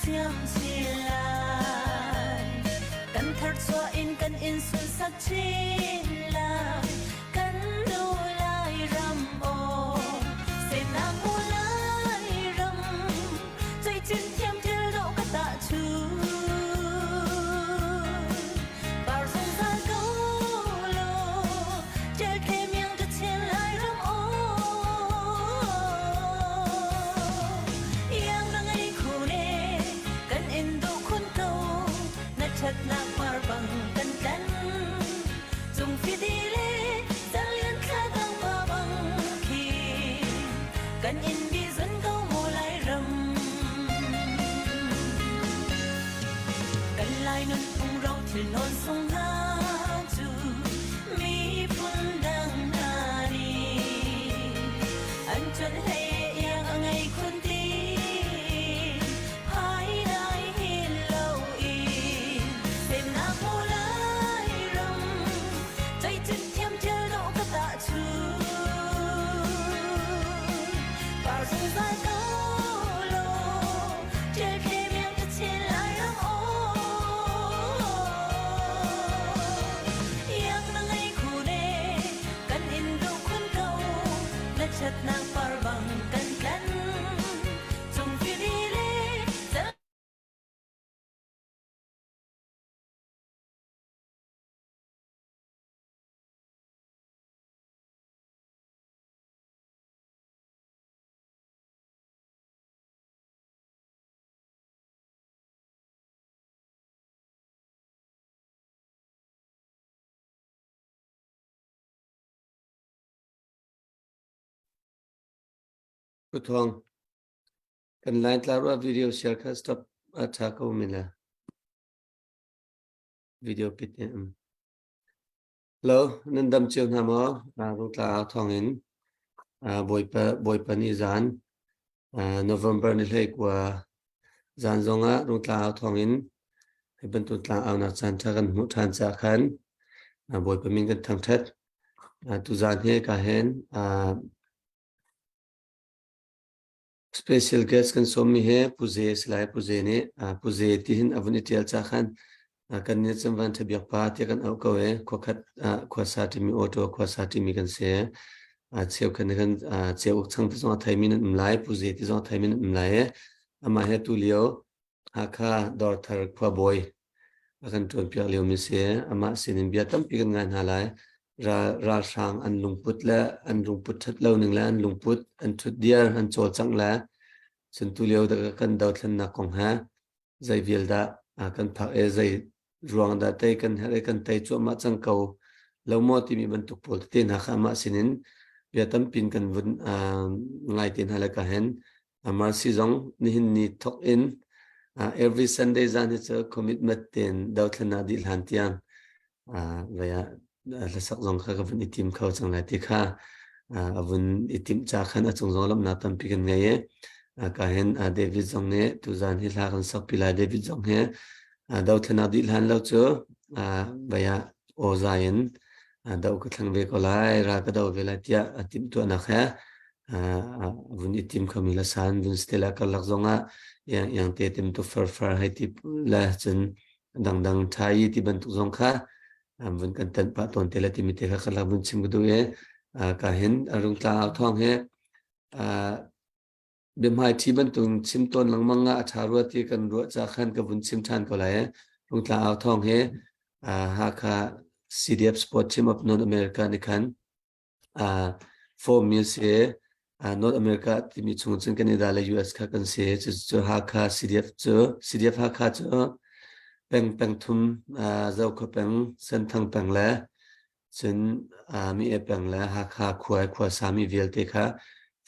thiam chin lai. Kan tharchuah in kan in sunsak chin lai. Kan nu Lairam aw, semnak mu Lairam, cuicin thiam thil dawh ka tah chu. Par zungzal ko law, ṭial the miang ka chin Lairam aw. Iang na ngei khun e, kan in duh khun ko, na ṭhatnak par bang kan tlan. Cung fidi le zalian thla dang pa bang khi, kan in bi zun ko mu Lairam. Kan Lai nunphung ro thil nawn sung hna cu miphun dang hna nih an cuanh hlei iang a ngei khun ti phai dai hin lo i semnak mu lai ram ceicin thiam thil dawh ka tah chu par zungzal ko law ṭial the miang ka chin lai ram aw iang na ngei khun e kan in duh khun ko na ṭhatnak par bang kan tlan cung fidi le cal Pu Thawng, kan line tla rua video share kha stop a tha ko mi la. Video pit ne um. Hello, nan dam cio hna maw? Rung tla thawng in Bawipa Bawipa ni zan November ni hlei kua zan zongah Rung tla thawng in hi bantuk tlang aunak caan ṭha kan hmuh ṭhan caah khan Bawipa min kan thangṭhat. Tuzaan hi ka hen Special guest kan sawmmi hi Pu Ze a si lai. Pu Ze nih Pu Ze ti hin a vun i ṭial ca khan kan nih cun van ṭha biak pa tiah kan auh ko i khuakhat ah khuasa ṭimi auto khuasa ṭimi kan si. Cheukhat nih khan Ceuk chang ti zong a theimi nan um lai, Pu Ze ti zong a theimi nan um lai i amah hi atu lio Hakha Dawrthar khuabawi a kan ṭuanpiak liomi si. Amah sinin bia tampi kan ngai hna lai. Ralhrang an lungput le an lungput ṭhat lo ning le an lungput an ṭhut diar an cawlcangh le cun tulio kan dothlennak kong he zei vial dah kan phak i zei ruang dah tei kan herh i kan tei cuahmah cang ko lo maw timi bantuk pawl tete hna kha amah sinin bia tampin kan vun ngai te hna le ka hen Mercy zong nihin ni thok in every Sunday zan hi cu commitment tein dothlennak dih hlan tiang vei ah hlasak zong kha ka vun i tim kho cang lai ti kha a vun i timh ca khan a cung zong lawmhnak tampi kan ngei i ka hin David zong nih tuzan hi hla kan sak pi lai. David zong hi dothlennak dih hlan lo cu vei ah aw zai in do ka thlang ve ko lai, ra ka do ve lai tiah a timhtuahnak he vun i tim khomi la san vun stela karlak zongah yang yang te tim tu far far hei ti la cun dangdang thai ti bantuk zong kha vun kan tan pah tawn te la timi te kha karlak vun chim ka duh i ka hin arung tla au thawng he biahmaiṭhi bantuk chim tawn lengmang ah a ṭha rua ti kan ruah ca khan ka vun chim ṭhan ko lai. Rungtla au thawng hi Hakha CDF Sport Team of North America nih khan form mi a si. North America timi chung cun Canada le US kha kan si. Cucu Hakha CDF cu CDF Hakha cu peng peng thum Zokhua peng, Senthang peng le Cun mi e peng le Hakha khua i khua sami vialte kha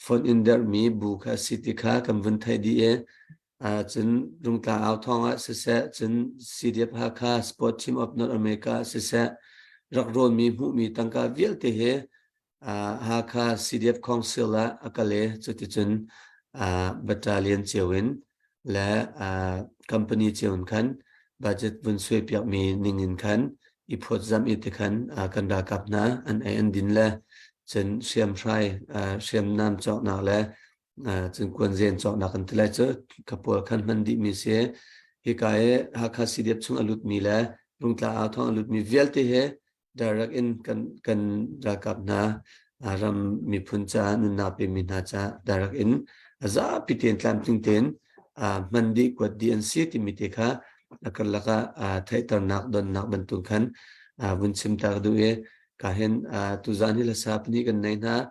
fonh in derhmi bu kha a si ti kha kan vun theih dih i cun Rungtlang au thawng ah siseh, cun CDF Hakha Sport Team of North America ah siseh, rak rawnmi hmuhmi tangka vialte hi Hakha CDF Council ah a kal i cuticun battalion cio in le company cio in khan budget vun suaipiakmi ning in khan i phawtzamh i tikhan kan ralkap hna an ei an din le cun hriamhrai hriamnam cawknak le. Cun kuanzen cawknak kan ti lai cu ka pawl khan hman dihmi si. Hika i Hakha CDF chung a lutmi le Rungtla au thawng a lutmi vialte he direct in kan ralkap hna ram miphun caah nunnak pemi hna caah direct in a zapi tein tlamtling tein hman dih kuat dih an si timi te kha a karlak ah theihternak donnak bantuk khan vun chim ta ka duh i ka hin tuzan hi hlasa pahnih kan nei hna.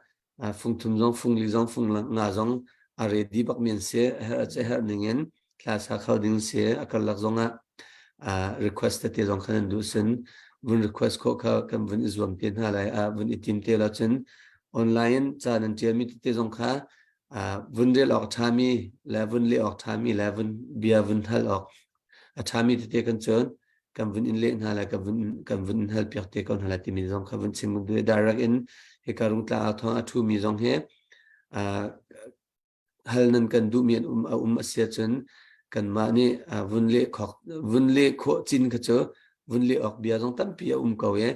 Fung thum zong fung li zong fung nga zong a ready bak mi an si. A herh ning in thla sa kho ding si. A karlak zong ah request tete zong khan an duh sin vun request khawh kha kan vun i zuam te hna lai. Vun i tim te lo cun online ca nan tial mi tete zong kha vun rel awk ṭhami le vun leh awk ṭhami le vun bia vun hal awk a ṭhami tete kan cun kan vun in leh hna lai, kan vun in hal piak te ko hna lai timi zong kha vun chim duh. Direct in hika Rungtla au thawng a ṭhumi zong hi hal nan kan duhmi an um a um a si ahcun kanmah nih vun leh khawk vun leh khawh cin kha cu vun leh awk bia zong tampi a um ko i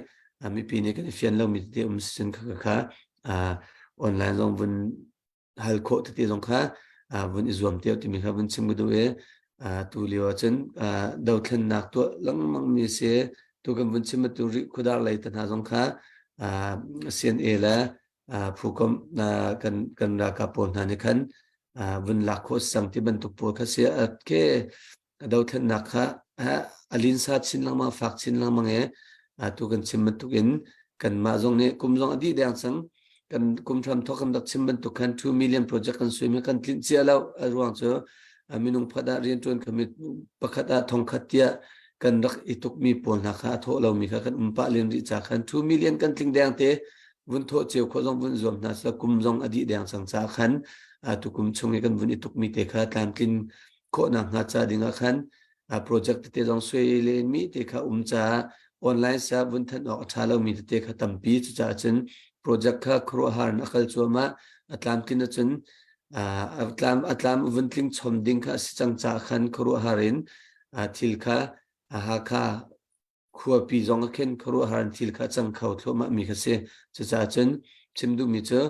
mipi nih kan i fian lomi tete um si cun kha kha online zong vun hal khawh tete zong kha vun i zuam te timi kha vun chim ka duh i tu lio ahcun dothlennak tuah lengmang mi si. Tu kan vun chim tu rih khudar lei te hna zong kha CNA le phukom kan ralkap pawl hna nih khan vun lak khawh sang ti bantuk pawl kha si ke dothlennak kha a linsa chin lengmang, fak chin lengmang e. Tu kan chim bantuk in kanmah zong nih kum zong a dih deng cang. Kan kum hram thok kan rak chim bantuk khan 2 million project kan sui mi kan tlinh cia lo. A ruang cu minung pakhat ah riantuan kami pakhat ah thongkhat tiah kan rak i tuk mi pawl hna kha a thawh lo mi kha kan um pah len rih ca khan 2 million kan tling deng te vun thawh cio khawh zong vun zuam hna sa. Kum zong a dih deng cang ca khan tu kum chung i kan vun i tuk mi te kha tlamtlin khawhnak hnga ca ding ah khan project tete zong suai len mi te kha um caah online sa vun thanh awk a ṭha lomi tete kha tampi. Cucaah cun project kha khuaruahhar in a kal cuahmah. A tlamtlin ahcun a tlam vun tling chom ding kha a si cang caah khan khuaruahhar in thil kha Hakha khuapi zong a khen khuaruahhar in thil kha a cang kho thluahmah mi kha si. Cucaah cun chim duhmi cu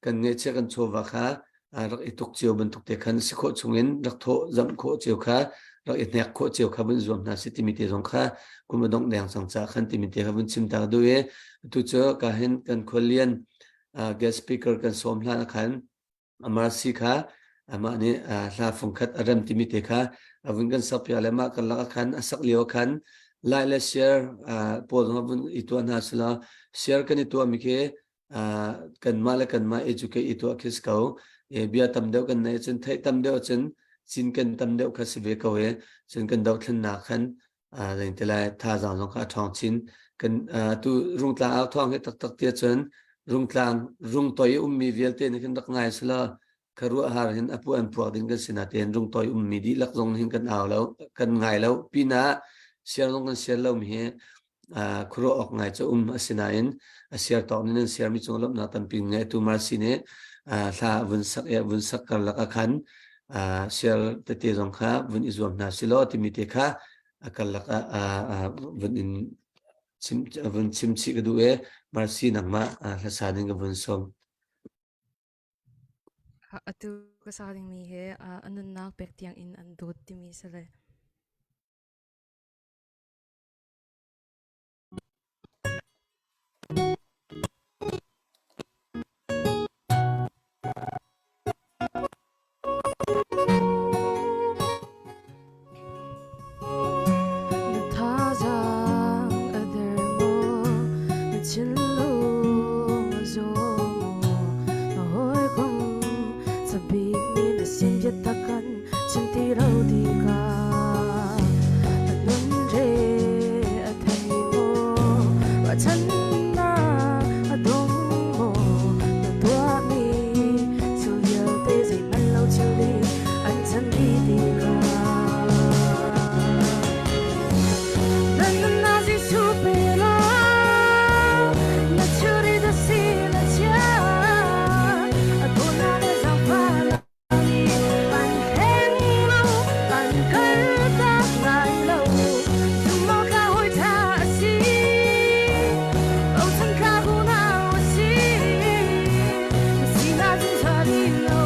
kan ngeihchiah kan chawva kha rak i tuk cio bantuk te khan si khawh chungin rak thawh zamh khawh cio kha rak i hnek khawh cio kha vun zuam hna si timi te zong kha kum a dongh deng cang ca khan timi te kha vun chim ta duh i atu cu ka hin kan khualian guest speaker kan sawm hlan khan Mercy kha amah nih hla fungkhat a rem timi te kha a vun kan sak piak le mah karlak ah khan a sak lio khan like le share pawl zong vun i tuah hna sila. Share kan i tuah mi khi kanmah le kanmah educate i tuah khi si ko. Bia tam deuh kan nei cun theih tam deuh cun cinken tam deuh kha si ve ko i cun kan dohthlennak khan te lai thazaang zong kha a ṭhawng chin. Kan tu Rungtlang au thawng hi taktak tia cun Rungtlang rungtoi ummi vialte nih khin rak ngai sila kharuahhar hin a pu an puak ding kan si natein rungtoi ummi dihlak zong hin kan au lo, kan ngai lo pinah share zong kan share lo mi hi khuaruah awk ngai cu um. Asinain a share tawk nih nan share mi cung lawmhnak tampi ngai. Tu Mercy nih hla vun sak e vun sak karlak ah khan share tete zong kha vun i zuam hna silaw timi te kha a karlak ah vun in chim vun chim chih ka duh e. Mercy, nangmah hlasa ding ka vun sawm. Atu ka sa dingmi he a nunnak pek tiang in an dawt timi si le. Na thazaang a der maw? Na thinlung a zaw maw? Na hawikom ca bikmi na sin biatak kan chim ti lo tikah na nun re a thei maw? Ruahchannak a dong maw? Na tuahmi thil vialte zeihmanh lo thil nih an can dih tikah na nunnak Jesuh pe law na thilri na si na chia a dawtnak le zaangfahnak an hleng lo, an kaltak lai lo. Zumhawk hawi ṭha a si, bochan tlak unau a si. Na sinah zungzal i lo.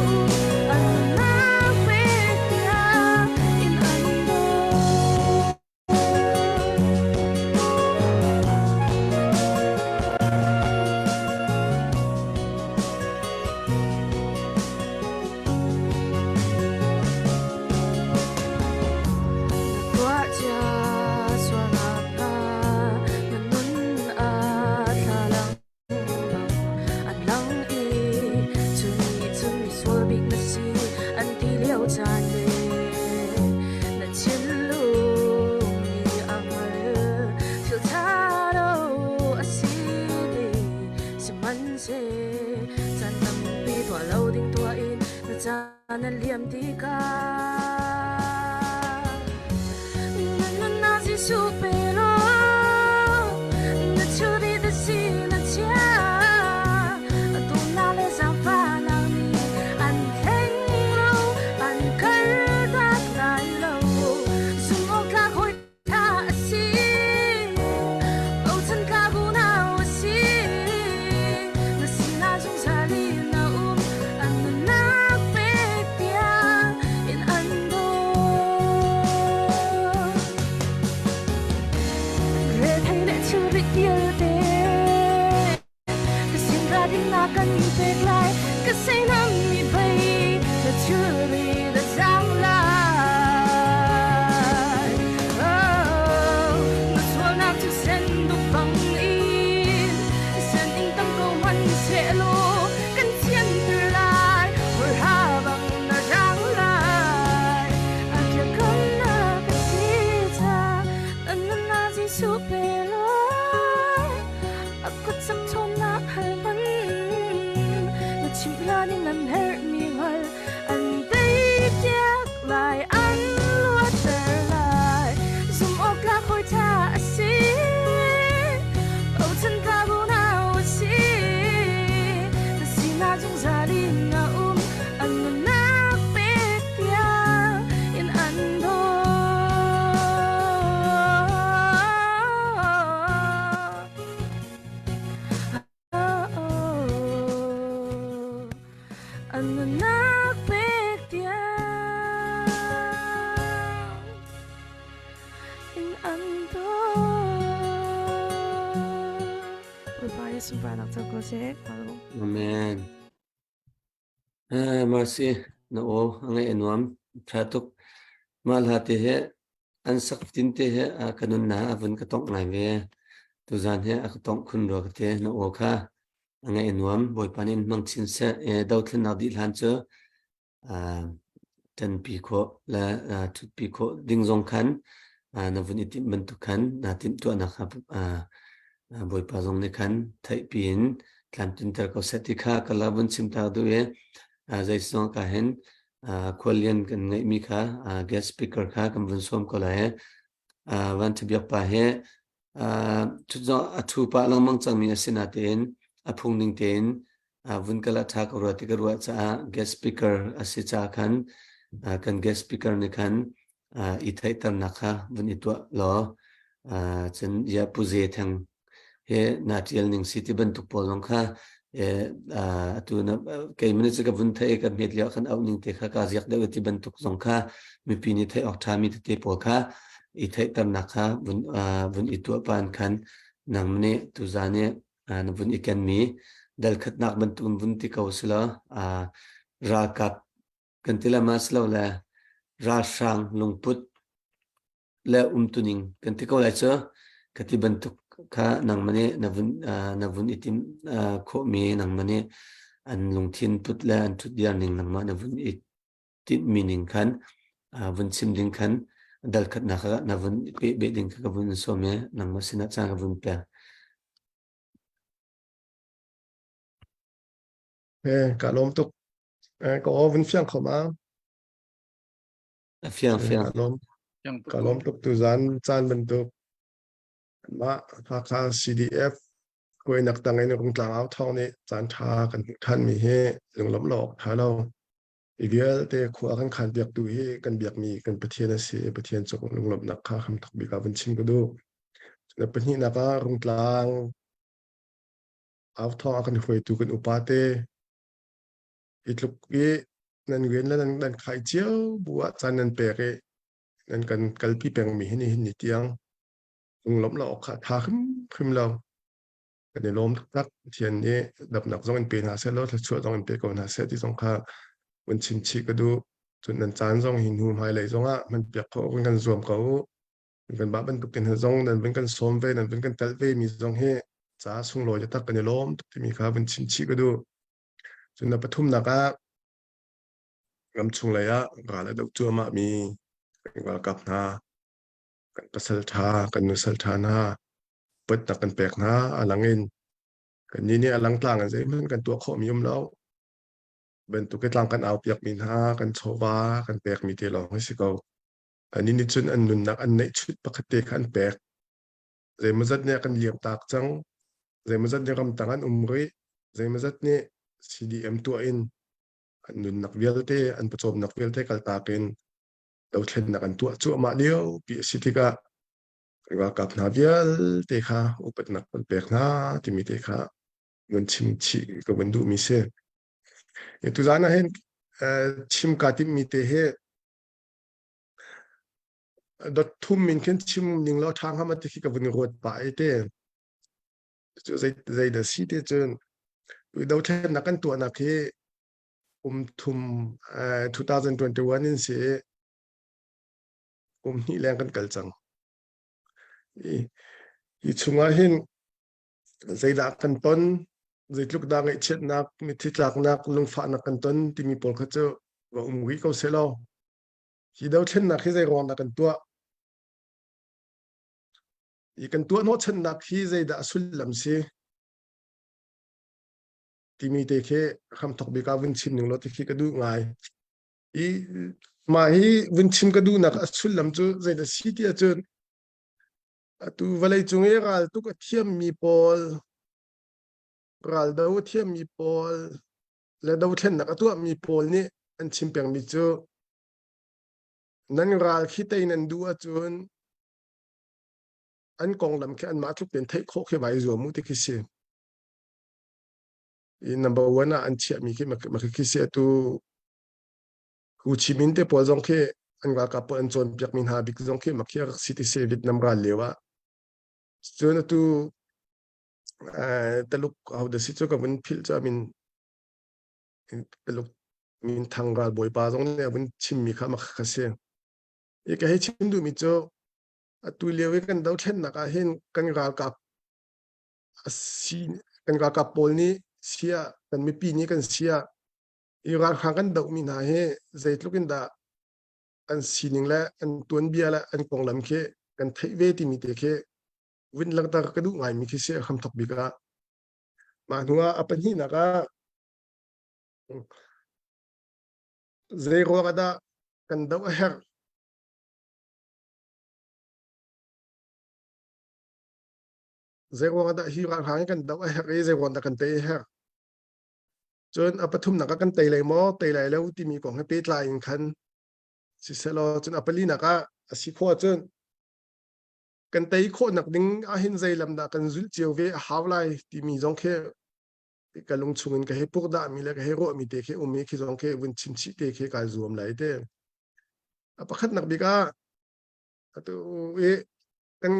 Na liam tikah na nunnak Jesuh pe law na thilri na si na chia dawtnak le zaangfahnak nih an thleng lo an kaltak lai lo zumhawktlak hawi tha a si bochan tlak unau a si na sinah zungzal in a um an nunnak pek tiang in an dawt rethei le thilrit vialte Ka sin ding na kan pek lai ka seinam mi pei na thilri na zang lai oh na sualnak cu sen duk bang in sen ing tam ko hmanh sehlaw kan thianter lai hawlha bang na rang lai a biakamnak ka si ca na nunnak Jesuh pe lai A kut sak ṭhawnnak hal man na chimh hlan in an herhmi hngal an teipiak lai an luatter lai zumh awk tlak hawi ṭha a si bochan tlak unau a si na sinah zungzal in a um an nunnak pek tiang in an daw. An nunnak pek tiang in an dawt. Bawipa Jesuh sunparnak co ko seh. Amen. Mercy, na aw a ngaih a nuam. Ṭha tuk. Mah hla te hi an sak tin te hi a ka nunnak a vun ka tongh ngai ve. Tuzan hi a ka tongh khun rua ka ti. Na aw kha a ngaih a nuam. Bawipa nih in hmang chin seh. Dothlennak dih hlan cu ṭanpi khawh le ṭhutpi khawh ding zong khan na vun i timh bantuk khan naa timhtuahnak kha Bawipa zong nih khan theihpi in tlamtlinter ko seh ti kha ka la vun chim ta duh i zeizong ka hin khuallian kan ngeihmi kha guest speaker kha kan vun sawm ko lai. Van Biak pa hi a thu pah lengmang cangmi a si natein a phung ning tein vun kal a ṭha ko rua ti ka ruah caah guest speaker a si caah khan kan guest speaker nih khan i theihternak kha vun i tuah law cun ya Pu Ze Theng he na ṭial ning si ti bantuk pawl zong kha atu na keimah nih cu ka vun theih i ka hmet lio khan auh ning te kha kaa ziak deuh ti bantuk zong kha mipi nih theih awk ṭhami tete pawl kha i theihternak kha vun vun i tuah pan khan nang nih tuzan i na vun i kenmi dal khatnak bantuk vun ti ko sila ralkap kan ti la ma silo le ralhrang lungput le umtuning kan ti ko lai cu ka ti bantuk kha nangmah nih na vun na vun i tim khawhmi nangmah nih an lungthin put le an thutdir ning nangmah na vun i tinhmi ning khan vun chim ding khan dal khatnak ah na vun peh beh ding kha ka vun sawm i nangmah sinah caan ka vun pek. Ka lawm tuk. Ka aw vun fiang kho ma? A fiang fiang. Ka lawm. Ka lawm tuk tuzan caan bantuk mah Hakha CDF kuainak tang in Rungtlang au thawng nih caan ṭha kan hmuh ṭhanmi hi lunglawmh lo awk ṭha lo. Hi vialte khua kan khan piaktu hi kan biakmi kan Pathian a si i Pathian cung lunglawmhnak kha hramthok bik ah vun chim ka duh. Cun a pahnihnak ah Rungtlang au thawng a kan hruaitu kan upate i tluk i nan rian le nan, nan khai cio bu ah caan nan pek i nan kan kalpi pengmi hi nihin ni tiang lunglawmh lo awk kha tha hrimhrim lo. Kan i lawm taktak. Pathian nih damnak zong in pe hna seh law thluachuah zong in pe ko hna seh ti zong kha vun chim chih ka duh. Cun nan caan zong hi hnu hmailei zong ah hman piak khawh kan kan zuam ko u. Kan mah bantuk te hna zong nan vun kan sawm ve, nan vun kan telh ve mi zong hi ca sunglawi taktak kan i lawm tuk timi kha vun chim chih ka duh. Cun na pathumnak ah ramchung lei ah ral a doh cuahmah mi kan ralkap hna, kan pasal ṭha, kan nusal ṭha hna upatnak kan pek hna a lang in kannih nih a langtlang in zeihmanh kan tuah khawhmi um lo. Bantuk i tlang kan au piakmi hna, kan chawva kan pekmi te lawng hi si ko. Annih nih cun an nunnak an neihchut pakhat te kha an pek. Zeimawzat nih a kan liamtak cang. Zeimawzat nih ramtang an um rih. Zeimawzat nih CDM tuah in an nunnak vialte, an pawcawmnak vialte kaltak in dothlennak an tuah cuahmah lio pi a si tikah ralkap hna vialte kha upatnak kan pek hna timi te kha vun chim chih ka vun duhmi si. Tuzaan ah hin chim kaa timhmi te hi dot thum min khin chim ning law ṭha hnga ma ti khi ka vun ruat pah i te. Cu zei zei dah si te cun dothlennak kan tuahnak hi kum thum 2021 in si kum hnih leng kan kal cang. Hi, hi chungah hin zeidah kan ton, zeitluk dah ngaihchiatnak, mitthli tlaknak, lungfahnak kan ton timi pawl kha cu va um rih ko seh law hi dothlennak hi zei ruang dah kan tuah? Hi kan tuah hnawhchannak hi zeidah a sullam si? Timi te khi hramthok bik ah vun chim ning law ti khi ka duh ngai. I mah hi vun chim ka duhnak a sullam cu zeidah si ti ahcun atu vawleicung i raltuk a thiammi pawl raldo a thiammi pawl le dothlennak a tuahmi pawl nih an chim pengmi cu nan ral khi tei nan duh ahcun an konglam khi anmah tluk tein theih khawh khi vai zuam u ti khi si. I number one ah an chiahmi khi mah khi si atu Ho Chi Minh te pawl zong khi an ralkap pawl an cawnpiakmi hna bik zong khi mah khi a rak si ti si Vietnam ral lio ah. Cun atu Taluk hodah si cu ka vun philh cu a min Taluk minthang ralbawipa zong nih a vun chimmi kha mah kha si. I ka hei chim duhmi cu atu lio i kan dothlennak ah hin kan ralkap a si kan ralkap pawl nih sia kan mipi nih kan sia i ralhrang kan dohmi hna hi zeitluk in dah an sining le an tuanbia le an konglam khi kan theih ve timi te khi vun langhter ka duh ngaimi khi si a hramthok bik ah. Mah hnu ah a pahnihnak ah zei ruang ah dah kan doh a herh? Zei ruang ah dah hi ralhrang hi kan doh a herh i zei ruang dah kan tei a herh? Cun a pathumnak ah kan tei lai maw, tei lai lo timi kong he pehtlai in khan sisehlaw cun a palinak ah a si khawh ahcun kan tei khawhnak ding ahhin zei lam dah kan zulh cio ve a hau lai timi zong khi ka lung chungin ka hei puk dahmi le ka hei ruahmi te khi um i khi zong khi vun chim chih te khi kai zuam lai te. A pakhatnak bik ah atu i kan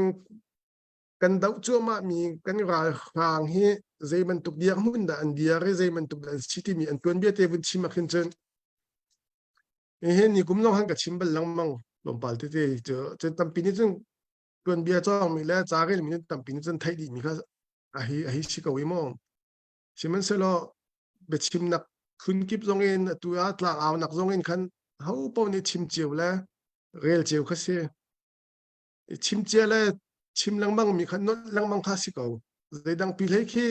kan doh cuahmah mi kan ralhrang hi zei bantuk dirhmun dah an dir i zei bantuk dah an si timi an tuanbia te vun chim ah khin cun hihi ni kum zong han ka chim bal lengmang tlawmpal tete cu cun tampi nih cun tuanbia cawngmi le ca relmi nih tampi nih cun theih dihmi kha a hi a hi si ko i maw sihmanhsehlaw biachimnak phun kip zong in atu ah tlangaunak zong in khan ho paoh nih chim cio le rel cio kha si. Chim cia le chim lengmang mi kha nolh lengmang kha si ko. Zeidang pi hlei khi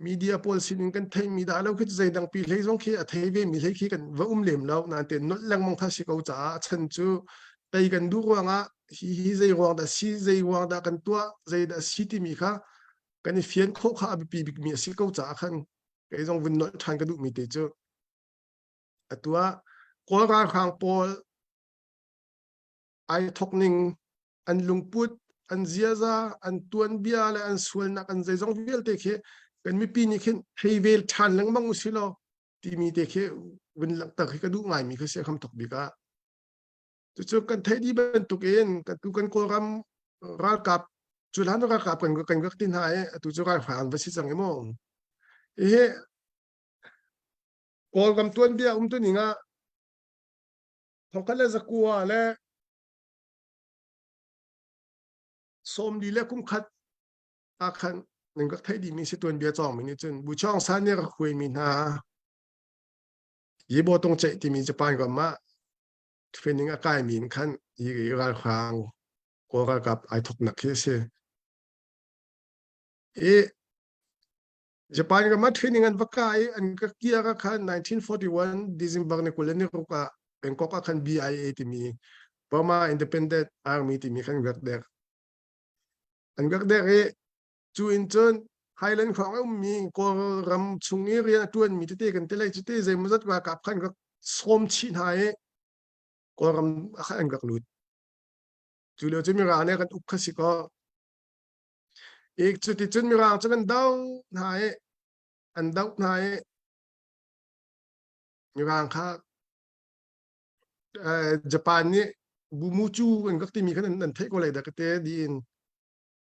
media pawl sin in kan theihmi dah lo khi zeidang pi hlei zong khi a thei ve mi hlei khi kan va um lem lo nain te nolh lengmang kha si ko caah a chan cu tei kan duh ruangah hi hi zei ruang dah si zei ruang dah kan tuah zei dah si timi kha kan i fian khawh kha a biapi bikmi a si ko caah khan kei zong vun nolh ṭhan ka duhmi te cu atu ah Kawl ralhrang pawl ai thok ning an lungput an ziaza an tuanbia le an sualnak an zeizong vialte khi kan mipi nih khin thei vel ṭhan lengmang u si law timi te khi vun langhter khi ka duh ngaimi khi si a hramthok bik ah cucu kan theih dih bantuk in kan tu kan Kawlram ralkap cu hlan ralkap kan kan rak ti hna i atu cu ralhrang va si cang i maw hihi Kawlram tuanbia um tu ning ah thongkhat le zakua le sawmli le kum khat ah khan nan rak theih dihmi si tuanbia cawngmi nih cun Bu Chawng San nih rak huaimi hna Yibo Tong Ceih timi Japan ram ah training a kaimi in khan hi ralhrang Kawl ralkap ai thoknak khi a si. I. Japan ram ah training an va kai i an ka kiak ah khan 1941 December ni 20 ni ruk ah Bangkok ah khan BIA timi Burma Independent Army timi khan rak dek. An rak dek i cu in cun Highland khuang a ummi Kawlram chung i rian a ṭuanmi tete kan ti lai cu te zeimawzat ralkap khan rak sawm chih hna i Kawlram ah khan an rak lut. Cu lio cu Mirang nih kan uk kha si kaw I cuticun Mirang cu kan doh hna i an doh hna i Mirang kha Japan nih Bumucu an rak timi khan an theih ko lai dah ka te tiin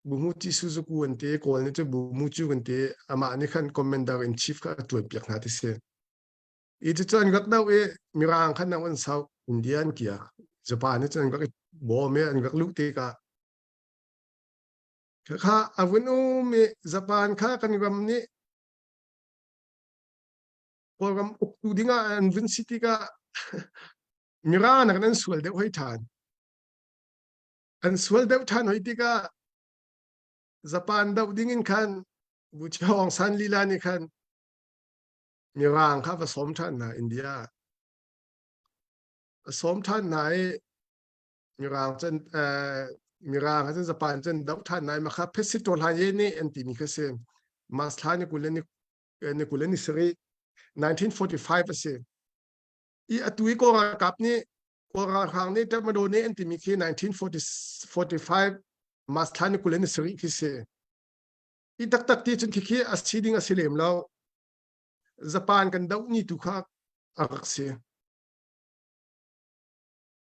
Bumuchi Suzuku an ti Kawl nih cu Bumucu kan ti amah nih khan commander in chief kha a ṭuan piak hna ti si. I cucu an rak doh i Mirang khan an sau India an kiak Japan nih cun an rak i bawm i an rak luh tikah Khakha a vun um i Japan kha kan ram nih Kawlram uktu dingah an vun si tikah Mirang nakin an sual deuh hoi ṭhan. An sual deuh ṭhan hoi tikah Japan doh dingin khan Buchi Aung San lila nih khan Mirang kha va sawm ṭhan hna India. A sawm ṭhan hna i Mirang cun Mirang cun Japan cun doh ṭhan nai makha phesit ṭawl hlan ye nih an timi kha si. Mas thla ni kul le ni kul le ni sarih 1945 a si. I atu i Kawl ralkap nih Kawl ralhrang nih Tatmadaw nih an timi khi 1945 Mas thla ni kul le ni sarih khi si. I taktak ti cun khikhi a si ding a si lem lo. Japan kan doh ni tu kha a rak si.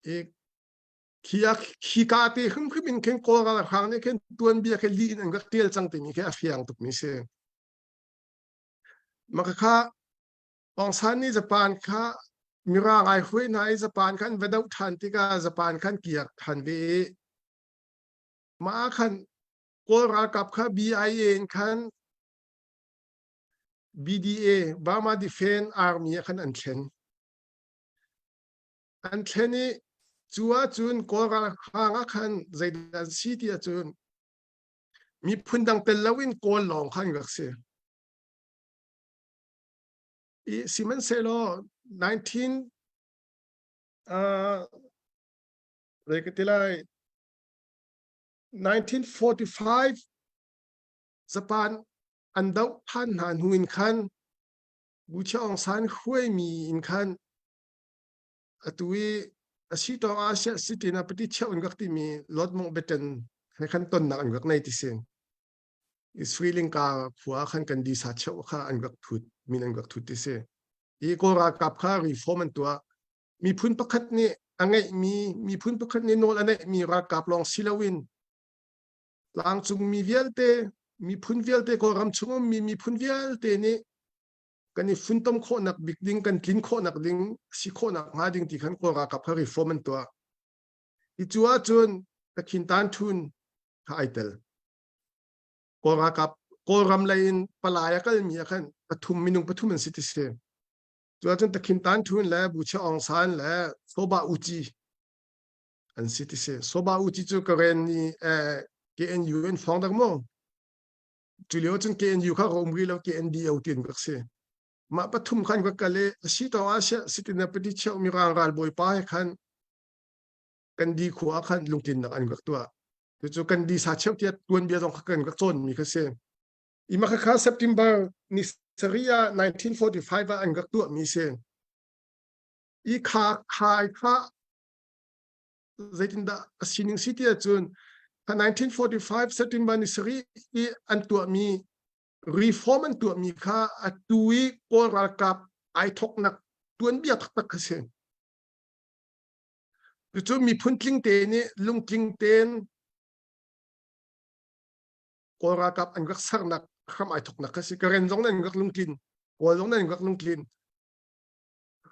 I khi a khi ka te hrimhrim in khin Kawl ralhrang nih khin tuanbia khi li in an rak tial cang timi khi a fiang tukmi si. Maka kha Aung San nih Japan kha Mirang ai hui hna i Japan khan va doh ṭhan tikah Japan khan kiak ṭhan ve i mah khan Kawl ralkap kha BIA in khan BDA Burma Defense Army ah khan an thlen. An thlen i cu ahcun Kawl ralhrang ah khan zeidah an si ti ahcun miphun dang tel loin Kawl lawng khan rak si. I sihmanhsehlaw 19 uh, zei ka ti lai 1945 Japan an doh than hna hnu in khan Bucha Aung San hruaimi in khan atu i a si tawng Asia City na pati cheu in rak timi Lord Mountbatten he khan tonnak an rak nei ti si. Sri Lanka khua khan kan disa cheu kha an rak thut min an rak thut ti si. I Kawl ralkap kha reform an tuah. Miphun pakhat nih a ngeihmi miphun pakhat nih nawl a neihmi ralkap lawng si loin tlangcung mi vialte miphun vialte Kawlram chung ummi miphun vialte nih kan i funtom khawhnak bik ding kan tlin khawhnak ding si khawhnak hnga ding ti khan Kawl ralkap kha reform an tuah. I cu ahcun Takhin Tan Thun kha ai tel. Kawl ralkap Kawlram lei in palai a kalmi ah khan pathum minung pathum an si ti si. Cu ahcun Takhin Tan Thun le Buche Aung San le Soba Uci an si ti si. Soba Uci cu Karen ni eh, KNU in fong dak mu. Cu lio cun KNU kha ka um rih lo KNDO tin ka si. Mah pathum khan ka kal i a si tawng ah siah sitin pati cheu mi rang ral bawipa he khan kan di khua khan lungtlinnak an rak tuah. Cucu kan di sa cheu tiah tuanbia zong kha kan rak cawn mi kha si. I mah kha September ni sarih ah 1945 ah an rak tuah mi si. I kha khai kha zeitindah a sining si ti ahcun 1945 September ni sarih i an tuahmi reform an tuahmi kha atu i Kawl ralkap ai thoknak tuanbia taktak kha si. Cucu miphun tling te nih lungtling tein Kawl ralkap an rak sernak hram ai thoknak kha si. Karen zong nan rak lungtlin, Kawl zong nan rak lungtlin.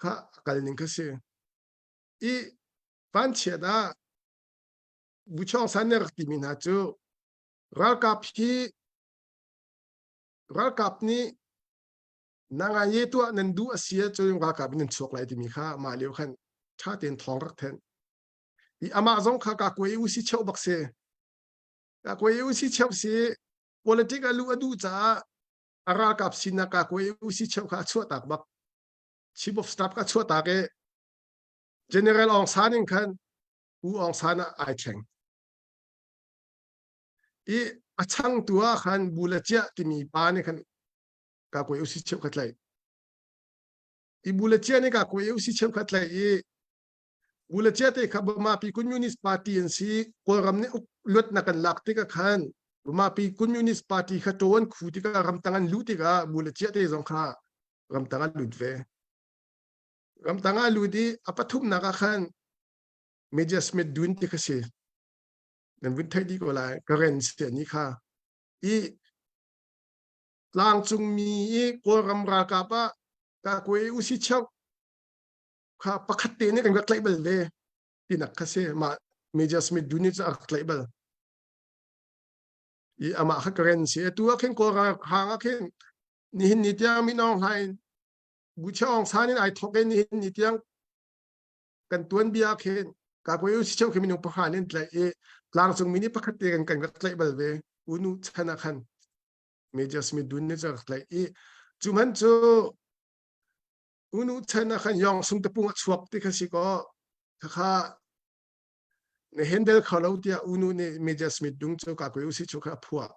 Kha kal ning kha si. I vanchiat ah Buchawng San nih rak timi hna cu ralkap hi ralkap nih nanga ye tuah nan duh a si ahcun ralkap in nan chuak lai timi kha mah lio khan ṭha tein thawng rak thenh. I amah zong kha ka kuai u si cheu bak si. Ka kuai u si cheu si politic a luh a duh caah. A ralkap sinak ka kuai usi cheu kha a chuahtak bak. Chief of Staff kha a chuahtak i General Aung San in khan U Aung San ah ai thleng. I a changtu ah khan Bu le Ciah timi pa nih khan ka kuai usi cheu kha tlaih. I Bu le Ciah nih ka kuai usi cheu kha tlaih i Bu le Ciah te kha Burma-pi Communist Party an si. Kawlram nih uk luatnak kan lak tikah khan Burma-pi Communist Party kha ṭaw an khu tikah ramtang an luh tikah Bu le Ciah te zong kha ramtang an lut ve. Ramtang ah lut i a pathumnak ah khan Major Smith Dun ti kha si. Nan vun theih dih ko lai. Karen si ani kha. I tlangcungmi i Kawlram ralkap ah ka kuai usi cheu kha pakhat te nih kan rak tlaih bal ve tinak kha si mah Major Smith Dun nih cu a rak tlaih bal. I amah kha Karen si. Atu ah khin Kawl ralhrang ah khin nihin ni tiang Min Aung Hlaing Bu Che Aung San in ai thawk i nihin ni tiang kan tuanbia khin ka koi u si cheu khi minung pakhat in tlaih i tlangcung mi nih pakhat te kan kan rak tlaih bal ve unu chan ah khan Major Smith Dun nih cu rak tlaih i cu man cu unu chan ah khan yong sung tapung a chuak ti kha si ko khakha na handle kho lo tiah unu nih Major Smith Dung cu ka koi u si chu kha a phuah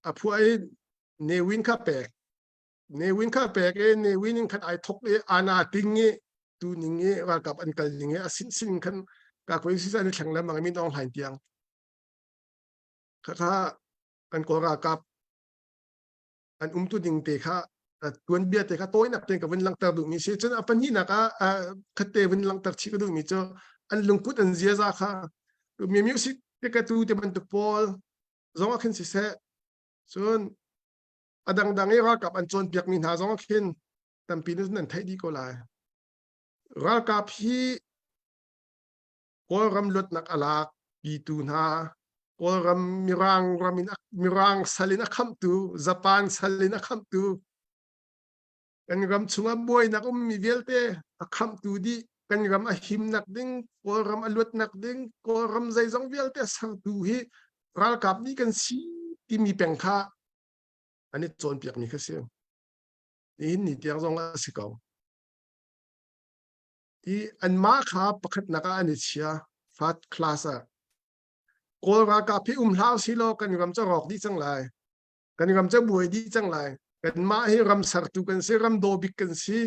a phuah i Ne Win kha pek Ne Win kha pek i Ne Win in khan ai thok i ana ting i tu ning i ralkap an kal ning i a sin sin khan ka koi si an i thleng lengmang min Aung Hlaing tiang khakha kan kawl ralkap an umtu ding te kha tuanbia te kha tawinak te ka vun langhter duhmi si cun a pahnihnak ah khatte vun langhter chih ka duhmi cu an lungput an ziaza kha mi music te ka tu te bantuk pawl zong ah khin siseh cun a dangdang i ralkap an cawnpiakmi hna zong ah khin tampi nan theih dih ko lai. Ralkap hi Kawlram luatnak a lak pitu hna, Kawlram Mirang ram in Mirang sal in a khamhtu, Japan sal in a khamhtu, kan ram chungah buainak ummi vialte a khamhtu dih, kan ram a himnak ding, Kawlram a luatnak ding, Kawlram zeizong vialte a sertu hi ralkap nih kan si timi peng kha an i cawnpiakmi kha si. Nihin ni tiang zong a si ko. I anmah kha pakhatnak ah an i chia first class ah. Kawl ralkap hi um hlah usih law kan ram cu rawk dih cang lai. Kan ram cu buai dih cang lai. Kanmah hi ram sertu kan si, ram daw bik kan si.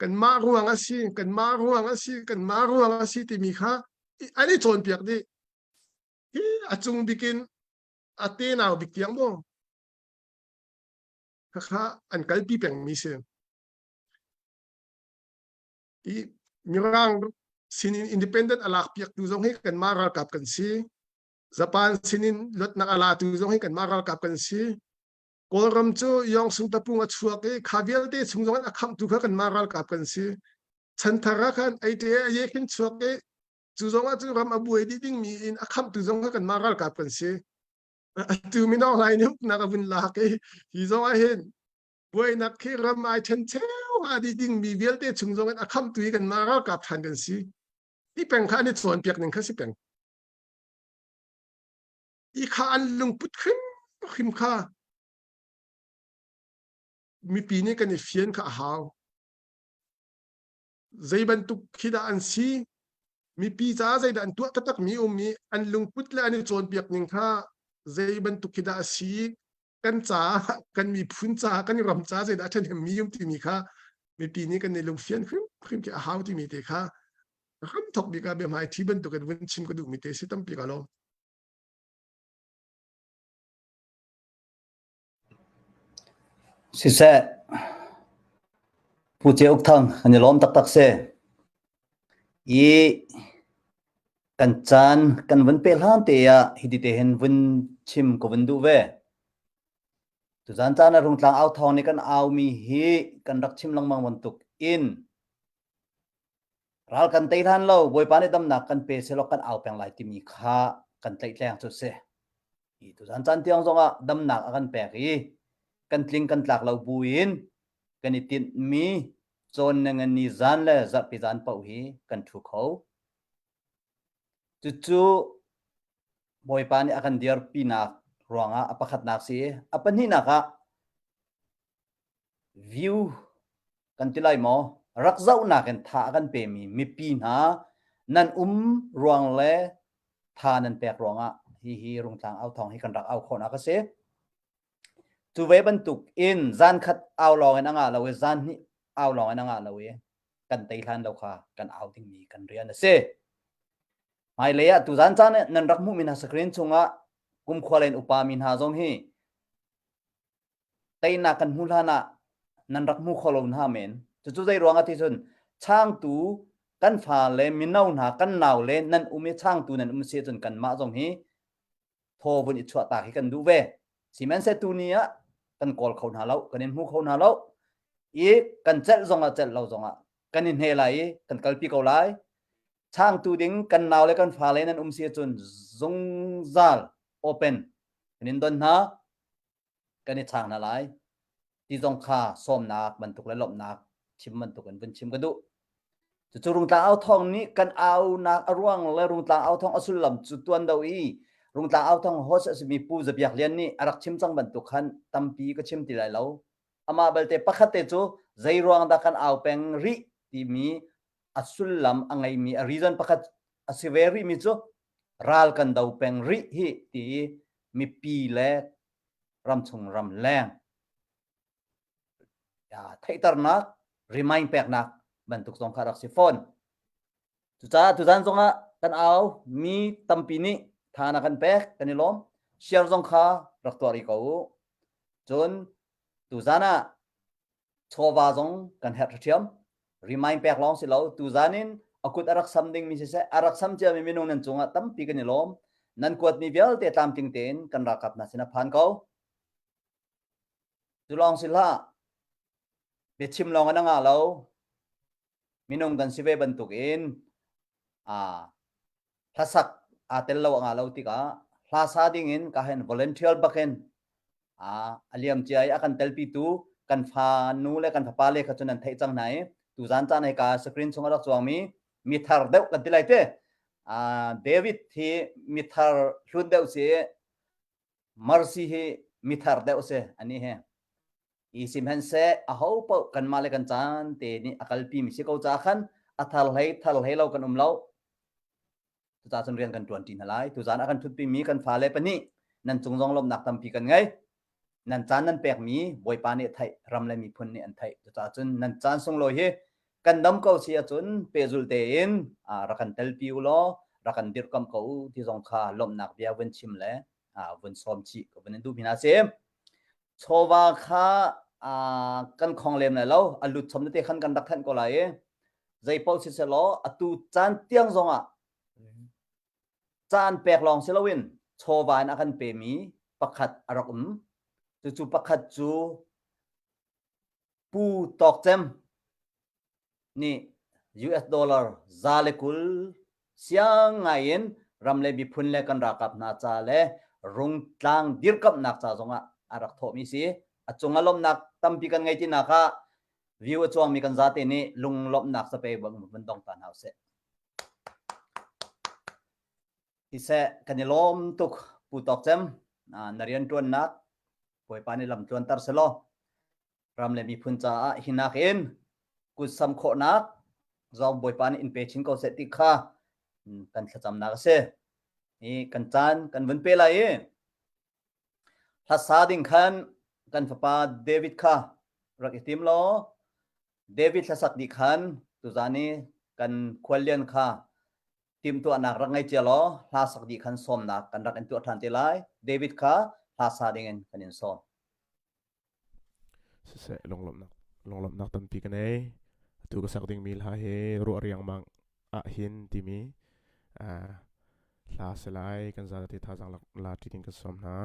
Kanmah ruang a si, kanmah ruang a si, kanmah ruang a si timi kha an i cawnpiak dih. Hi a cung bik in a tenau bik tiang maw khakha an kalpi pengmi si. I Mirang sinin independent a lak piaktu zong hi kanmah ralkap kan si. Japan sinin luatnak a latu zong hi kanmah ralkap kan si. Kawlram cu Yong Sung tapung a chuak i kha vialte chung zong in a khamtu kha kanmah ralkap kan si. Chanthar ah khan ATA a ye khin chuak i cu zong ah cun ram a buai dih dingmi in a khamtu zong kha kanmah ralkap kan si. Atu Minong Hlaing nih uknak a vun lak i hi zong ah hin buainak khi ram ai ṭhen cheu a dih dingmi vialte chung zong in a khamtu hi kanmah ralkap ṭhan kan si. Hi peng kha an i cawnpiak ning kha si peng. I kha an lungput hrimhrim kha mipi nih kan i fian kha a hau. Zei bantuk khi dah an si? Mipi caah zeidah an tuah taktakmi um i an lungput le an i cawnpiak ning kha zei bantuk khi dah a si? Kan caah, kan miphun caah, kan ram caah zeidah a ṭhahnemmi um timi kha mipi nih kan i lungfian hrimhrim khi a hau timi te kha ram thok bik ah biahmai ṭhi bantuk in vun chim ka duhmi te si tampi ka lawm. Siseh, Pu Ce Uk Thang kan i lawm taktak si. I kan caan kan vun pe hlan te ah hiti te hin vun chim ka vun duh ve. Tuzan caan ah Rungtlang au thawng nih kan aumi hi kan rak chim lengmang bantuk in Ral kan tei hlan lo Bawipa nih damnak kan pe sehlaw kan au peng lai timi kha kan tlaihtleng cu si. Hi tuzan caan tiang zongah damnak a kan pek i kan tling kan tlak lo buin kan i tinhmi cawn na ngan ni zan le zarhpi zan paoh hi kan ṭhu kho. Cucu Bawipa nih a kan dirpinak ruangah a pakhatnak si. A pahnihnak ah view kan ti lai maw rak zohnak in tha a kan pemi mipi hna nan um ruang le tha nan pek ruangah hihi Rungtlang au thawng hi kan rak au khawhnak a si. Cu ve bantuk in zan khat au lawng in a ngah lo i zan hnih au lawng in a ngah lo i kan tei hlan lo kha kan au dingmi kan rian a si. Hmailei ah tuzan caan nan rak hmuhmi hna screen chungah kumkhua len upa mi hna zong hi teinak kan hmu hlan ah nan rak hmu kho lo hna men. Cucu zei ruang ah ti cun changtu kan fa le mino hna kan nau le nan um i changtu nan um si cun kanmah zong hi thaw vun i chuah tak hi kan duh ve. Sihmanhseh tuni ah kan kawl kho hna lo, kan in hmu kho hna lo. I kan celh zong ah celh lo zong ah kan i hne lai i kan kalpi ko lai. Changtu ding kan nau le kan fale nan um si cun zungzal open kan in don hna kan i chang hna lai ti zong kha sawmnak bantuk le lawmhnak chim bantuk in vun chim ka duh. Cucu Rungtlang au thawng nih kan aunak a ruang le Rungtlang au thawng a sullam cu tuan do i Rungtlang au thawng host a simi Pu Za Biak Lian nih a rak chim cang bantuk khan tampi ka chim ti lai lo. Amah belte pakhat te cu zei ruang dah kan au peng rih timi a sullam a ngeimi a reason pakhat a si ve rihmi cu ral kan do peng rih hi ti i mipi le ramchung ram leng theihternak remind peknak bantuk zong kha rak si fawn. Cucaah tuzan zongah kan au mi tampi nih tha na kan pek kan i lawm. Share zong kha rak tuah rih ko u. Cun tuzan ah chawva zong kan herh ṭhiam. Remind pek lawng si lo tuzan in a kut a rak sam dingmi siseh a rak sam ciami minung nan cungah tampi kan i lawm. Nan kuatmi vialte tlamtling tein kan ralkap hna sin a phan ko. Cu lawng si hlah. Biachim lawng in a ngah lo. Minung kan si ve bantukin hlasak aa tel lo a ngah lo tikah hla sa dingin ka hen volunteer bakin a liam cia i a kan telpitu kan fa nu le kan fapa le kha cu nan theih cang hna i tuzan caan hei ka screen chung a rak cuangmi mithar deuh kan ti lai te. David hi mithar hlun deuh si Mercy hi mithar deuh si ani he. I sihmanhseh aho paoh kanmah le kan caan te nih a kalpi mi si ko ca khan a thar hlei thar hlei lo kan um lo. Cucaah cun rian kan ṭuan ṭi hna lai. Tuzaan a kan ṭhutpi mi kan fale pahnih nan cung zong lawmhnak tampi kan ngei. Nan caan nan pekmi Bawipa nih a theih, ram le miphun nih an theih. Cucaah cun nan caan sunglawi hi kan dam ko si ahcun pehzulh tein rak kan telpi u law rak kan dirhkamh ko u ti zong kha lawmhnak bia vun chim le vun sawm chih ka vun in duh mi hna si. Chawva kha kan khong lem lai lo, a lut chom tete khan kan rak thanh ko lai i zei paoh siseh law atu caan tiang zongah caan pek lawng si loin chawva in a kan pemi pakhat a rak um. Cucu pakhat cu Pu Tawk Cem nih US dollar 120 siang ngai in ram le miphun le kan ralkap hna ca le rungtlang dirkamhnak ca zongah a rak thawhmi si. A cung a lawmhnak tampi kan ngei tinak ah view a cuangmi kan zate nih lunglawmhnak zapei vun dong ta hna usih. Siseh kan i lawm tuk Pu Tawk Cem na rianṭuannak Bawipa nih lam tluanter selaw ram le miphun caah hinak in kutsam khawhnak zong Bawipa nih in pe chin ko seh ti kha kan thlacamnak a si. Hi kan caan kan vun pe lai i hlasa ding khan kan fapa David kha rak i tim law David hlasak dih khan tuzan i kan khuallian kha timhtuahnak rak ngei cia law hla sak dih khan sawmnak kan rak in tuah ṭhan te lai. David kha hla sa dingin kan in sawm. Siseh lunglawmhnak lunglawmhnak tampi ka nei. Atu ka sak dingmi hla hi ruah riangmang ah hin timi uh, hla si lai kan zate thazaang la ṭi ding ka sawm hna.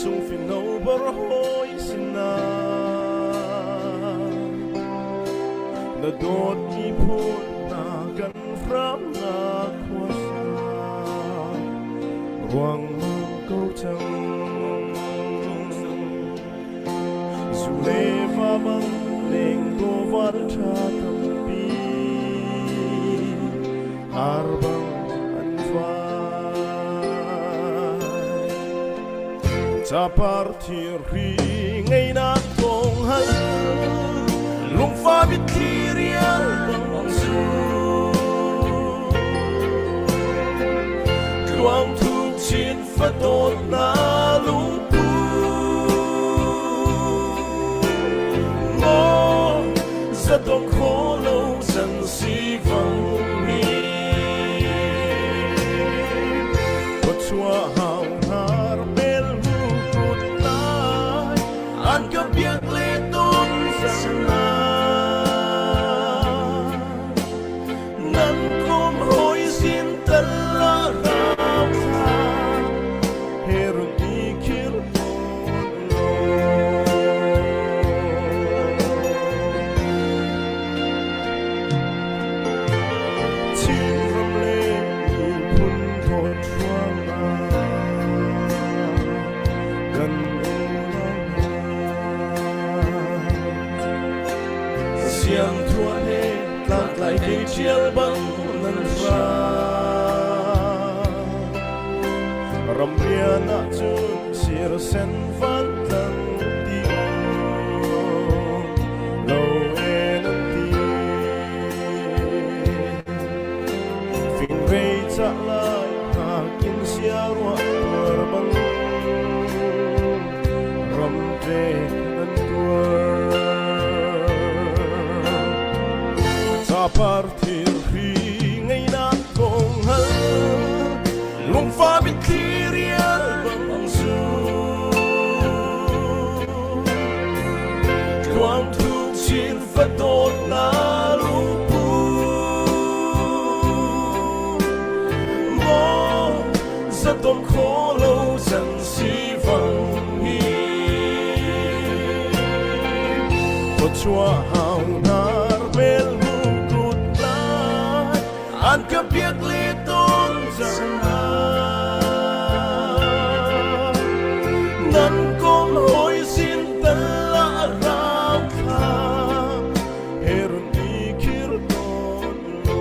Chung fino bar hoi sinah na dawt miphun hna kan hramnak khuasa ruangmang ko cang. Zu le va bang leng dawvan ṭha tampi ar bang an vai. Capar thirhri ngeinak thawng hal lungfa mitthli rial bang zu tluang thuk chin fadawt na lungpu maw zadong kho lo can si vang mi Khuachua hau har bel mu kut lai an ka biak le ton sana Nan kom hoi sin tal la rau thla herun i khir ton lo Chinram le miphun dawt ruangah kan unau hna. Siang thua he tlangtlai dei ṭial bang nan hram. Ramrian ahcun sirsen van tlang ti lo e nan ti. Fingrei cah lai hnakin sia ruah tuar bang ramṭe nan tuar. Capar thirhri ngeinak thawng hal lungfa mitthli rial bang zu tluang thuk chin fadawt na lungpu maw zatom kho lo can si vang hi Khuachua hau nar bel hu kut lai an ka biak le ton zana Nan kom hoi sin tal la rau thla herun i khir ton lo.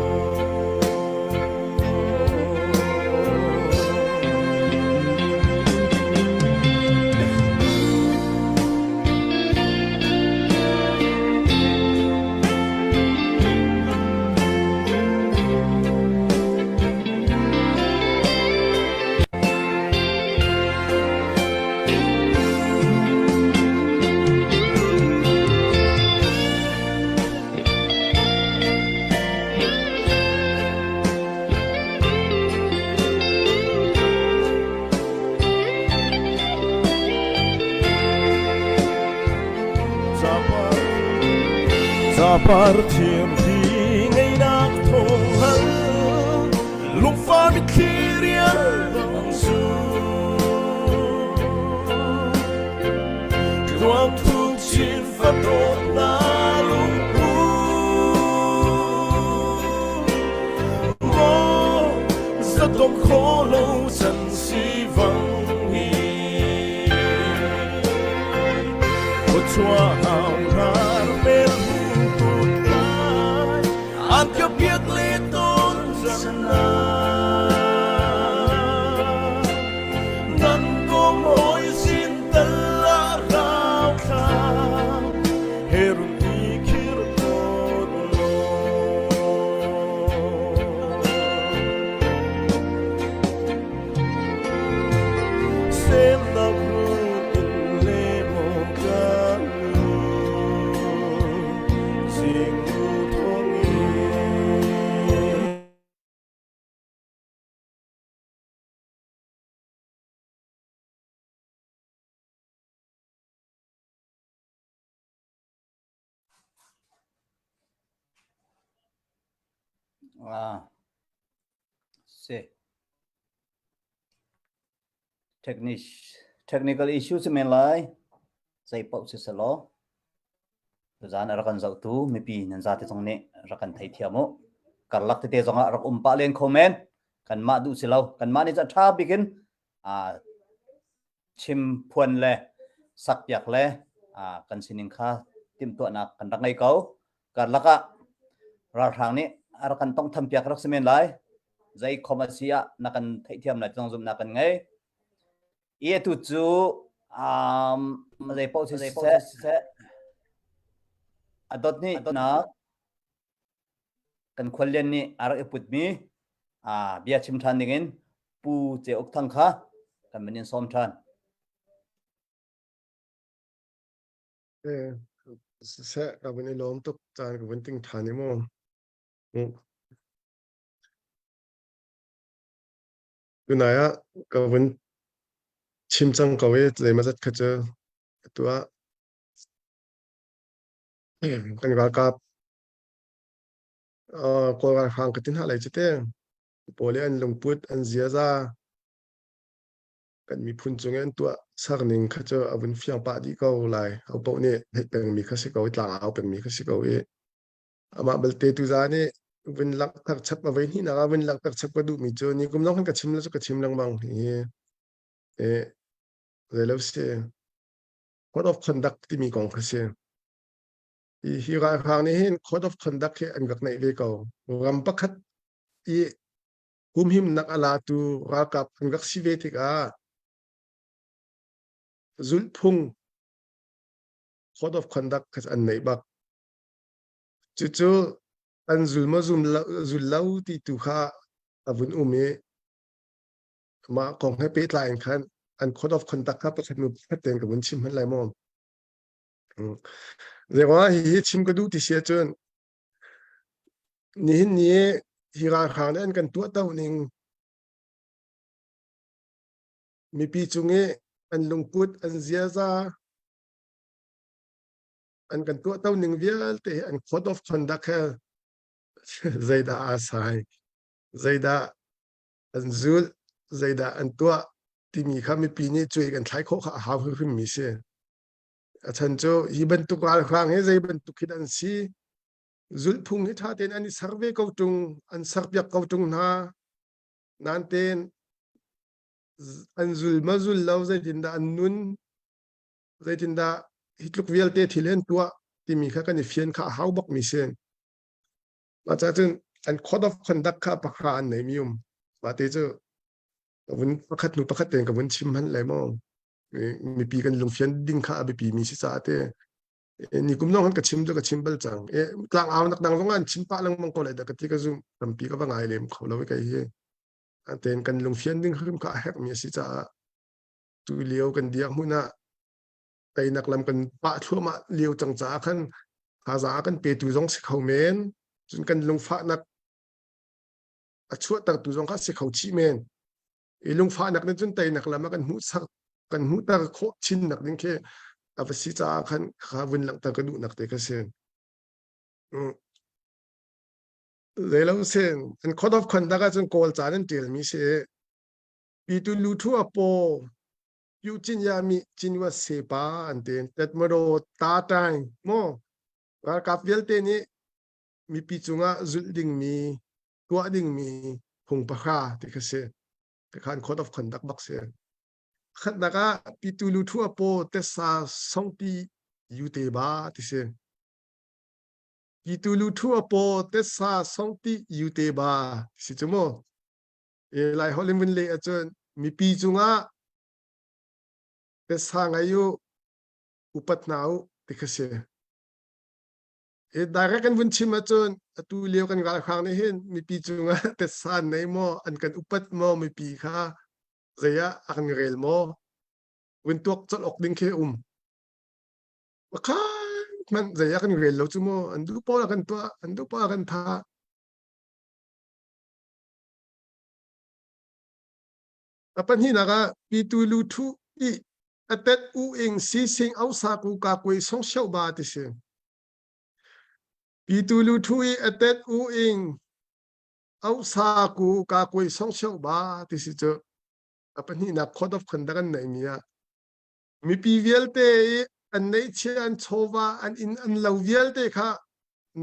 Capar thiam hi ngeinak thawng hal lungfa mitthli rial bang zu tluang thung chin fadawt na lungpu maw zatom kho lo can si vang hi Khuachua hau rar bel hu tut lai an ka biak le ton zana Nan kom hoi sin tal la rau thla herun i khir ton lo. Semnak run in le maw kan nu zingnu thawngin. Ah, si. Technical issue si men lai. Zei paoh si selaw. Tuzaan a rak kan zohtu mipi nan zate zong nih rak kan theithiam u. Karlak tete zongah rak um pah len kho men. Kanmah duh si lo. Kanmah nih cun ṭha bik in chim phuan le sakpiak le kan sining kha timhtuahnak kan rak ngei ko. Karlak ah ralhrang nih a rak kan tongtham piak rak si men lai. Zei khom a si ah na kan theihthiam lai zong zumhnak kan ngei. I atu cu um, zei paoh si seh a dot nih nak kan khuallian nih a rak i putmi bia chim ṭhan dingin Pu Ce Uk Thang kha kan min in sawm ṭhan. Eh, siseh ka vun i lawm tuk caan ka vun ting ṭhan i mu. Tunai ah ka vun chim cang ko i zeimawzat kha cu atu ah kan ralkap Kawl ralhrang ka ti hna lai cu te. Pawl i an lungput, an ziaza, kan miphun cung i an tuah serning kha cu a vun fiang pah dih ko lai. Ho paoh nih theih pengmi kha si ko i tlangau pengmi kha si ko i amah belte tuzaan i vun langhter chap a voi hnihnak ah vun langhter chap ka duhmi cu ni kum zong khan ka chim le cu ka chim lengmang hi e zeilo si code of conduct timi kong kha si. Hi hi ralhrang nih hin code of conduct hi an rak neih ve ko. Ram pakhat i humhimnak a latu ralkap an rak si ve tikah zulhphung code of conduct kha an neih bak. Cucu an zul maw zum lo, zul lo ti tu kha a vun um i mah kong he pehtlai in khan an code of conduct kha pakhat hnu pakhat tein ka vun chim hmanh lai maw. Zeiruangah hihi chim ka duh ti si ahcun nihin ni hi ralhrang nih an kan tuahto ning mipi cung i an lungput an ziaza an kan tuahto ning vialte hi an code of conduct he zeidah aa sai zeidah an zulh zeidah an tuah timi kha mipi nih cuai kan thlai khawh kha a hau hrimhrim mi si. A chan cu hi bantuk ralhrang hi zei bantuk hin an si. Zulhphung hi ṭha tein an i ser ve ko ṭung, an serpiak ko ṭung hna. Nain an zul ma zul lo zeitindah an nun, zeitindah hi tluk vialte thil an tuah timi kha kan i fian kha a hau bakmi si. Mah caah cun an code of conduct kha pakha an neimi um. Mah te cu ka vun pakhat hnu pakhat tein ka vun chim hmanh lai maw. Mipi kan lungfian ding kha a biapi mi si caah te ni kum zong ka chim cu ka chim bal cang. E tlang au nak dang zong an chim pah lengmang ko lai dah ka ti ka zum tampi ka va ngai lem kho lo kai hi. Tein kan lungfian ding hrim kha a herh mi a si caah tu lio kan diak hmun ah teinak lam kan pah thluahmah lio cang caah khan thazaang kan petu zong si kho men cun kan lungfahnak a chuahtertu zong kha si kho chih men i lungfahnak nih cun teinak lam a kan hmuhsak kan hmuhter khawh chinnak ding khi a va si caah khan kha vun langhter ka duhnak te kha si. Zeilo sin an code of conduct ahcun kawl ca an ṭialmi si Pitu lu thu a paw yu cin ya mi cin wa se pa an ti tetmado ta tai mo ralkap vialte nih mipi cungah zulh dingmi tuah dingmi phung pahra ti kha si. Khan code of conduct bak si. Khatnak ah pitu lu thu a paw tesa songpi yu te ba ti si. Pitu lu thu a paw tesa songpi yu te ba ti si cu mu. E lai holh in vun leh ahcun mipi cungah tesa ngai u upat hna u ti kha si. E direct kan vun chim ahcun atu lio kan ralhrang nih hin mipi cungah tesa an nei maw an kan upat maw mipi kha zei ah a kan rel maw vun tuak colh awk ding khi um. Pakhat hmanh zei ah kan rel lo cu mu an duh paoh ah kan tuah an duh paoh ah kan thah. A pahnihnak ah pitu lu thu i a tet u ing si sing au sa ku ka kui song xiao ba ti si. Pitu lu thu i a tet u ing au sa ku ka kui song xiao ba ti si cu a pahnihnak code of conduct an neih mi ah. Mipi vialte i an neihchiah an chawva an inn an lo vialte kha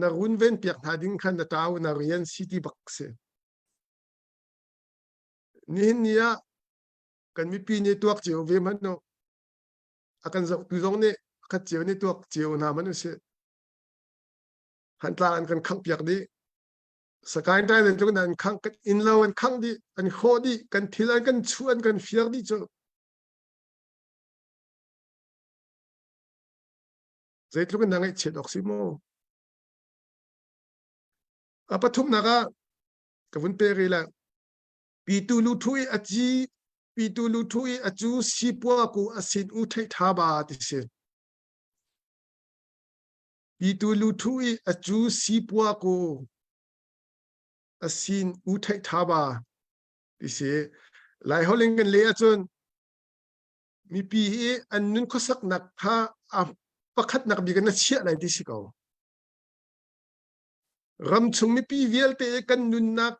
na runven piak hna ding kha na ṭau na rian si ti bak si. Nihin ni ah kan mipi nih tuak cio ve hmanh u. A kan zohtu zong nih khat cio nih tuak cio hna hmanh usih. Hantlang an kan khangh piak dih. Sakaing ṭai zeitluk in an khangh kan inn lo an khangh dih, an hrawh dih, kan thil an kan chuh an kan fir dih cu. Zeitluk in dah ngaihchiat awk si mu. A pathumnak ah ka vun pe rih le pitu lu thu i a ci pitu lu thu i a cu sipua ku a sin u theih tha ba ti si. Pitu lu thu i a cu sipua ku a sin u theih tha ba ti si. Lai holh in kan leh ahcun mipi hi an nun khuasaknak kha a pakhatnak bik in a chiah lai ti si ko. Ramchung mipi vialte kan nunnak,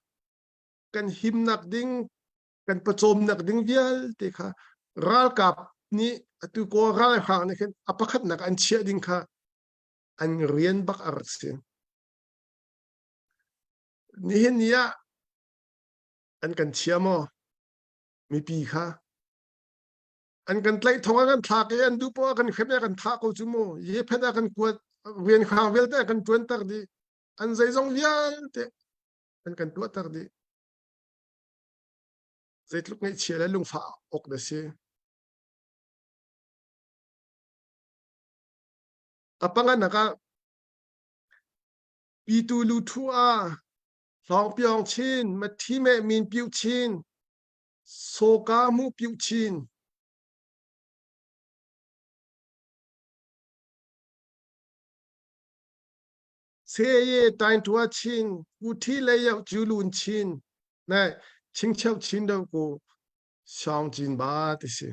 kan himnak ding, kan pawcawmnak ding vialte kha ralkap nih atu kawl ralhrang nih khin a pakhatnak an chiah ding kha an rian bak a rak si. Nihin ni ah an kan chia maw? Mipi kha an kan tlaih thong ah kan thlak i an duh poah kan hrem i kan thah ko cu mu ye phet ah kan kuat rian hrang vialte kan ṭuan ter dih an zeizong vialte an kan tuah ter dih zeitluk ngaihchia le lungfah awk na si a panganak ah pitu lu thu a hlawngpiong chin mathi me min piu chin Soka mu piu chin. Seye tain tua chin, ku thi le yau chu lun chin, nai ching cheu chin do ku song chin ba ti si.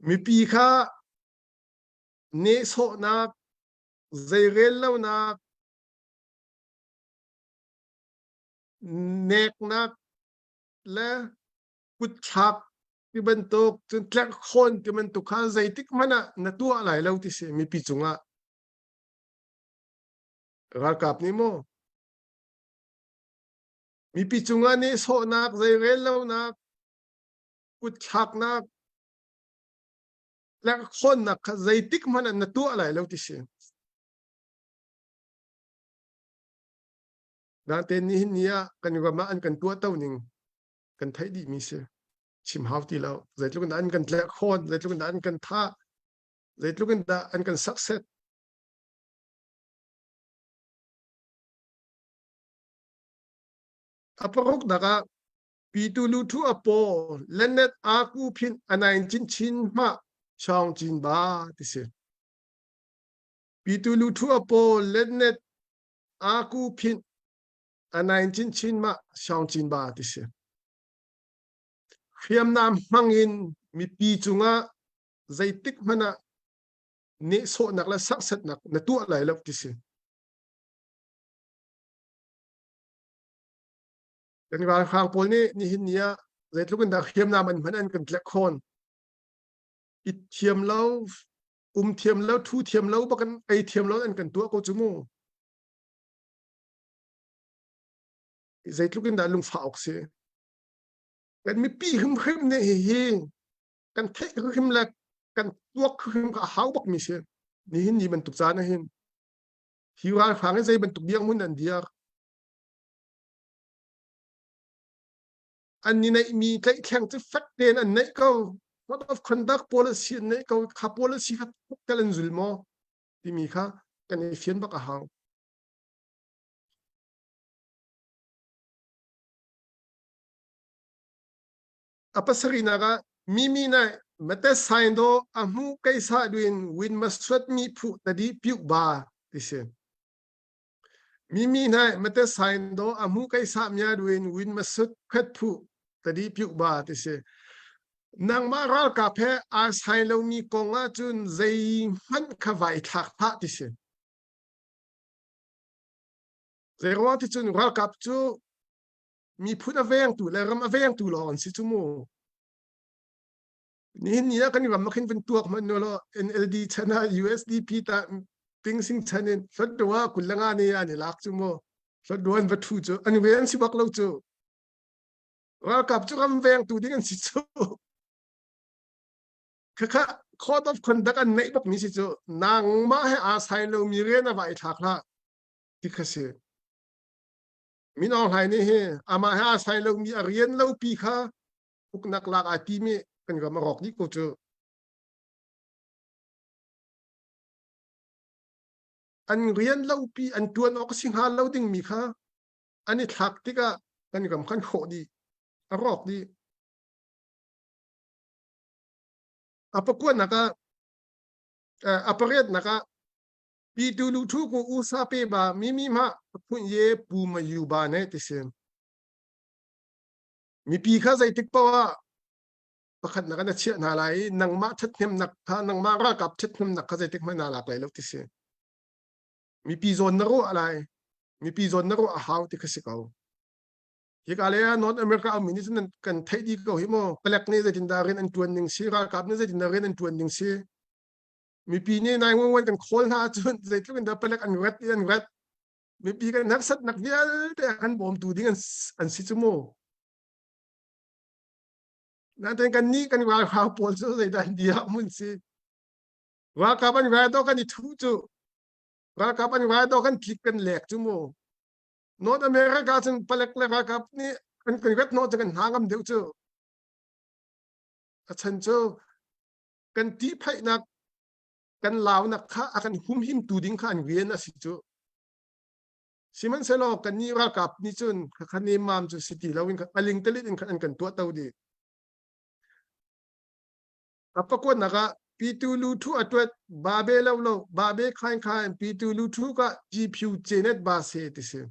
Mipi kha ne sawhnak, zeirel lonak, neknak le kutthlak ti bantuk cun tlerhkhawn ti bantuk kha zeitik hmanh ah na tuah lai lo ti si mipi cungah ralkap nih maw mipi cungah nih sawhnak zeirel lonak kutthlaknak tlerhkhawnnak kha zeitik hmanh ah na tuah lai lo ti si Natein nihin ni ah kan ram ah an kan tuahto ning kan theih dihmi si. Chim hau ti lo. Zeitluk in dah an kan tlerhkhawn, zeitluk in dah an kan thah, zeitluk in dah an kan sakset. A paruknak ah Pitu Luthu a paw Lenet Aku phin anain chin chin hma chong chin ba ti si. Pitu Luthu a paw Lenet Aku phinh a nain chinchin mah Siang Cin Ba ti si. Hriamnam hmang in mipi cungah zeitik hmanh ah nehsawhnak le serhsatnak na tuah lai lo ti si. Kan ralhrang pawl nih nihin ni ah zeitluk in dah hriamnam an hman an kan tlek khawn. I thiam lo um thiam lo thu thiam lo bakin ei thiam lo an kan tuah ko cu mu zeitluk in dah lungfah awk si kan mipi hrimhrim nih hihi kan theih hrimhrim le kan tuak hrimhrim kha a hau bak mi si nihin ni bantuk caan ah hin hi ralhrang hi zei bantuk dirhmun an dir an ni neihmi tlaihtleng cu fek tein an neih ko code of conduct policy an neih ko kha policy kha tel an zul maw timi kha kan i fian bak a hau a pasarihnak ah mimi nai mate sain do a hmu keisa duin win maswat mi phu tadi piu ba ti si Mimi hnai mate sain do a hmu kai sa mya duin win masut khat phu tadi piu ba ti si. Nangmah ralkap he aa sai lomi kong ah cun zeihmanh kha vai thlak hlah ti si. Zeiruang ti cun ralkap cu miphun a vengtu le ram a vengtu lawng an si cu mu. Nihin ni ah kan ram ah khin van tuak hmanh law NLD chan ah USDP ta ting sing chan in hlat ah 25 ne an i lak cu mu. Hlat an va thu cu an rian si bak lo cu. Ralkap cu ram veng tu ding an si cu. Khakha code of conduct an neih bak mi si cu nangmah he aa sai lo mi rian a va i thlak hlah ti kha si. Min Aung Hlaing nih hi amah he aa sai lo mi a rian lo pi kha uknak lak aa tim i kan ram a rawk dih ko cu. An rian lo pi an tuan awk si hnga lo ding mi kha an i thlak tikah kan ram khan hrawh dih a rawk dih. A pakuanak ah a pariatnak ah Pitu lu thu ku u sa pe ba mi mi ma phun ye pu ma yu ba ne ti si. Mipi kha zeitik paoh ah pakhat nak na chiah hna lai i nangmah ṭhathnemnak kha nangmah ralkap ṭhathnemnak kha zeitik hmanh naa lak lai lo ti si. Mipi zawn na ruah lai. Mipi zawn na ruah a hau ti kha si ko. Hika le ah North America ummi nih cun kan theih dih ko hi mu. Palek nih zeitindah rian an ṭuan ning si, ralkap nih zeitindah rian an ṭuan ning si. Mipi nih 911 kan call hna ahcun zeitluk in dah palek an rat i an rat. Mipi kan harsatnak vialte a kan bawmtu ding an, an si cu mu. Nain kan nih kan ralhrang pawl cu zeidah an dia mun si. Ralkap an rai do kan i thu cu. Ralkap an rai do kan tlik kan lek cu mu. North America cun palek le ralkap nih an kan rat hnawh cu kan hna ngam deuh cu. A chan cu kan tihphaihnak kan launak kha a kan humhimtu ding kha an rian a si cu. Sihmanhsehlaw kannih ralkap nih cun khakha nemmam cu si ti loin a lingtalit in khan an kan tuahto dih. A pakuatnak ah Pitu lu thu a tuat ba be lo lo ba be khain khain pitu lu thu ka gphu cenet ba se ti si.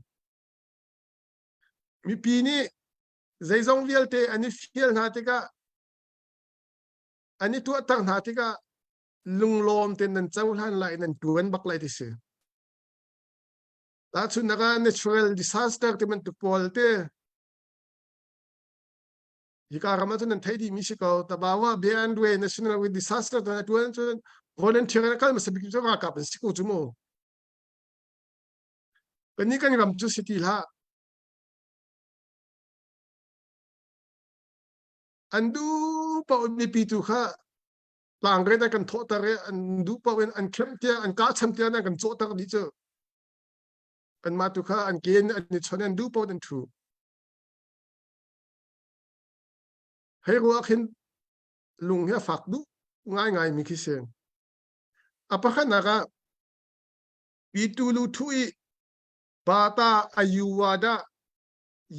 Mipi nih zeizong vialte an i fial hna tikah an i tuahter hna tikah lunglawm tein nan cohlan lai nan tuan bak lai ti si. Tahchunhnak ah natural disaster ti bantuk pawl te hika ram ahcun nan theih dihmi si ko. Tabawa Beandwe National Disaster tu na tuan cun volunteer in a kal hmasa bik cu ralkap an si ko cu mu. Kannih kan ram cu si ti hlah. An duh paoh mipi tu kha tlangret an kan thawhter i an duh paoh in an khremh tiang an kahcham tiang an kan cawhter dih cu. Kanmah tu kha an ke in an i chon an duh paoh an thu. Hei ruah khin lung hi a fak duh ngaingai mi khi si. A pakhatnak ah Pitu lu thu i Bata Ayuwada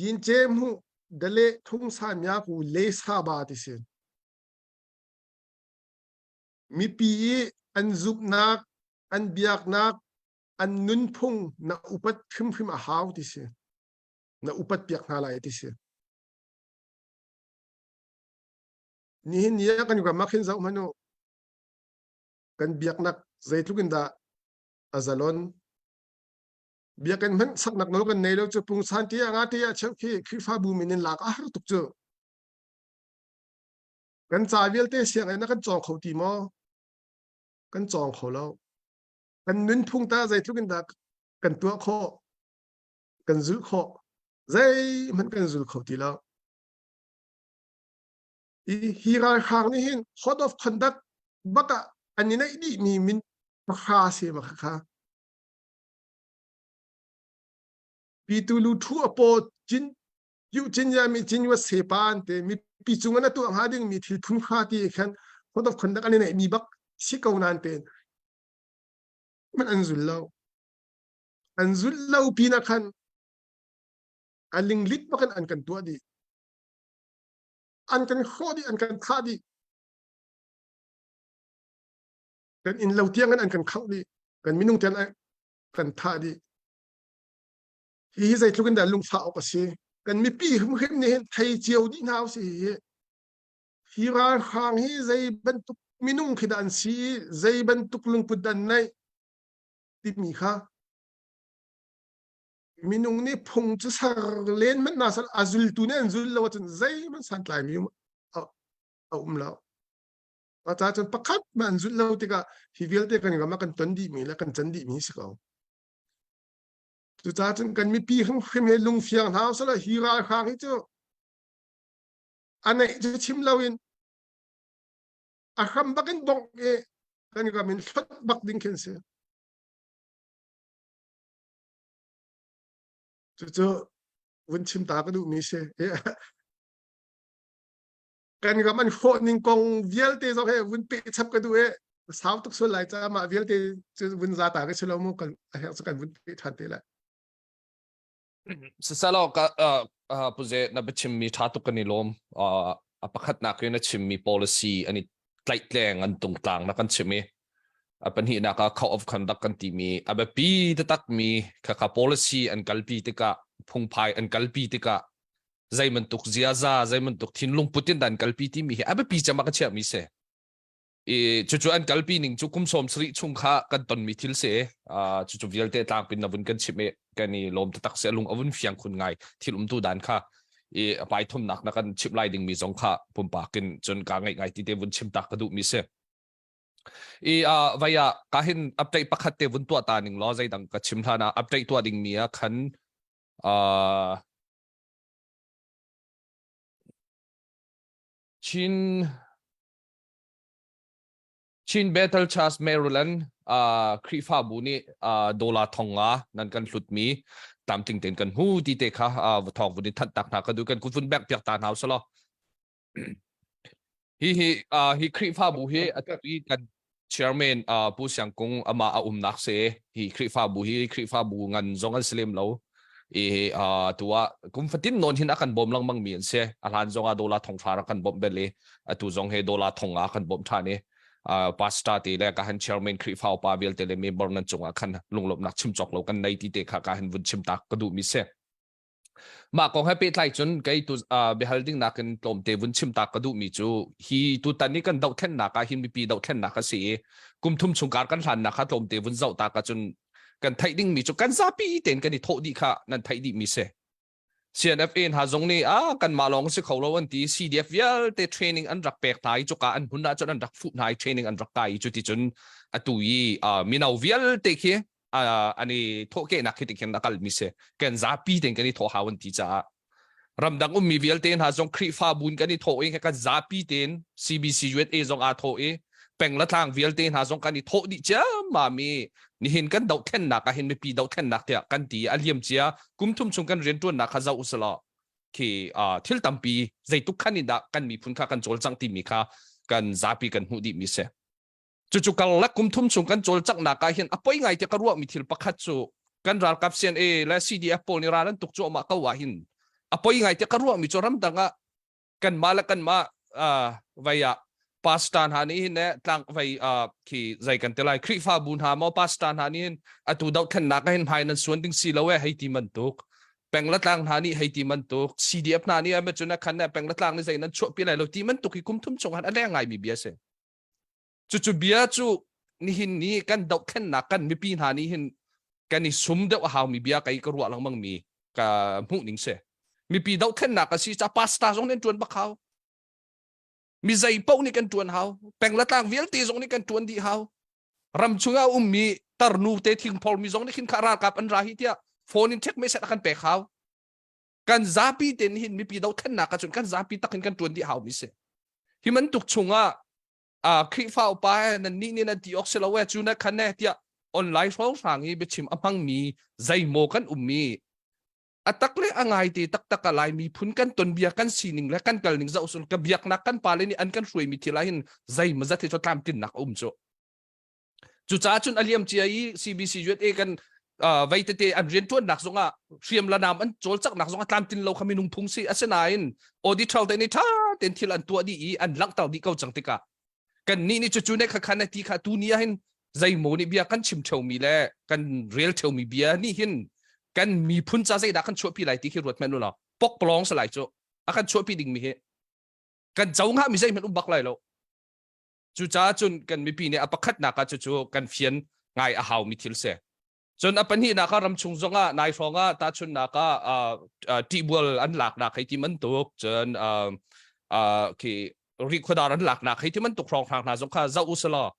Yinche mu dale thung sa mya ku le sa ba ti si. Mipi i an zumhnak, an biaknak, an nunphung na upat hrimhrim a hau ti si. Na upat piak hna lai ti si. Nihin ni ah kan ram ah khin zoh hmanh u. Kan biaknak zeitluk in dah a zalon. Biakinn hmanh saknak nawl kan nei lo cu pungsan ti ah nga ti ah cheu khi Khrihfabu min in lak a har tuk cu. Kan ca vialte sianginn ah kan cawng kho ti maw? Kan cawng kho lo. Kan nunphung ta zeitluk in dah kan tuah khawh? Kan zulh khawh? Zeihmanh kan zul kho ti lo. Hi ralhrang nih hin code of conduct bak ah an i neih dihmi min pahra si ma kha. Pitu lu thu a paw cin yu cin ya mi cin wa se pa an te mipi cung an tuah hnga ding mi thil phun kha ti khan code of conduct an i neih mi bak si ko nan pen man an zul lo an zul lo pin ah khan a linglit bakin an kan tuah dih an kan hrawh dih an kan thah dih kan inn lo tiang in an kan khangh dih kan minung tiang an kan thah dih hi hi zeitluk in dah lungfah awk a si kan mipi hrimhrim nih hin thei cio dih hna usih hi hi ralhrang hi zei bantuk minung khi dah an si i zei bantuk lungput dah an neih timi kha minung nih phung cu ser len hmanh na sal a zultu nih an zul lo ahcun zeihmanh santlai mi a um lo. A ca cun pakhat mah an zulh lo tikah hi vialte kan ram ah kan ton dihmi le kan can dihmi si ko. Cucaah cun kan mipi hrimhrim hi lungfiang hna usih hi ralhrang hi cu a neih cu chim loin a hram bak in bongh i kan ram in hlonh bak ding khin si. Cucu vun chim ta ka duhmi si. Kan ram an hrawh ning kong vialte zong he vun peh chap ka duh i sau tuk sual lai caah mah vialte cu vun za ta ka si lo mu kan a herh cu kan vun peh ṭhan te lai. Sisalaw ka puze na biachimmi ṭha tuk kan i lawm. A pakhatnak in na chimmi policy an i tlaihtleng an tungtlang na kan chim i a pahnihnak ah code of conduct kan timi a biapi taktakmi khakha policy an kalpi tikah phungphai an kalpi tikah zei bantuk ziaza zei bantuk thinlung put in dan kalpi timi hi a biapi cem ah ka chiahmi si. I cucu an kalpi ning cu kum sawm sarih chung kha kan tonmi thil si. Cucu vialte tlangpin na vun kan chim i kan i lawm taktak si. A lung a vun fiang khun ngai thil umtu dan kha i a paithumnak na kan chimh lai dingmi zong kha pumpak in cun ka ngaih ngai ti te vun chim tak ka duhmi si. I uh, vai ah ka hin update pakhat te vun tuah ta ning law zeidang ka chim hlan ah update tuah dingmi ah khan uh, Chin Chin Bethel Church Maryland uh, Khrihfabu nih uh, dollar thong nga nan kan hlutmi tlamtling tein kan hmu ti te kha uh, thawng vun in thanh tak hna ka du kan kut vun bek piak ta hna usalaw. Hi hi uh, hi Khrihfabu hi atu i kan chairman uh, Pu Siang Kung amah a umnak si. Hi Khrihfabu hi Khrihfabu ngan zong an si lem lo. I uh, tu ah kum fatin nawn hin a kan bawm lengmang mi an si. A hlan zong ah dollar thong hra kan bawmh bel i atu zong he dollar thong ah kan bawmh ṭhan i uh, pastor te le ka han chairman Khrihfa upa vialte le member nan cungah khan lunglawmhnak chim cawk lo kan nei ti te kha ka han vun chim tak ka duh mi si. Mah kong he pehtlai cun kei tu uh, biahal ding nakin tlawmte vun chim ta ka duhmi cu hi tutan i kan dohthlennak ah hin mipi dohthlennak a si i kum thum chung kar kan hlannak kha tlawmte vun zoh ta ka cun kan theih dingmi cu kan zapi tein kan i thawh dih kha nan theih dihmi si. CNFA hna zong nih ah kanmah lawng si kho lo an ti CDF vialte training an rak pek hna i cuka an hmun ah cun an rak fuh hna i training an rak kai i cuti cun atu i uh, mino vialte khi an i thawhkehnak khi tikhin a kalmi si kan zapi tein kan i thawh hau an ti caah ramdang ummi vialte hna zong Khrihfabu in kan i thawh i kan zapi tein CBC USA zong aa thawh i peng le tlang vialte hna zong kan i thawh dih ciammam i nihin kan dohthlennak ah hin mipi dohthlennak tiah kan ti a liam cia kum thum chung kan rianṭuannak kha zoh usalaw khi thil tampi zeituk khan in dah kan miphun kha kan cawlcangh timi kha kan zapi kan hmuh dihmi si. Cucu karlak kum thum chung kan cawlcanghnak ah hin a poi ngai tiah ka ruahmi thil pakhat cu kan ralkap CNA le CDF pawl nih ral an tuk cuahmah ko ah hin a poi ngai tiah ka ruahmi cu ramdang ah kanmah le kanmah vai ah pastor hna nih hin tlang vai khi zei kan ti lai Khrihfabu hna maw pastor hna nih hin atu dohthlennak ah hin hmai nan suan ding si lo e hei ti bantuk peng le tlang hna nih hei ti bantuk CDF hna nih ame cun a khan peng le tlang nih zei nan chuahpi lai lo ti bantuk hi kum thum chung han a leng ngaimi bia si. Cucu bia cu nihin ni kan dohthlennak kan mipi hna nih hin kan i sum deuh a haumi bia kei ka ruah lengmang mi ka hmuh ning si. Mipi dohthlennak a si ca pastor zong nih an ṭuan bak hau. Mi zei paoh nih kan ṭuan hau. Peng le tlang vialte zong nih kan ṭuan dih hau. Ram chungah ummi tarnu te thingphor mi zong nih khin kha ralkap an ra hi tiah phone in check message a kan pek hau. Kan zapi ten hin mipi dohthlennak ahcun kan zapi tak in kan ṭuan dih hau mi si. Hi bantuk chungah uh, Khrihfa upa he nan nih nih nan ti awk si lo e cu na khan e tiah online hrawnghrang i biachim a hmangmi zeimaw kan ummi a tak le a ngai te taktak a lai miphun kan ton bia kan sining le kan kal ning zoh sul ka biaknak kan pale nih an kan hruaimi thil ah hin zeimaw zat hi cu tlamtlinnak a um cu cucaah cun a liam cia i CBC USA kan uh, vei tete an rianṭuannak zongah hriam la nam an cawlcaknak zongah tlamtlin lo kha minung phung si asinain auditor te nih ṭha tein thil an tuah dih i an langhter dih ko cang tikah kan nih nih cucu ne kha khan ti kha tu ni ah hin zeimaw nih bia kan chim ṭheumi le kan rel ṭheumi bia nih hin kan miphun ca zeidah kan chuahpi lai ti khi ruat hmanh u law pokpalawng si lai cu a kan chuahpi dingmi hi kan co hnga mi zeihmanh um bak lai lo Cucaah cun kan mipi nih a pakhatnak ah cucu kan fian ngai a haumi thil si. Cun a pahnihnak ah ramchung zongah nai hrawng ah tahchunhnak ah ṭihbual an laknak hei ti bantuk cun khi Rihkhawdar an laknak hei ti bantuk hrawnghrang hna zong kha zoh u selaw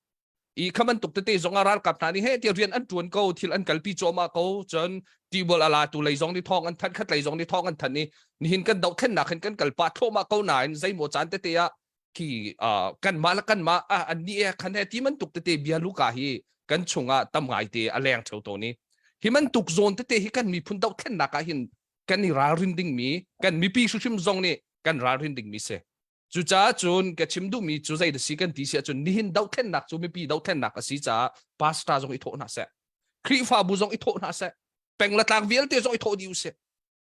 i kha bantuk tete zong ah ralkap hna nih he ti rian an tuan ko thil an kalpi cuahmah ko cun tibol ala tu lei zong nih thawng an thanh khat lei zong nih thawng an thanh i nihin kan dohthlennak hin kan kalpah thluahmah ko nain zeimaw caan tete ah khi kanmah le kanmah an nih e khan he ti bantuk tete bia luka hi kan chungah tam ngai te a leng theo tawn i hi bantuk zawn tete hi kan miphun dohthlennak ah hin kan i ralrin dingmi kan mipi hrimhrim zong nih kan ralrin dingmi si Cucaah cun ka chim duhmi cu zei si kan ti si ahcun nihin dohthlennak cu mipi dohthlennak a si caah pastor zong i thawh hna seh. Khrihfabu zong i thawh hna seh. Peng le tlang vialte zong i thawh dih usih.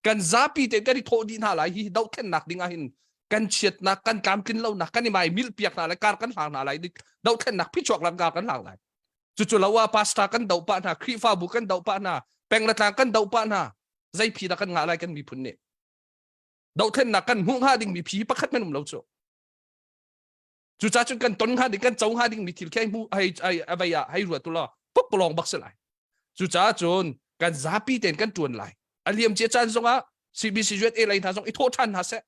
Kan zapi te kan i thawh dih hna lai hi dohthlennak ding ah hin kan chiatnak kan tlamtlin lonak kan i mai milh piak hna lai kar kan hlang hna lai dohthlennak phichuak lam kar kan hlang lai. Cucu lo ah pastor kan doh pah hna Khrihfabu kan doh pah hna peng le tlang kan doh pah hna zei phi dah kan ngah lai kan miphun nih dohthlennak kan hmuh hnga dingmi phi pakhat hmanh um lo cu cucaah cun kan ton hnga ding kan co hnga dingmi thil khi hmu hei ai avei ah hei ruat ulaw pukpalawng bak si lai cucaah cun kan zapi tein kan tuan lai a liam cia caan zongah CBC USA lei hna zong i thawh ṭhan hna seh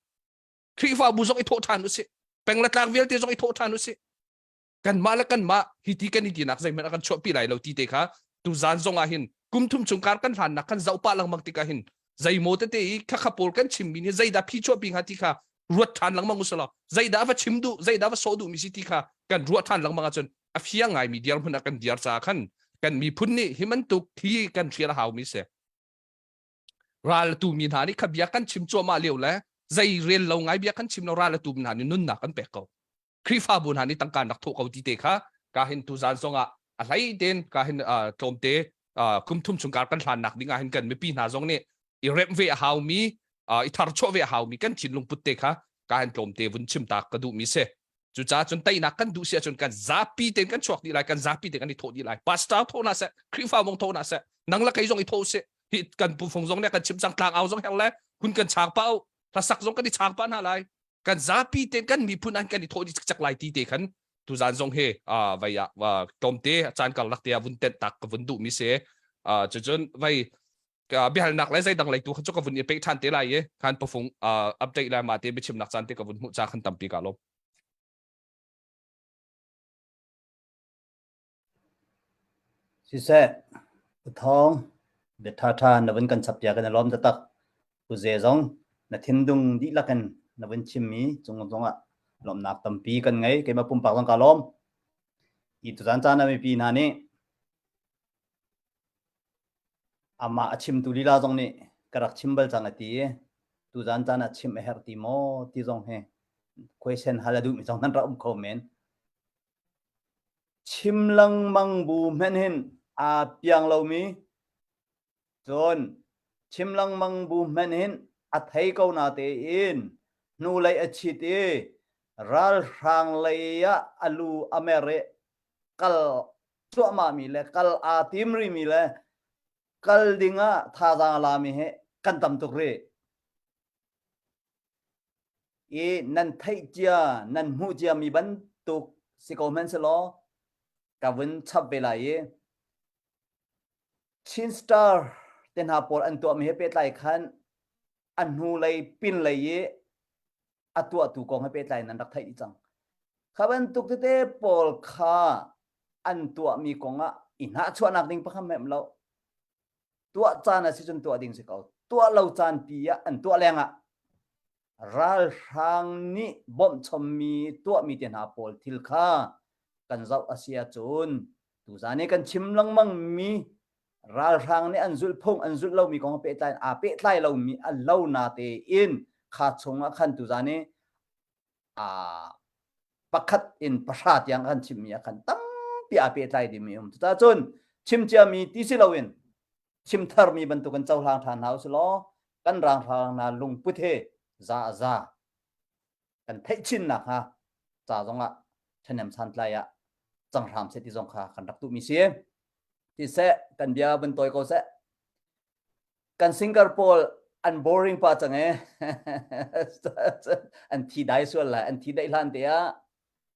Khrihfabu zong i thawh ṭhan usih peng le tlang vialte zong i thawh ṭhan usih kanmah le kanmah hi ti kan i tinak zeihmanh a kan chuahpi lai lo ti te kha tuzan zong ah hin kum thum chung kar kan hlannak kan zoh pah lengmang tikah hin zeimaw tete i khakha pawl kan chimmi nih zeidah phi chuahpi hnga ti kha ruat ṭhan lengmang usalaw zeidah va chim duh zeidah va sawh duhmi si ti kha kan ruah ṭhan lengmang ahcun a fiang ngaimi dirhmun ah kan diar caah khan kan miphun nih hi bantuk hi kan hrial a haumi si ral tu mi hna nih kha bia kan chim cuahmah lio le zei rel lo ngai bia kan chim lo ral tu hna nih nunnak kan pek ko Khrihfabu hna nih tangka rak thawh ko ti te kha ka hin tuzan zongah a hlei tein ka hin tlawmte kum thum chung kar kan hlannak ding ah hin kan mipi hna zong nih i remh ve a haumi i tharchuah ve a haumi kan thinlung put te kha ka hin tlawmte vun chim tak ka duhmi si cucaah cun teinak kan duh si ahcun kan zapi tein kan chuak dih lai kan zapi tein kan i thawh dih lai pastor thawh hna seh Khrihfa mong thawh hna seh nang le kei zong i thawh sih hi kan pufung zong nih kan chim cang tlang au zong herh le hun kan chang pa u hlasak zong kan i chang pa hna lai kan zapi te kan miphun an kan i thawh dih cak lai ti te khan tuzan zong he vai ah tlawmte caan karlak te ah vun tenh tak ka vun duh mi si cucun vai biahalnak le zeidang lei tu kha cu ka vun i pe ṭhan te lai i khan pafung update lai ma te biachimnak caan te ka vun hmuh ca khan tampi ka lawm. Siseh, U Thawng, bia ṭhaṭha na vun kan chap piak in a lawm taktak. Pu Ze zong na thinlung dihlak in na vun chimmi cung zongah lawmhnak tampi kan ngei. Keimah pumpak zong kaa lawm. Hi tuzan caan ah mipi hna nih amah a chimtu lila zong nih ka rak chim bal cang a ti i tuzan caan ah chim a herh ti maw ti zong hi question hal a duhmi zong nan rak um kho men. Chim lengmang bu hmanh hin aa piang lomi, cun chim lengmang bu hmanh hin a thei ko natein hnulei a chit i ralhrang lei ah a lu a mer i kal cuahmahmi le kal aa tim rihmi le kal ding ah thazaang a lami hi kan tam tuk rih. I nan theih cia nan hmuh cia mi bantuk si ko hmanhsehlaw ka vun chap ve lai i Chin Star te hna pawl an tuahmi he pehtlai khan a hnulei pinlei i a tuahtu kong he pehtlai nan rak theih dih cang. Kha bantuk tete pawl kha an tuahmi kong ah i hnahchuahnak ding pakhat hmanh lo. Tuah caan a si cun tuah ding si ko. Tuah lo caan pi ah an tuah leng ah ralhrang nih bawmhchommi tuahmi te hna pawl thil kha kan zoh a si ahcun tuzan i kan chim lengmang mi ralhrang nih an zulh phung an zulh lomi kong pehtlai aa pehtlai lomi a lo na tein kha chung ah khan tuzan i aa pakhat in pahra tiang kan chimmi ah khan tampi aa pehtlai dingmi um. Cucaah cun chim ciami ti si loin chim tharmi bantuk in cohlang ṭhan hna usih law kan ranghrang hna lungput he za a za kan theih chin nakhnga ca zongah ṭhahnem santlai ah cang hram seh ti zong kha kan rak duhmi si. Siseh kan bia vun tawi ko seh. Kan singer pawl an boring pa cang e an thi dai sual lai an thi daih hlan te ah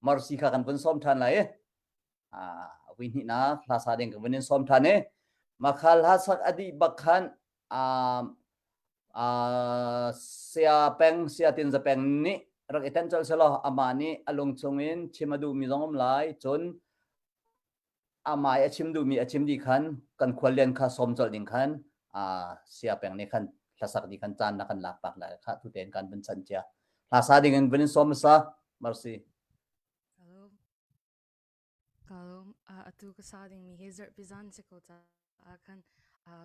Mercy kha kan vun sawm ṭhan lai i vui hnihnak hla sa ding kan vun in sawm ṭhan i makha hla sak a dih bak khan sia peng sia tin za peng nih. rak i tenh colh selaw amah nih a lung chungin chim a duhmi zong um lai cun amah i a chim duhmi a chim dih khan kan khuallian kha sawm colh ding khan sia peng nih khan hlasak dih khan caan na kan lak pak lai kha tu tein kan vun chan cia hla sa ding in vun in sawm hmasa merci Hello. Kalum atu ka sa dingmi hi zarhpi zan si ko caah khan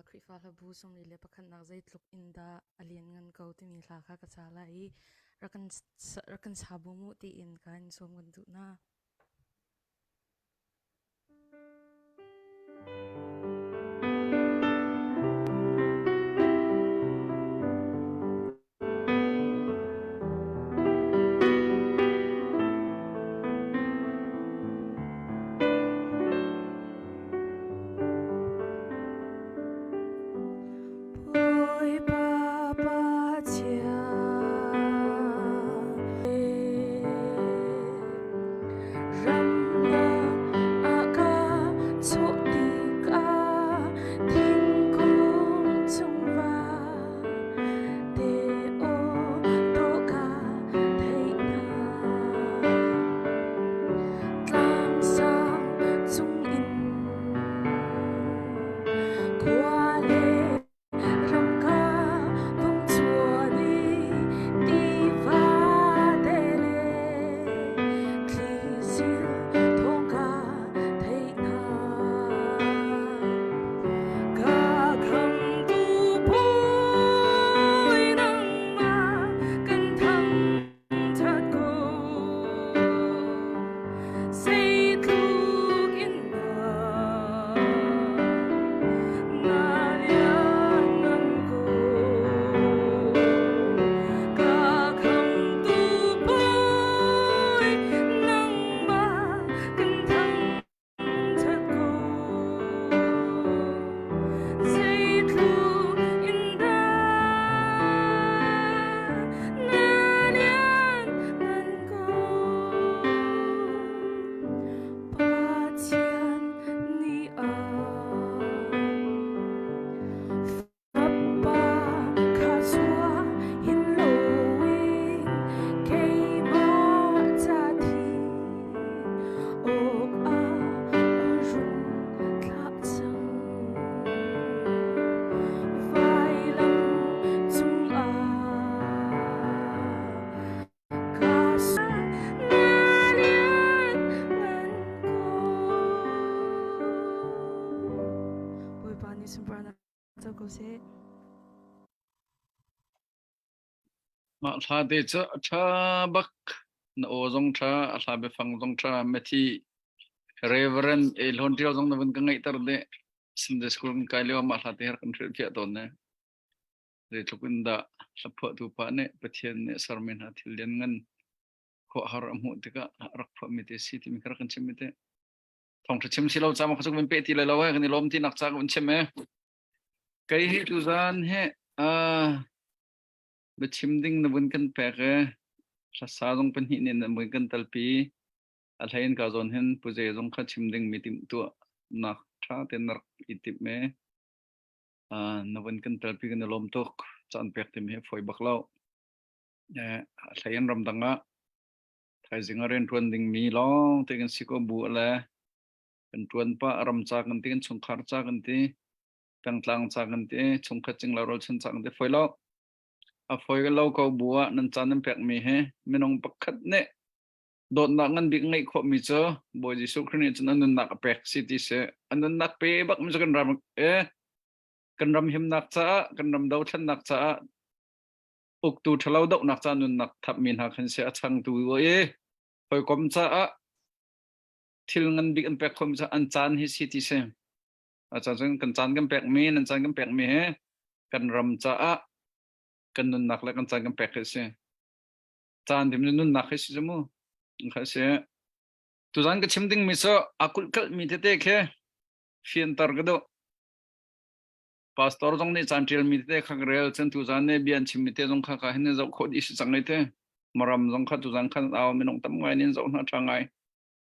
Khrihfa hlabu 41 nak zeitluk in dah a lianngan ko timi hla kha ka sa lai i rak kan rak kan sa bu mu tiin kan sawm kan duh na. Bawipa Pathian ramlak ah ka chuah tikah thingkung cung va te aw dawh ka theih hna. Tlangsang cungin khua le ram ka vung chuan i tiva te le thlizil thawng ka theih hna. Ka khamtu Bawi nangmah kan thang ṭhat ko. Zeitluk in dah na lianngan ko. Ka khamtu Bawi nangmah kan thang ṭhat ko. Zeitluk in dah na lianngan ko. Pathian nih a Fapa kha chuah hin loin keimah ca thi awk ah a rung thlah cang. Vailam cungah ka na lianngan ko. Bawipa nih sunparnak co ko seh. Mah hla te cu a ṭha bak. Na aw zong ṭha, a hla biafang zong ṭha. Methi Reverend e hlawn ṭial zong na vun ka ngaihter deh. Sunday school kan kai lio ah mah hla te har kan hrilhfiah tawn ne. Zeitluk in dah hlaphuahtu pa nih Pathian nih sermi hna thil lianngan khuahar a hmuh tikah a rak phuahmi te si timi kha rak kan chim te. Thawngṭha chim si lo ca ma kha cu kan pe ti lai lo eh kan i lawm ti nak ca kan chim eh. Kei hi tuzaan hi uh, biachim ding na vun kan pek e hlasa zong pahnih nih na vun kan talpi a hlein ka zawn hin puze zong kha chim ding mi timh tuah nak ṭha ten na rak i timh e uh, na vun kan talpi kan i lawm tuk caan pek tim hi foi bak lo eh a hlein ramdang ah thaizing a rian ṭuan ding mi lawng te kan si ko bu le kan ṭuan pah ram ca kan ti kan chungkhar ca kan ti pengtlang ca kan ti chungkhat cingla ralchan ca kan ti foi lo a foi lo ko bu ah nan caan nan pek mi hi minung pakhat nih dawtnak ngan bik ngeih khawh mi cu Bawi Jesuh Khrih nih cun a nunnak a pek si ti si a nunnak pe bak mi cu kan ram eh kan ram himnak caah kan ram dothlennak caah uktu ṭhalo dohnak caah nunnak thap mi hna khan si a changtu i hawikom caah thil ngan bik an pek khawh mi cu an caan hi si ti si a caan cun kan caan kan pek mi nan caan kan pek mi he kan ram caah kan nunnak le kan caan kan pek hi si caan tim nunnak hi si cu mu kha si tuzan ka chim ding mi cu a kulhkalh mi tete khi fianter ka duh pastor zong nih caan ṭial mi tete kha ka rel cun tuzan nih bia an chim mi te zong kha ka hin zoh khawh dih si cang te maram zong kha tuzan khan au minung tam ngai nin zoh hna ṭha ngai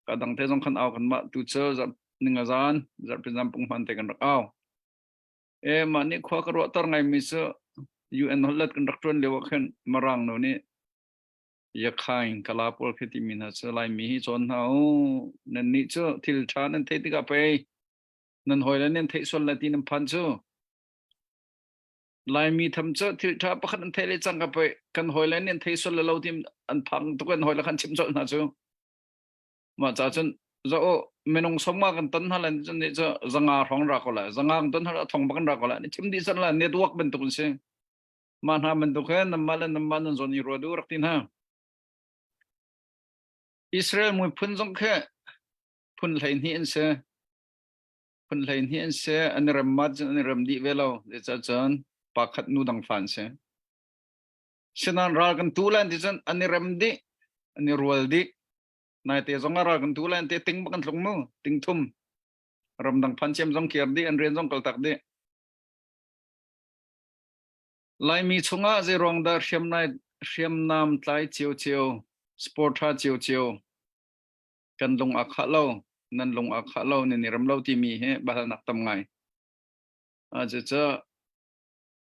ka dang te zong khan au kan mah tu cu zarh ninga zan zarhpi zan punghman te kan rak au e mah nih khua ka ruahter ngai mi cu UN hollet kan rak ṭuan lio ah khin marang nu nih. Yakhain Kala pawl khi timi hna cu Laimi hi cawn hna u. Nan nih cu thil ṭha nan theih tikah pei nan hawile nan theih sual lai ti nan phan cu. Laimi tham cu thil ṭha pakhat an theih le cang ka pei kan hawile nih an thei sual lo ti an phang tuk an hawile khan chim colh hna cu. Mah ca cun zo minung sawmnga kan ton hna lai cun nih cu zanga hrawng ra ko lai zanga kan ton hna thong bak kan ra ko lai ni chim dih san la network bantuk an si. Mah hna bantuk he namah le namah nan zawn i ruat u rak ti hna. Israel miphun zong khi phun 12 an si. Phun 12 an si. An i rem mat cun an i rem dih ve lo. Zeicahcun pa khat nu dang fa an si. Sinan ral kan tu lan ti cun an i rem dih. An i rual dih. Naite zong ah ral kan tu lan te ting bak an tlung mu. Ting thum. Ramdang phan ciam zong kir dih. An rian zong kal tak dih. Laimi chungah zeiruang dah hriamnam tlai ciocio, sport ṭha ciocio kan lung aa khah lo, nan lung aa khah lo, nan i rem lo timi hi biahalnak tam ngai. Cucu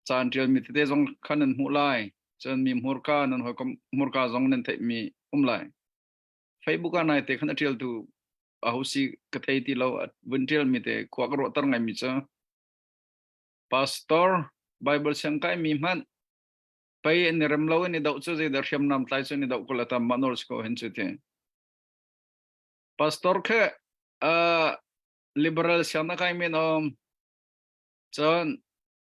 caan ṭialmi tete zong kha nan hmuh lai. Cun mi hmurka, nan hawikom hmurka zong nan theihmi um lai. Facebook ah naite khan a ṭialtu aho si ka thei ti lo, a vun ṭialmi te khua ka ruahter ngaimi cu Pastor, Bible siang kaimi hmanh pei an i rem lo in i doh cu zeidah hriamnam tlai cu an i doh kul atam mah nawl si ko hen cu ti. Pastor khe uh, liberal siang na kai men om cun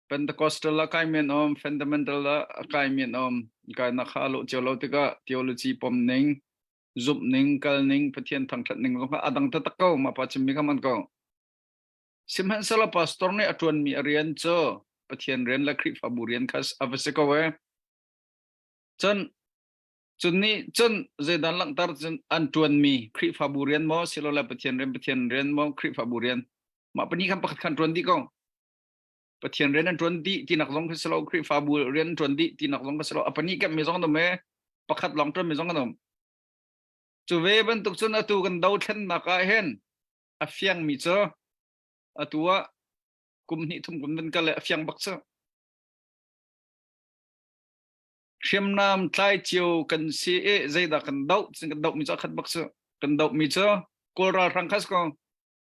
Pentecostal la kai men om fundamental la kai men om kai na kha lo cio lo tikah theology pom ning zumh ning kal ning Pathian thangthat ning zong kha adang taktak ko ma pa chimmi kha man ko Sihmanhsehlaw pastor nih a ṭuanmi a rian cu Pathian rian le Khrihfabu rian kha a va si ko ee. Cun cun nih cun zeidah langhter cun an ṭuanmi Khrihfabu rian maw silole Pathian rian Pathian rian maw Khrihfabu rian mah pahnih khan pakhat khan ṭuan dih ko. Pathian rian an ṭuan dih tinak zong khi si lo Khrihfabu rian an ṭuan dih tinak zong khi si lo a pahnih kemmi zong an um ee pakhat lawng ṭuanmi zong an um. Cu ve bantuk cun atu kan dothlennak ah hin a fiangmi cu atu ah kum hnih thum kum nan kal le a fiang bak cu hriamnam tlai cio kan si i zeidah kan doh cun kan doh mi cu a khat bak cu kan doh mi cu kawl ralhrang khas ko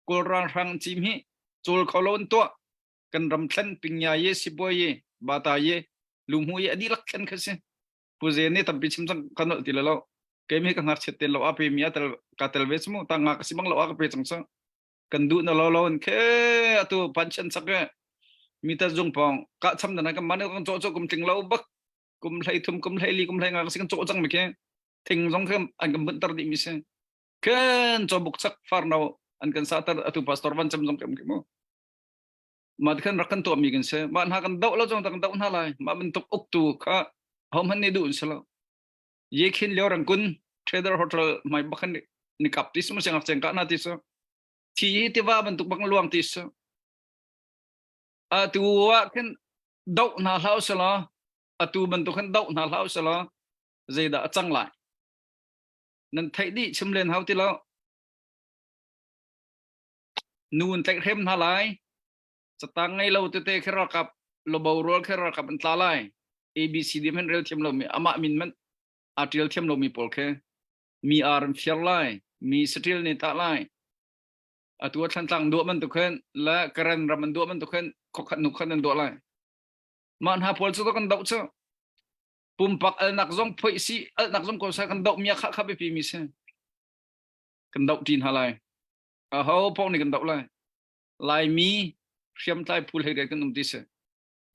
kawl ralhrang cim hi cawl kho lo an tuah kan ram thlen pingya ye sibuai ye bata ye lumhu ye a dihlak thlen kha si Pu Zen nih tampi chim cang ka nolh ti lo keimi ka ngakchiat ten lo a pe mi a tel ka tel ve mu ta nga ka si bang lo a ka pe cang cu kan duh na lo lo in khe atu panchen sak e mi ta zung pong ka cham na kan man kan cho cho kum tling lo bak kum hlei thum kum hlei li kum hlei nga ka si kan cho cang mi khe thing zong khe an kan buntar dih mi si ken cho buk chak far no an kan sa tar atu pastor van cham zong kem ke mu Ma khan rak kan tuahmi kan si. Mah hna kan doh lo zong kan doh hna lai. Mah bantuk uktu kha hohmanh nih duh an si lo. Ye khin lio rangkun trader hotel mai bakhan ni kap ti su siang cheng ka na ti su. Thi hi tiva bantuk bang luang ti su. Atu ah khin doh hna hlah usalaw atu bantuk khan doh hna hlah usalaw zeidah a cang lai. Nan theih dih chim len hau ti lo. Nu an tlaihhrem hna lai. Catang ngei lo tete khi ralkap lobo rual khi ralkap an tla lai. ABCD hmanh rel thiam lomi amah min hmanh aa ṭial thiam lomi pawl khi mi ar an fiar lai, mi saṭil nih tah lai. Atu a Thlantlang duah bantuk khin le Karen ram an duah bantuk khin khokhat nu khat an duah lai. Mah hna pawl cu kan doh cu pumpak alnak zong phoih si alnak zong ko sa kan doh mi kha kha biapi mi si. Kan doh ṭi hna lai. Aho paoh nih kan doh lai. Laimi hriamtlai phu hlei riat kan um ti si.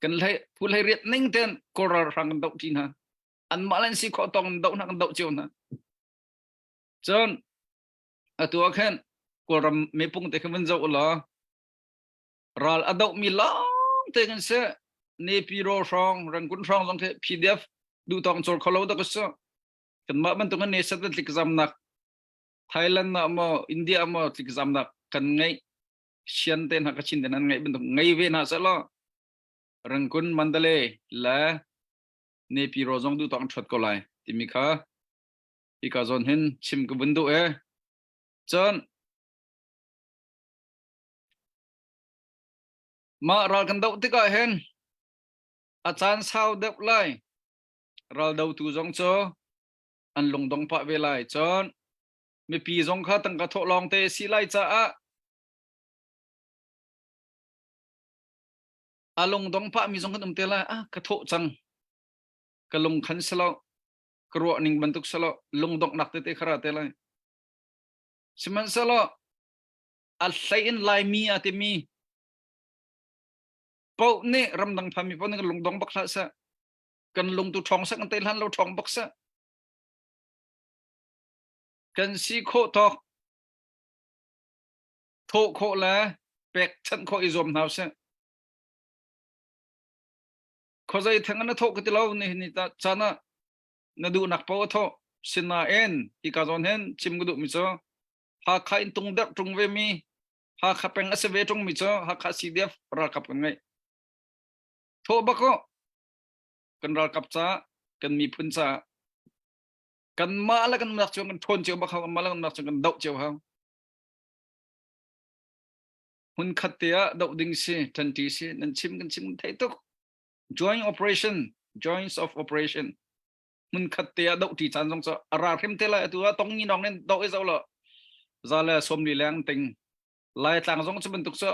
Kan hlei phu hlei riat ning ten Kawl ralhrang kan doh ṭi hna. Anmah le an si khawh tawk in doh hna kan doh cio hna. Cun atu ah khan Kawlram mepung te khan van zoh ulaw ral a dohmi lawng te kan si. Nepiro hrawng, Rangoon hrawng zong khi PDF duh tawk cawl kho lo dak si. Kanmah bantuk in nesat tlik zamnak Thailand ah maw India maw tlikzamnak kan ngeih sian te hna Kachin te hna an ngeih bantuk ngei ve hna seh law Rangoon Mandalay le Nepiro zong duh tawk an ṭhuat ko lai timi kha hika zawn hin chim ka vun duh e. Cun mah ral kan doh tikah hin a caan sau deuh lai ral dotu zong cu. An lungdong pah ve lai. Cun mipi zong kha tangka thawh lawng te si lai caah a lungdong pah mi zong kan um te lai. Ah, ka thawh cang. Ka lung khan si lo. Ka ruah ning bantuk si lo. Lungdonghnak tete kha ra te lai. Sihmanhsehlaw a hlei in Laimi a timi paoh nih ramdang phami paoh nih kan lungdong bak hlah seh. Kan lung tu ṭhawng seh, kan tei hlan lo ṭhawng bak seh. Kan si khawh tawk thawh khawh le pekchanh khawh i zuam hna usih. Khuazei theng na thawh ka ti lo ni ni ta caan ah na duhnak paoh a thawh. Sinain hika zawn hin chim ka duhmi cu Hakha in tung derh ṭung ve mi Hakha peng a si ve ṭung mi cu Hakha CDF ralkap kan ngeih. Thawh bak u. Kan ralkap caah, kan miphun caah kanmah le kan nak cu kan ṭhawn cio bak hau, kanmah le kan nak cu kan doh cio hau. Hmun khat te ah doh ding si, ṭanṭi si, nan chim kan chim thei tuk. Joint operation, joints of operation. Hmun khat te ah doh ṭi caan zong cu a ra hrim te lai atu ah tong ni nong nin doh i zo lo. Za le sawmli leng ting. Laitlang zong cu bantuk cu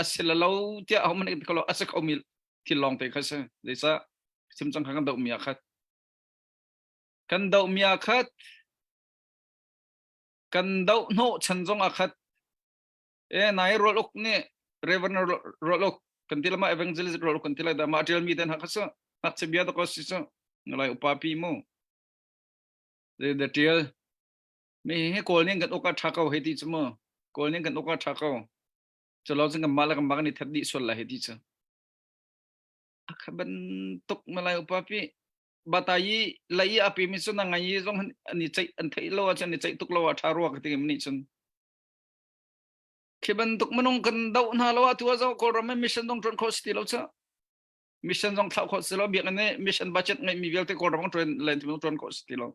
a si le lo tiah ho man ko lo a si kho mi thil lawng te kha si. Zeicah sim cang kha kan doh mi ah khat. Kan doh mi ah khat. Kan doh hnawh chan zong ah khat. E nai rual uk nih Reverend rual uk kan ti lama evangelist rual uk kan ti lai da ma tial mi den ha kha su ngakchia bia da ko si su ngalai upa pi mu de de tial mi hi kawl ning kan uk a tha ko hei ti chu mu kawl ning kan uk a tha ko chu lo cun kan mah le kan mah kan i that dih sual lai hei ti chu a kha bantuk malai upa pi batayi lai a pi mi cu na ngai zong an i ceih an theih lo ahcun an i ceih tuk lo ah tha rua ka ti mi nih cun khi bantuk minung kan doh hna lo ah tu ah zo kawlram in mission zong ṭuan khawh si ti lo cu mission zong thlauh khawh si lo biakinn nih mission budget ngeih mi vialte kawlram ṭuan len ti ṭuan khawh si ti lo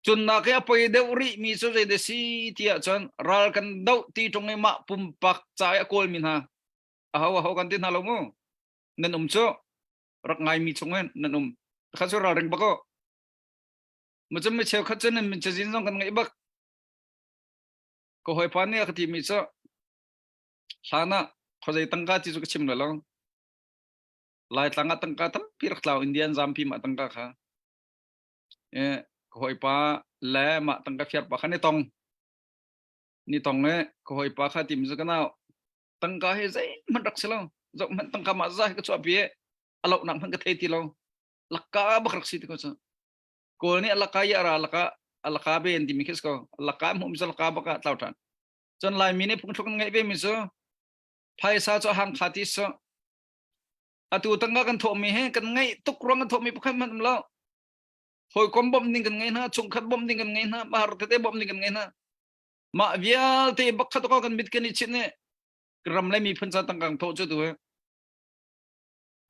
cun nak i a poi deuh rih mi cu zei de si ti ahcun ral kan doh ti ṭung i mah pumpak ca i a kawl mi hna aho aho kan ti hna lo mu nan um cu rak ngai mi chung in nan um kha cu ralring bak o macum mi cheukhat cu nan min cazin zong kan ngeih bak ka hawipa nih a ka timi cu hlan ah khuazei tangka ti cu ka chim lo Laitlang ah tangka tampi rak tlau Indian zampi mah tangka kha e ka hawipa le mah tangka fiar pa kha ni tong ni tong e ka hawipa kha tim cu ka nau tangka he zeihmanh rak si lo zoh hmanh tangka mah za he ka chuah pi e a lohnak hmanh ka thei ti lo lakka bak rak si ti ko cu Kawl nih alaka i ara laka alaka be an timi khi si ko alaka hmuh mi cu alaka bak ah tlau ṭhan cun Laimi nih phungthluk an ngeih ve mi cu phaisa cu hang kha ti su atu tangka kan thawh mi hi kan ngeih tuk ruang kan thawh mi pakhat hmanh um lo hawikom bawmh ding kan ngei hna chungkhat bawmh ding kan ngei hna mahar tete bawmh ding kan ngei hna mah vialte bak khat ko kan mit kan i chinh i ram le miphun ca tangka thawh cu tu hi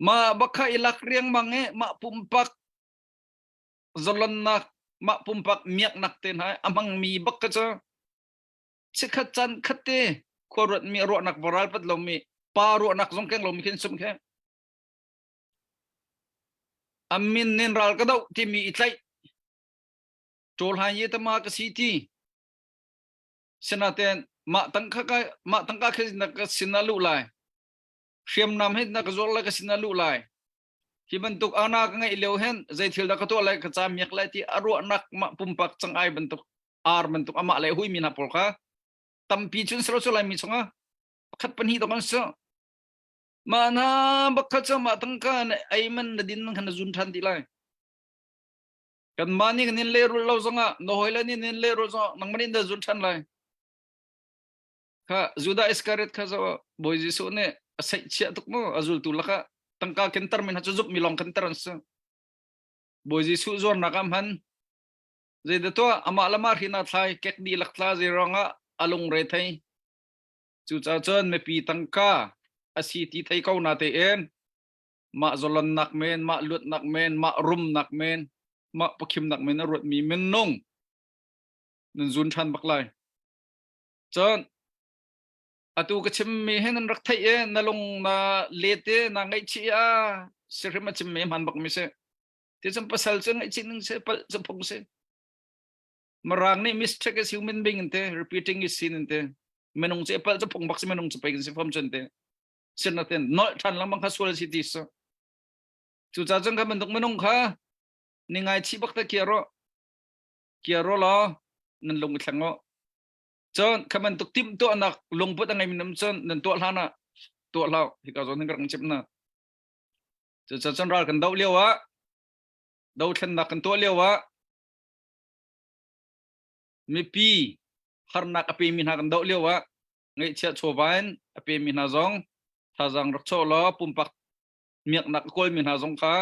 mah bak kha i lak riangmang i mah pumpak zalonnak mah pumpak miaknak te hna a hmangmi bak kha cu chikhat caan khat te khua ruatmi ruahnak varal pat lomi pa ruahnak zong keng lomi khin sum khe amin nin ral ka doh timi i tlaih ṭawl han ye tama ka si ti sinaten mah tangka ka mah tangka khe na ka sin ah luh lai hriamnam he na ka zuar lai ka sin ah luh lai Hi bantuk ana ka ngeih lio hin zei thil dah ka tuah lai ka ca miak lai ti a ruahnak mah pumpak cang ai bantuk ar bantuk amah le hui mi hna pawl kha tampi cun sero cu lai mi chungah pakhat pahnih dong an si mah na bakha cu mah tangka na ei man na din man khan na zun than ti lai kan mah nih kan in lehrul lo zongah na hawi le nih in lehrul zongah nangmah nih na zun than lai Kha Judah Iskariot kha zoh Bawi Jesuh nih a seihchiah tuk mu a zultu lakah tangka kenter men cu zumhmi lawng kenter an si. Bawi Jesuh zuarnak ah hman zeidah tuah amah le mah hrin ah thlai kek dihlak tla zei ruangah a lungre thei. Cucaah cun mipi tangka a si ti thei ko na tein mah zalonnak men, mah luatnak men, mah rumnak men, mah pakhimnak men a ruatmi minung nan zun ṭhan bak lai. Cun atu ka chimmi hi nan rak theih i na lung na let i na ngaihchih ah sihrim a chimmi hman bakmi si. Ti cun pasal cu ngaihchih ning si palh cu phung si. Mirang nih mistake is human being in te repeating is sin in te minung cu palh cu phung bak si minung cu pei kan si fom cun te sirna ten nolh ṭhan lengmang kha sual si ti so. Cucaah cun kha bantuk minung kha ni ngai chih bak te kia ro kia ro law nan lung i thleng o. Cun kha bantuk timh tuahnak lungput a ngeimi nam cun nan tuah hlan ah tuah hlah hika zawn hin ka rak chim na. Cucaah cun ral kan doh lio ah dothlennak kan tuah lio ah mipi harnak a pemi hna kan doh lio ah ngeihchiah chawva in a pemi hna zong thazaang rak chaw law pumpak miaknak a kawlmi hna zong kha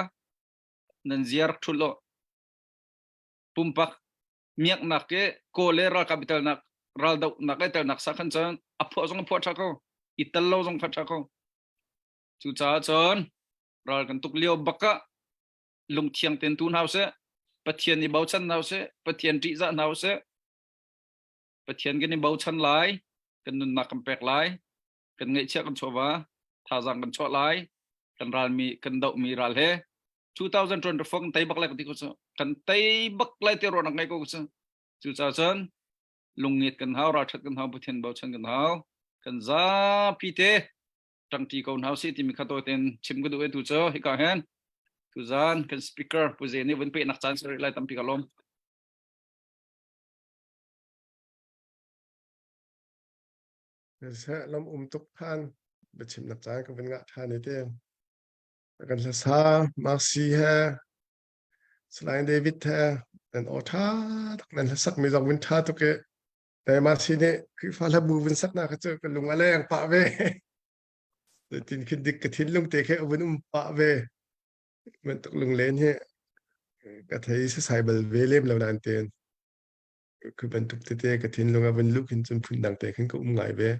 nan zia rak ṭhulh law pumpak miaknak ke kawl le ralkap i telnak raldohnak i telnak sa khan cun a phuah zong a phuah ṭha ko i tel lo zong kha ṭha ko Cucaah cun ral kan tuk lio bak ah lungthiang tein tu hna usih. Pathian i bochan hna usih. Pathian ṭihzah hna usih. Pathian kan i bochan lai. Kan nunnak kan pek lai. Kan ngeihchiah kan chawva thazaang kan chuah lai. Kan ralmi kan dohmi ral he 2024 kan tei bak lai ka ti ko cu. Kan tei bak lai ti ruahnak ngei ko cu. Cucaah cun lungnget kan hau, ralṭhat kan hau, Pathian bochan kan hau. Kan zapi te ṭangṭi ko hna usih timi kha tawi tein chim ka duh i tu cu hika hin tuzan kan speaker Pu Ze nih vun pehnak caan si rih lai tampi ka lawm. Seh lam um tuk than biachimnak caan ka vun ngah than i te kan hlasa Marcy he Salai David he nan aw tha tak nan hlasak mi zong vun tha tuk i Marcy nih Khrihfa hlabu vun saknak kha cu ka lung a leng pah ve. Zeitin khin dik ka thinlung te khi a vun um pah ve. Bantuk lunglen hi ka thei sasai bal ve lem lo nain tein khi bantuk tete ka thinlung a vun luh khin cun phundang te khin ka um ngai ve.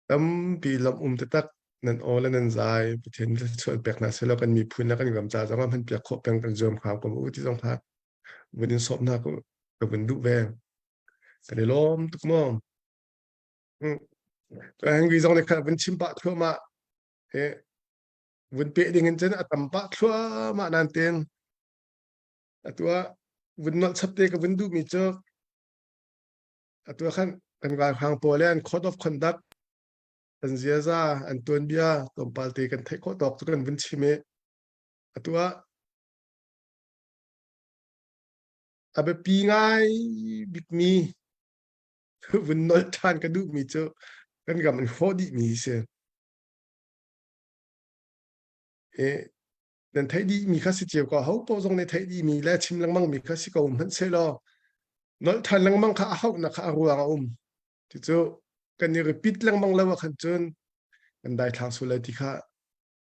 Tampi lawmh um taktak nan aw le nan zai Pathian thluachuah pek hna sehlaw kan miphun le kan ram ca zong ah hman piak khawh peng kan zuam hram ko mu ti zong kha vun in sawm hna ka vun duh ve. Kan i lawm tuk maw? Henry zong nih khan vun chim pah thluahmah he vun peh ding in cun a tam pah thluahmah nan ten atu ah vun nolh chap te ka vun duhmi cu atu ah khan kan ralhrang pawl le an code of conduct an ziaza an tuanbia tlawmpal te kan theih khawh tawk cu kan vun chim i atu ah A biapi ngai bikmi vun nolh ṭhan ka duhmi cu kan ram an hrawh dihmi hi si. I nan theih dihmi kha si cio ko. Ho paoh zong nih theih dihmi le chim lengmangmi kha si ko hmanhsehlaw nolh ṭhan lengmang kha a hauhnak kha a ruang a um. Cucu kan i repeat lengmang lo ahkhan cun kan daithlang sual lai ti kha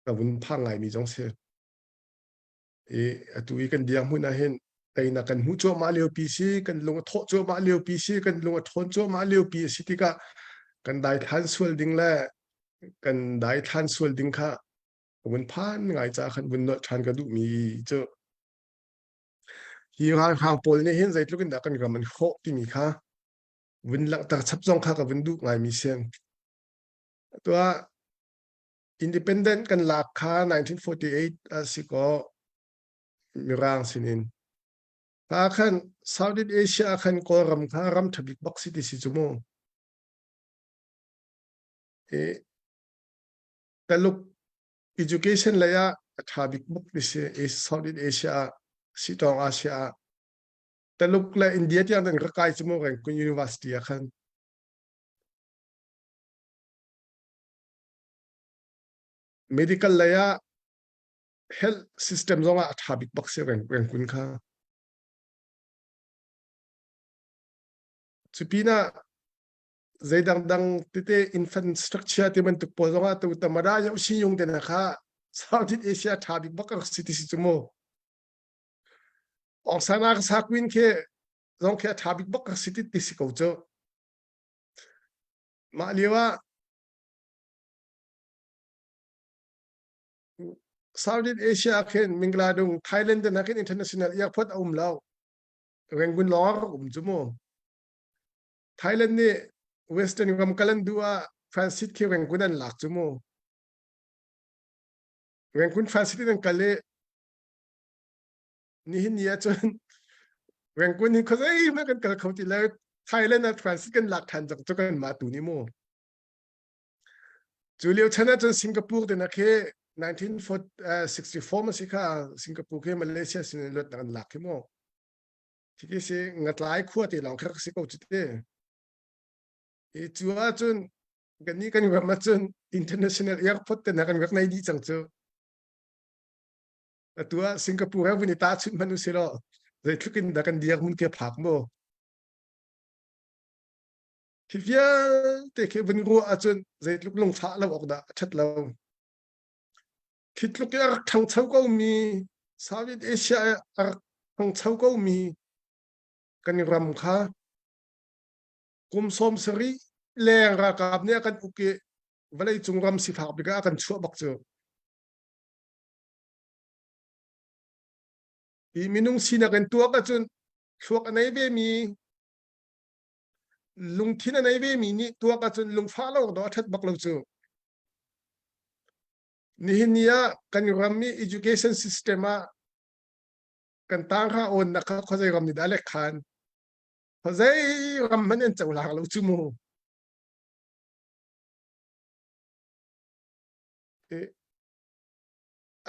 ka vun phang ngaimi zong si. I atu i kan dirhmun ah hin teinak kan hmuh cuahmah liopi si, kan lung a thawh cuahmah liopi si, kan lung a ṭhawn cuahmah liopi a si tikah kan daithlan sual ding le kan daithlan sual ding kha ka vun phan ngai caah khan vun nolh ṭhan ka duhmi cu hi ralhrang pawl nih hin zeitluk in dah kan ram an hrawh timi kha vun langhter chap zong kha ka vun duh ngaimi si. Atu ah Independent kan lak kha 1948 a si kaw Mirang sinin. Ta khan Southeast Asia ah khan Kawlram kha ram ṭha bik bak si ti si cu mu. I Taluk education lei ah a ṭha bik bak ti si Southeast Asia ah Sitawng Asia ah Taluk le India tiang kan rak kai cu mu Rangoon University ah khan. Medical lei ah health system zong ah a ṭha bik bak si Rangoon kha. Cu pinah zei dangdang tete infrastructure ti bantuk pawl zong ah tu tamada yoh si yung te na kha Southeast Asia ṭha bik bak rak si ti si cu mu. Aung San a sa queen khi zong khi a ṭha bik bak rak si ti ti si ko cu. Mah lio ah Southeast Asia ah khin Mingladung Thailand te khin international airport a um lo. Rangoon lawng a rak um cu mu. Thailand nih Western ram kal an duh ah transit khi Rangoon an lak cu mu. Rangoon transit in an kal i. Nihin ni ahcun Rangoon hi khuazei hmanh kan kal kho ti lo. Thailand ah transit kan lak ṭhan cang cu kan mah tu nih mu. Cu lio chan ahcun Singapore te nak hi 1964 ma si kha Singapore khi Malaysia sin in luatnak an lak khi mu. Khi si ngatlai khua te lawng kha si ko cu te. I cu ahcun kan nih kan ram ahcun international airport te na kan rak nei dih cang cu. Atu ah Singapore he vun i tahchunh hmanh usih law zeitluk in dah kan dirhmun khi a phak mu. Hi vialte khi vun ruah ahcun zeitluk lungfah lo awk dah a ṭhat lo. Khi tluk i a rak ṭhangcho komi Southeast Asia i a rak ṭhangcho komi kan ram kha kum 70 leng ralkap nih a kan uk i vawleicung ram sifak bik ah a kan chuah bak cu. Hi minung sinak in tuak ahcun thluak a nei ve mi lungthin a nei ve mi nih tuak ahcun lungfah lo do a ṭhat bak lo cu. Nihin ni ah kan ram i education system ah kan tanghra awnnak kha khuazei ram nih dah lek khan khuazei ram hmanh an cohlang lo cu mu.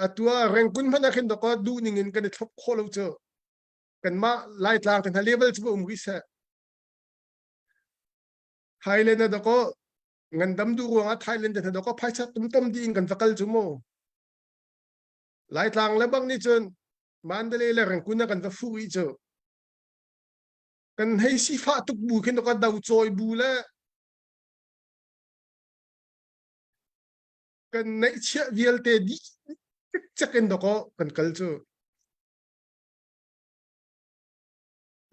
Atu ah Rangoon hmanh ah khin dawkaw duh ning in kan i thlop khawh lo cu. Kanmah Laitlang te hna level cu va um rih seh. Thailand ah dawkaw ngandam duh ruangah Thailand te hna dawkaw phaisa tumtom dih in kan va kal cu mu. Laitlang le bang nih cun Mandalay le Rangoon ah kan va fuh rih cu. Kan hei sifah tuk bu khin dawkaw do cawi bu le kan neihchiah vialte dih cikcek in dawkaw kan kal cu.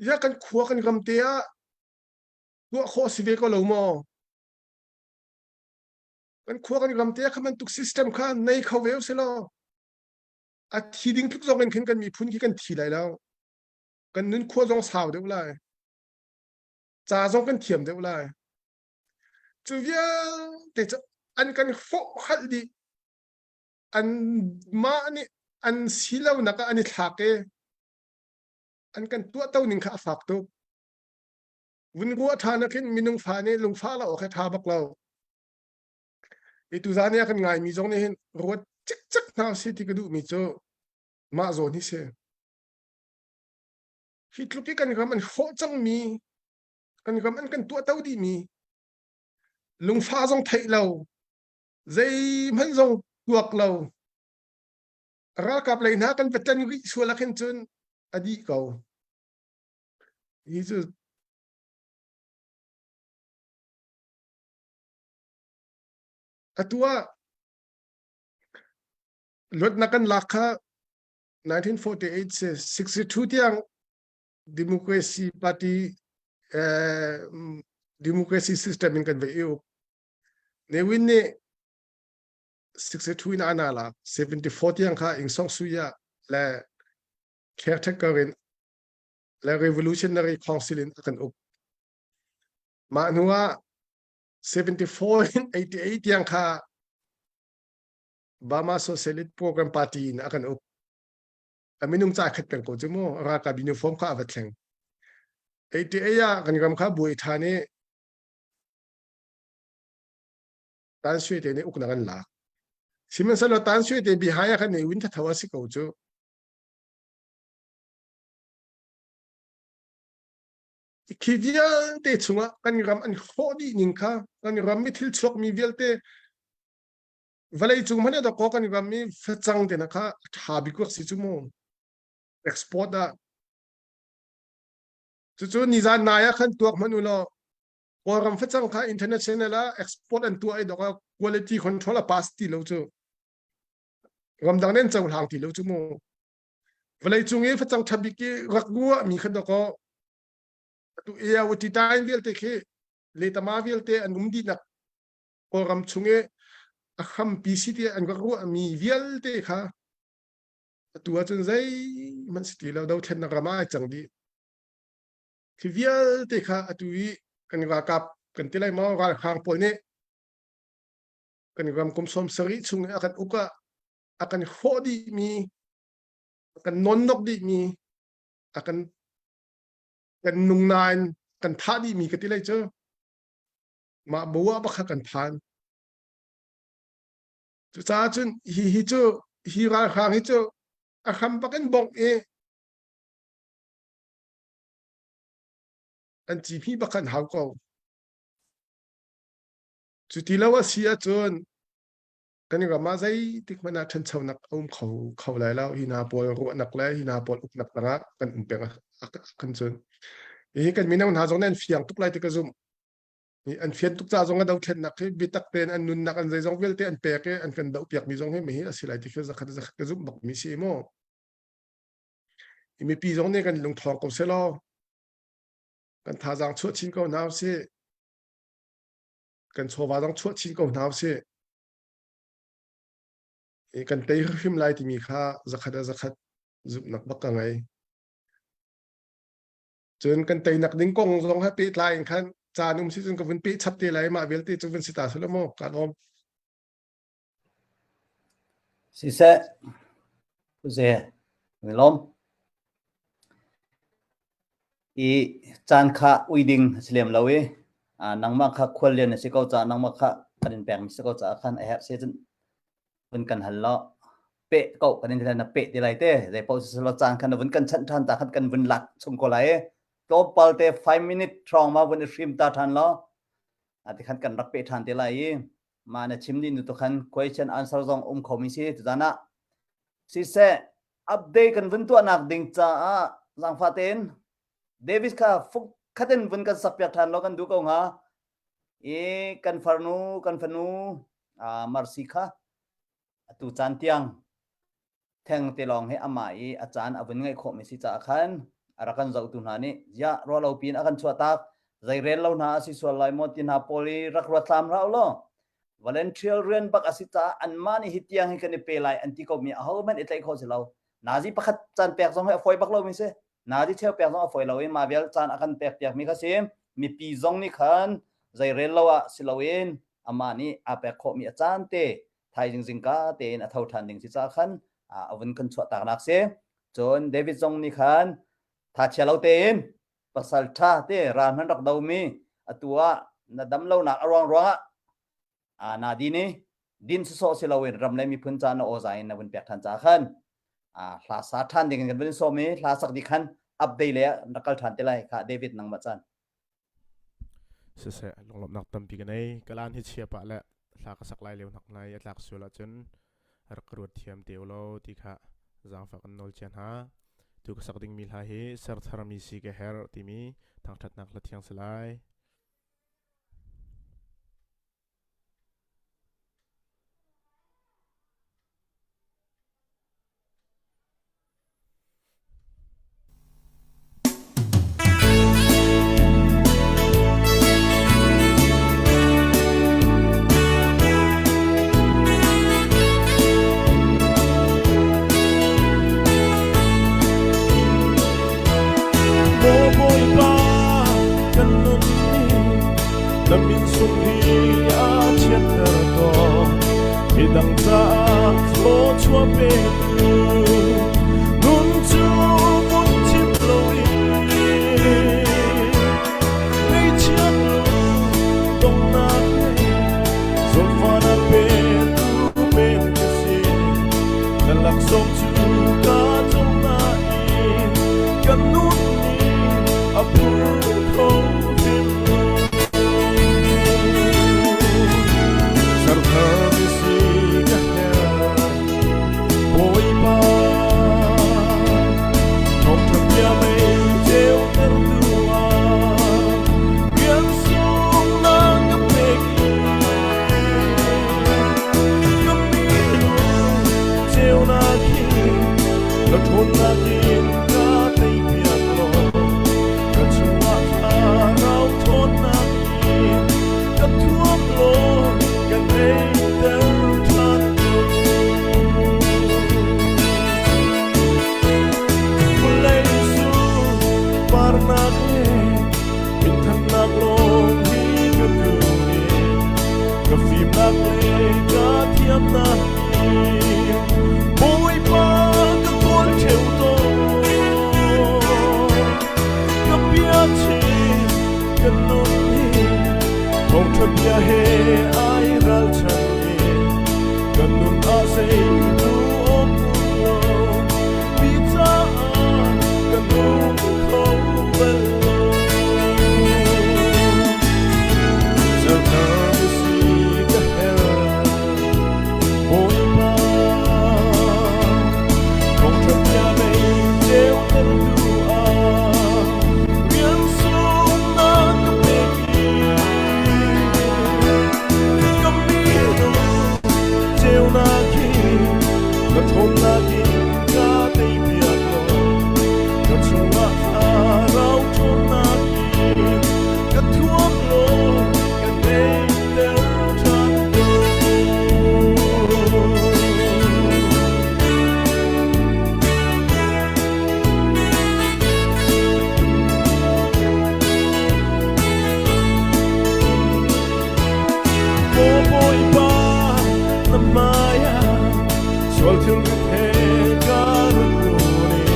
Ya kan khua kan ram te ah tuah khawh si ve ko lo maw? Kan khua kan ram te ah kha bantuk system kha nei kho ve usih law a thi ding tluk zong in khin kan miphun khi kan thi lai lo. Kan nun khua zong sau deuh lai. Ca zong kan thiam deuh lai. Cu vialte cu an kan hrawh khalh dih. An mah nih an silonak ah an i thlak i an kan tuahto ning kha a fak tuk. Vun ruah ṭhan ah khin minung fa nih lungfah lo awk hi ṭha bak lo. Hi tuzan i a kan ngaimi zong nih hin ruat cikcek hna usih ti ka duhmi cu mah zawn hi si. Hi tluk i kan ram an hrawh cangmi kan ram an kan tuahto dihmi lungfah zong theih lo zeihmanh zong tuak lo ralkap lei hna kan va tlen rih sual ah khin cun a dih ko hi cu atu ah luatnak kan lak kha 1948 se 62 tiang democracy party eh, democracy system in kan ve uk Ne Win nih 62 in ana lak 74 tiang kha Ing Song Suya le caretaker in le revolutionary council in a kan uk mah hnu ah 74 in 88 tiang kha Burma Socialist Program Party in a kan uk a minung ca khat peng ko cu mu ralkap uniform kha a va thleng 88 ah kan ram kha buai ṭhan i Tan Sui te nih uknak an lak sihmanhsehlaw Tan Sui te bihai ah khan ne win thatho a si ko cu khi vialte chungah kan ram an hrawh dih ning kha kan ram i thil chuak mi vialte vawlei cung hmanh ah kaw kan ram i facang te na kha ṭha bik rak si cu mu export ah cucu nizan nai ah khan tuak hmanh u law Kawlram facang kha international ah export an tuah i dok ah quality control a pass ti lo cu ramdang nen cohlang ti lo cu mu vawlei cung i facang ṭha bik i rak ruah mi kha dok atu AOT time vialte khi letama vialte an um dihnak Kawlram chung i a hrampi si ti an rak ruahmi vialte kha atu ahcun zeihmanh si ti lo dothlennak ram ah ai cang dih. Khi vialte kha atu i kan ralkap kan ti lai maw ralhrang pawl nih kan ram kum 70 chung i a kan uk ah a kan hrawh dihmi. Kan nonnok dihmi, a kan kan nung nain kan thah dihmi ka ti lai cu. Mah bu ah bakha kan phan. Cucaah cun hi hi cu hi ralhrang hi cu a hram bak in bongh i an cihmih bak an hau ko. Cu ti lo a si ahcun kan ram ah zeitik hmanh ah ṭhanchonak a um kho kho lai lo. Hi hna pawl ruahnak le hi hna pawl uknak tangah kan um peng kan cun. Hi kan mino hna zong nih an fiang tuk lai ti ka zumh. An fian tuk ca zong a dothlennak hi biatak tein an nunnak an zeizong vialte an pek i an kan dohpiak mi zong hi mihi a si lai ti khi zakhat zakhat ka zumh bak mi si mu. Mipi zong nih kan lungthawng ko selaw kan thazaang chuah chin ko hna usih. Kan chawva zong chuah chin ko hna usih. Kan tei hrim lai timi kha zakhat a zakhat zumhnak bak ka ngei. Cun kan teinak ding kong zong ha pehtlai in khan caan um si cun ka vun peh chap te lai mah vialte cu vun si ta sula maw ka lawm. Siseh, Ze, mi lawm. I caan kha ui ding a si lem lo i nangmah kha khuallian na si ko caah nangmah kha kan in pekmi si ko caah khan a herh si cun vun kan hal law peh ko kan in na peh ti lai te zei paoh si selaw caan khan na vun kan chanh ṭhan ta khan kan vun lak chung ko lai i tlawmpal te 5 minute hrawng ma vun i hrim ta ṭhan law ati khan kan rak peh ṭhan te lai i mah na chim ding tu khan question answer zong um kho mi si tuzan ah siseh update kan vun tuahnak ding caah zaangfah tein Davis kha fuk khatin vun kan sak piak ṭhan law kan duh ko hnga i kan farnu kan fanu Marcy kha atu caan tiang theng te lawng hi amah i a caan a vun ngaih khawhmi si caah khan a rak kan zohtu hna nih ziah ruah lo piin a kan chuahtak zei rel lo hna a si sual lai maw ti hna pawl i rak ruat hlam hlah u law volunteer rian bak a si caah anmah nih hi tiang hi kan i pe lai an ti ko mi ahohmanh i tlaih khawh si lo nazi pakhat caan pek zong hi a fawi bak lo mi si nazi cheu pek zong a fawi lo i mah vial caan a kan pek piak mi kha si mipi zong nih khan zei rel lo ah si loin amah nih aa pek khawhmi a caan te thaizing zingka tein a tho ṭhan ding si caah khan a vun kan chuahtaknak si. Cun David zong nih khan thachia lo tein pasal ṭha te ral hman rak domi atu ah na dam lonak a ruang ruangah naa din i din sawsawh si loin ram le miphun ca na awza in na vun pek ṭhan caah khan hla sa ṭhan ding in kan vun sawm i hla sak dih khan update le rak kal ṭhan te lai kha David nangmah caan. Siseh, lunglawmhnak tampi ka nei. Kalan hi chia pah le hla ka sak lai lio hnak nai a tlak sual ahcun rak ka ruat thiam te ulaw ti kha zaangfah kan nawl cia hna. Tu ka sak dingmi hla hi sertharmi si ka herh timi thangṭhatnak hla thiang si lai. Maw Bawipa kan nun nih na min sung hi a chiatter tawn midang caah thluachuah petu nun cu mun chim loin ngaihchiat lo donghnak ngei zawnfahnak petu men ka si na laksawng cu ka cung nain kan nun nih a phur kho hrim lo. Serthar si ka herh Bawipa thawngṭha bia mei ceutertu ah rian sung na ka pek i ka milu ceunak hi na ṭhawnnak in ka teipiak law ka chungah thlarau ṭhawnnak in ka thuam law kan eiter ṭhan ko. Vawlei sunparnak le minthannak lawng hi ka duh i ka fimnak le ka thiamnak hi Bawipa ka kawl ṭheo. bia he ai ralchan i kan nun ah zeitu um lo mi caah kan nung kho bal lo. Certhar si ka herh Bawipa thawngṭha bia mei ceutertu ah rian sung na ka pek i ka minung ceunak hi na ṭhawnnak in ka tei piak law ka chungah thlarau ṭhawnnak in ka thuam law ka neihter ṭhan ko. Maw Bawipa na hmai ah sual thilrit he ka run run i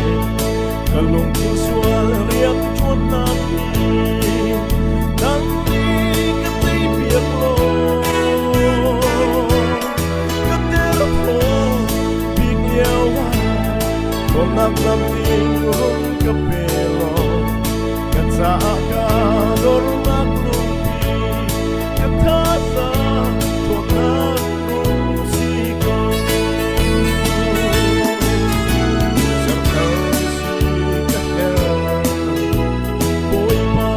ka lungthin sual riak ṭuannak hi nang nih ka tei piak law ka derthawm bik lio ah ṭhawnnak lam ding run ka pe law ka caah ka dornak lungpi ka thazaang ṭhawnnak rung si ko. Serthar si ka herh Bawipa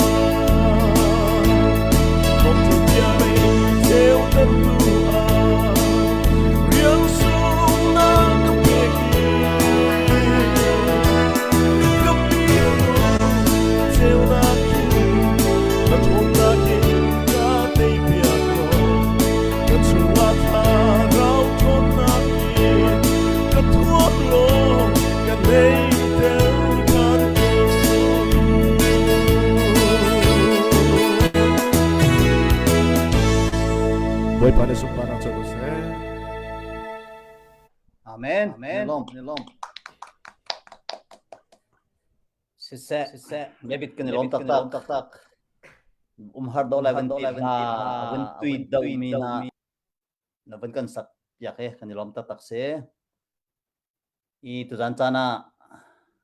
thawngṭha bia mei ceutertu ah rian sung na ka pek i ka minung ceunak in na ṭhawnnak in ka tei piak law ka chungah thlarau ṭhawnnak in ka thuam law ka neihter ṭhan ko. Bawipa nih sunparnak co ko seh. Amen. Amen. Lom, lom. Siseh, siseh, David kan i lawm taktak. taktak. Umhar do lai van ti hna, van tui do mi na na van kan sak piak he kan i lawm taktak si. I tuzan caan ah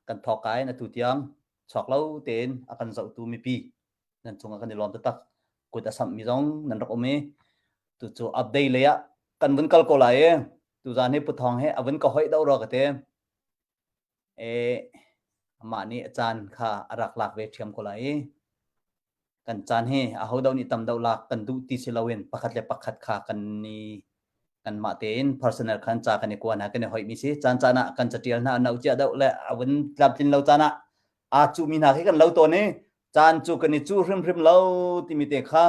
kan thawk kai na tu tiang chuak lo tein a kan zohtu mipi nan cungah kan i lawm taktak. Kut a samh mi zong nan rak um i tu cu update lei ah kan vun kal ko lai i tuzan hi Puthawng he a vun ka hoih deuh rua ka ti. E amah nih a caan kha a rak lak ve ṭhiam ko lai i kan caan hi aho deuh nih tam deuh lak kan duh ti si loin pakhat le pakhat kha kan i kanmah tein personal khan ca kan i kua hna kan i hoihmi si caan caan ah kan catial hna no cia deuh le a vun tlamtlin lo caan ah aa cuhmi hna khi kan lo tawn i caan cu kan i cu hrimhrim lo timi te kha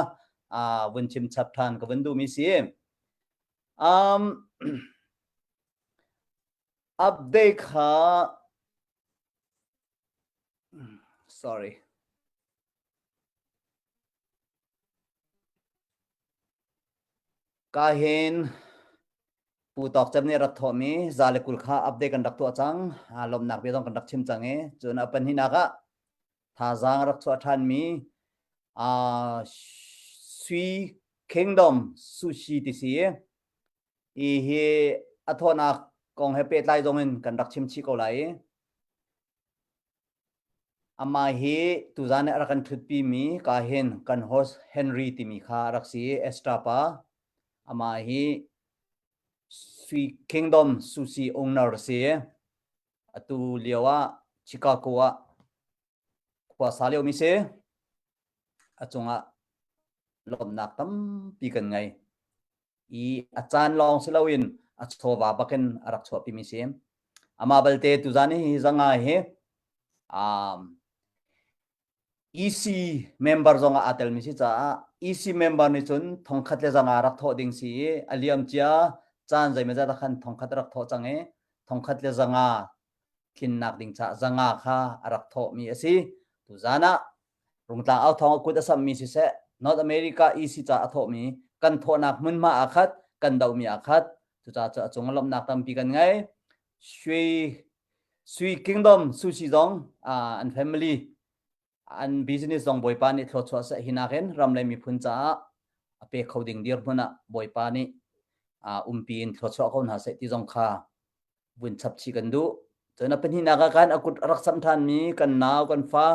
aa vun chim chap ṭhan ka vun duhmi si. Um, update kha sorry ka hin Pu Tawk Cem nih rak thawhmi za le 20 kha update kan rak tuah cang. Lawmhnak bia zong kan rak chim cang i cun a pahnihnak ah thazaang rak chuah ṭhanmi uh, Sui Kingdom Sushi ti si i hi a thawhnak kong he pehtlai zong in kan rak chim chih ko lai i Amah hi tuzan i a rak kan ṭhutpimi ka hin kan host Henry timi kha a rak si i Esther pa. Amah hi Sui Kingdom Sushi owner a si i atu lio ah Chicago ah khua sa liomi si. A cungah lawmhnak tampi kan ngei. I a caan lawng si loin a chawva bakin a rak chuahpimi si. Amah balte tuzan hi zanga hi um, EC member zong ah aa telmi si caah EC member nih cun thongkhat le zanga rak thawh ding si i a liam cia caan zeimawzat ah khan thongkhat rak thawh cang i thongkhat le zanga tlinnak ding caah zanga kha a rak thawhmi a si. Tuzan ah Rungtlang au thawng a kut a sammi siseh North America EC ca a thawhmi kan thawhnak hmunhma aa khat kan dohmi aa khat cucaah cu a cung lawmhnak tampi kan ngei. Sui Sui Kingdom Sushi zong uh, an family an business zong Bawipa nih thluachuah seh hinak in ram le miphun caah a pe kho ding dirhmun ah Bawipa nih umpi in thluachuah ko hna seh ti zong kha vun chap chih kan duh. Cun a pahnihnak ah khan a kut a rak samh ṭhanmi kan nau kan fa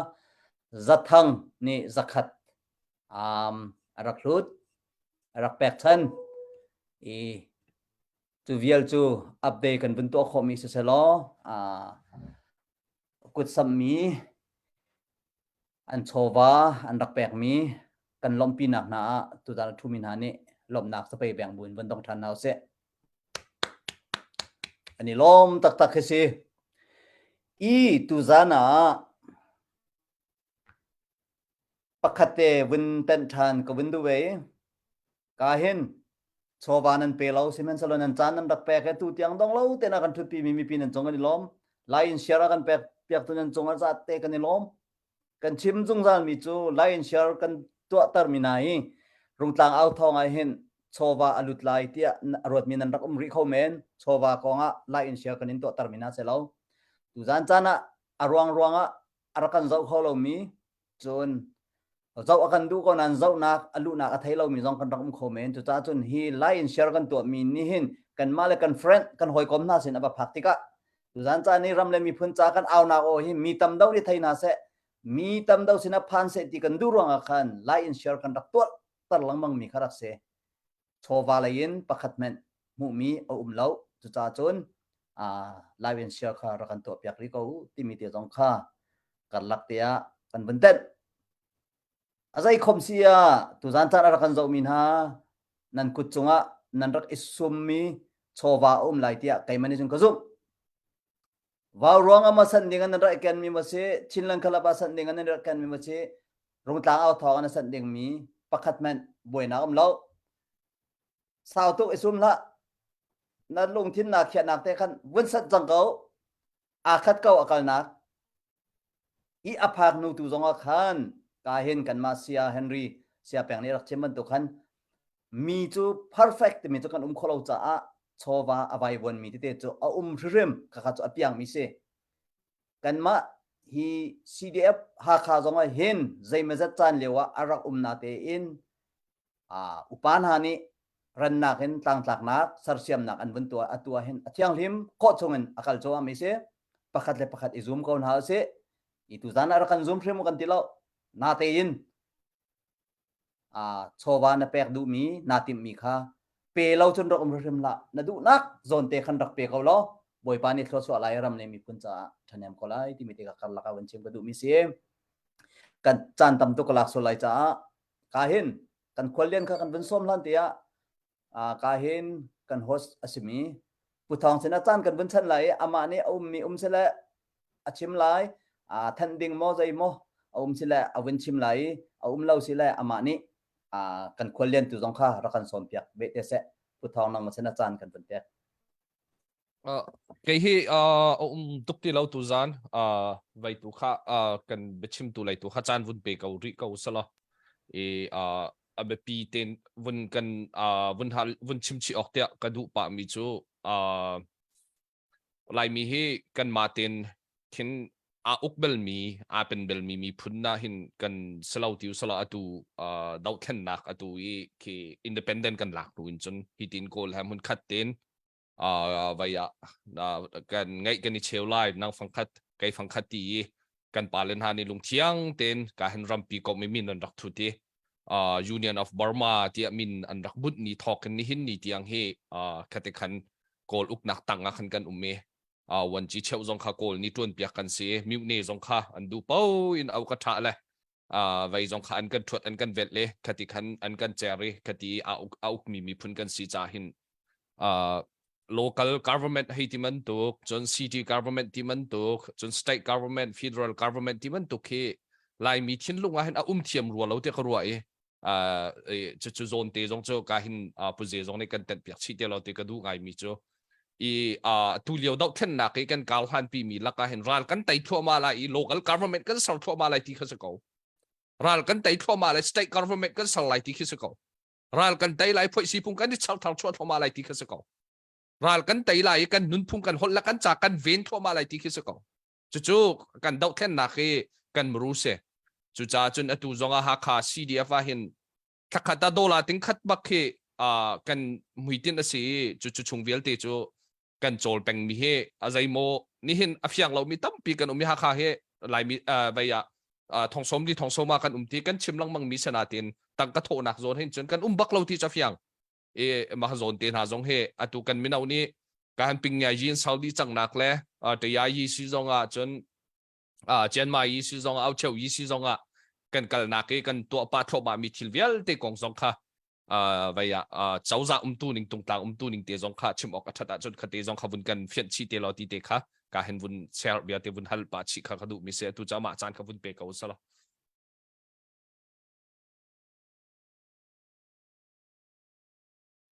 Zathang nih zakhat um, a rak hlut, a rak pek chan. I cu vial cu update kan vun tuah khawhmi siselaw uh, kut samhmi an chawva an rak pekmi kan lawmhpinak hna ah tutan a ṭhumi hna nih lawmhnak zapei beng buin vun dong ṭhan hna usih. An i lawm taktak khi si. I tuzan ah pakhat te vun tenh ṭhan ka vun duh ve i ka hin chawva nan pe lo sihmanhsehlaw nan caan nan rak pek he tu tiang dong lo te na kan ṭhutpi mi mipi nan cung kan i lawm. Lai in share a kan pek piaktu nan cung a zat te kan i lawm. Kan chim zungzal mi cu lai in share kan tuahter mi hna hi Rungtlang au thawng ah hin chawva a lut lai tiah a ruatmi nan rak um rih kho men. Chawva kong ah lai in share kan in tuahter mi hna si lo. Tuzan caan ah a ruang ruang ah a rak kan zoh kho lomi cun zoh a kan duh ko nain zohnak a luhnak a thei lomi zong kan rak um kho men. Cucaah cun hi lai in share kan tuahmi nih hin kanmah le kan friend kan hawikom hna sin a va phak tikah tuzan caan i ram le miphun ca kan aunak aw hi mi tam deuh nih thei hna seh mi tam deuh sinah phan seh ti kan duh ruangah khan lai in share kan rak tuah tar lengmang mi kha rak si. Chawva lei in pakhat hmanh hmuhmi a um lo. Cucaah cun live in share kha rak kan tuah piak rih ko timi te zong kha karlak te ah kan vun tenh. A zei khom si ah tuzan caan a rak kan zohmi hna nan kut cungah nan rak i summi chawva a um lai tiah keimah nih cun ka zumh. Vau ruang ah maw sanh ding an rak i kenmi maw si, Chinland Club ah sanh ding an rak kenmi maw si, Rungtlang au thawng an sanh dingmi pakhat hmanh buainak um lo. Sau tuk i sum hlah. Na lungthin naa khiahnak te khan vun sat cang ko. Aa khat ko a kalnak. I a phak nu tu zong ah khan ka hin kanmah sia Henry sia peng nih rak chim bantuk khan mi cu perfect timi cu kan um kho lo caah chawva a vaivuan mi tete cu a um hrimhrim khakha cu a piang mi si. Kanmah hi CDF Hakha zong ah hin zeimazat caan lio ah a rak um na tein upa hna nih rannak in tlangtlaknak sersiamnak an vun tuah atu ah hin a thianghlim khawh chungin a kal cuahmah mi si pakhat le pakhat i zum ko hna usih i tuzan ah rak kan zum hrim kan ti lo na tein chawva na pek duhmi naa timhmi kha pe lo cun rak um hrim hlah na duhnak zawn te khan rak pe ko law Bawipa nih thluachuah lai ram le miphun caah ṭhahnem ko lai timi te ka karlak ah van chim ka duhmi si kan caan tam tuk ka lak sual lai caah ka hin kan khuallian kha kan vun sawm hlan tiah ka hin kan host a simi Pu Thawng sin a caan kan vun chanh lai i amah nih a ummi um sile a chim lai thanh ding maw zei maw a um sile a vun chim lai i a um lo sile amah nih kan khuallian tu zong kha rak kan sawm piak ve te seh Pu Thawng nang sin a caan kan vun pek. Kei hi a um tuk ti lo tuzan vai tu kha kan biachimtu lei tu kha caan vun pe ko rih ko selaw i a biapi ten vun kan vun hal vun chim chih awk tiah ka duh pah mi cu Laimi hi kan mah ten khin aa uk belmi aa pen belmi miphun na hin kan selo ti usala atu dohthlennak atu i khi independent kan lak hnu in cun hi tin kawl he hmun khat ten vai ah kan ngaih kan i cheu lai nang fangkhat kei fangkhat ti i kan pale hna nih lungthiang ten ka hin rampi ko mi min an rak thut i Union of Burma tiah min an rak bunh ni thawk in nihin ni tiang hi khate khan kawl uknak tang ah khan kan um i wanci cheu zong kha kawl ni tuan piak kan si mute zong kha an du po in au ka tha le vei zong kha an kan thuat an kan velh le khati khan an kan cer i khati a uk a ukmi miphun kan si ca hin local government hei ti bantuk cun city government ti bantuk cun state government federal government ti bantuk hi laimi thinlung ah hin a um thiam rua lo tiah ka ruah i cucu zawn te zong cu ka hin puze zong nih kan tenh piak chih te lo ti ka duh ngaimi cu i tu lio dohthlennak i kan kar hlan pi mi lakah hin ral kan tei thluahmah lai i local government kan ser thluahmah lai ti kha si ko ral kan tei thluahmah lai state government kan ser lai ti khi si ko ral kan tei lai phoih sipung kan i char thar chuah thluahmah lai ti kha si ko ral kan tei lai i kan nunphung kan holh le kan ca kan ven thluahmah lai ti khi si ko cucu kan dohthlennak hi kan muru si cucaah cun atu zong ah Hakha CDF ah hin. Thlakhat ah dollar ting khat bak khi uh, kan hmuitinh a si i cu cu chung vialte cu kan cawl peng mi hi a zeimaw nihin a fiang lomi tampi kan um i Hakha hi Laimi uh, vei ah uh, thongsom di thongsom ah kan um ti kan chim lengmang mi sanatin tangka thawhnak zawn hin cun kan um bak lo ti cu a fiang i mah zawn te hna zong hi atu kan mino nih ka han ping ngai yin Saudi cangnak le taya yi si zong ah cun Chiang Mai yi si zong ah Aucheu yi si zong ah kan kalnak i kan tuah pa thluahmah mi thil vialte kong zong kha vei ah cozah umtu ning tungtlang umtu ning te zong kha chim awk a that ahcun kha te zong kha vun kan fianh chih te law ti te kha ka hen vun share bia te vun hal pa chih kha ka duh mi si atu cu amah caan kha vun pe ko sala.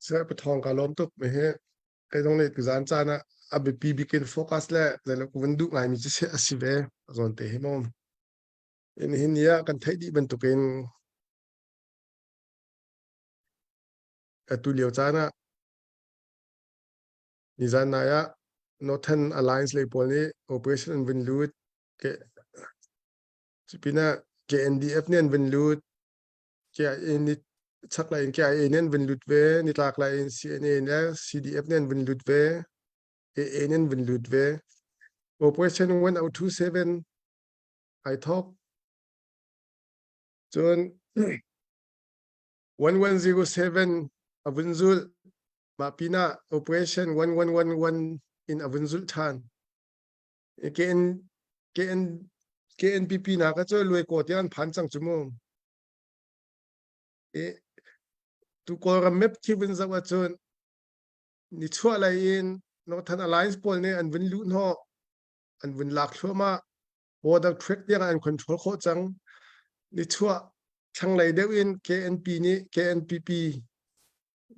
Sir pathawng ka lawm tuk me he kai dong le tuzan caan ah a biapi bik in focus le zeilo ka vun duh ngaimi cu a si ve zawn te hi mom in hin ni ah kan theih dih bantukin atu lio caan ah nizan nai ah Northern Alliance lei pawl nih operation an vun lut ke cupinah KNDF nih an vun lut KIA nih chaklei in KIA nih an vun lut ve nitlak lei in CNA le CDF nih an vun lut ve AA nih an vun lut ve operation 1027 ai thok cun 1107 a vun zulh mah pinah operation 1111 in a vun zulh ṭhan KN KN KNPP na ka cu luai ko tiang an phan cang cu mu i tu Kawlram map khi vun zoh ahcun nichuah lei in Northern Alliance pawl nih an vun luh hnawh an vun lak thluahmah border track tiang an control khawh cang nichuah thlanglei deuh in KNP nih KNPP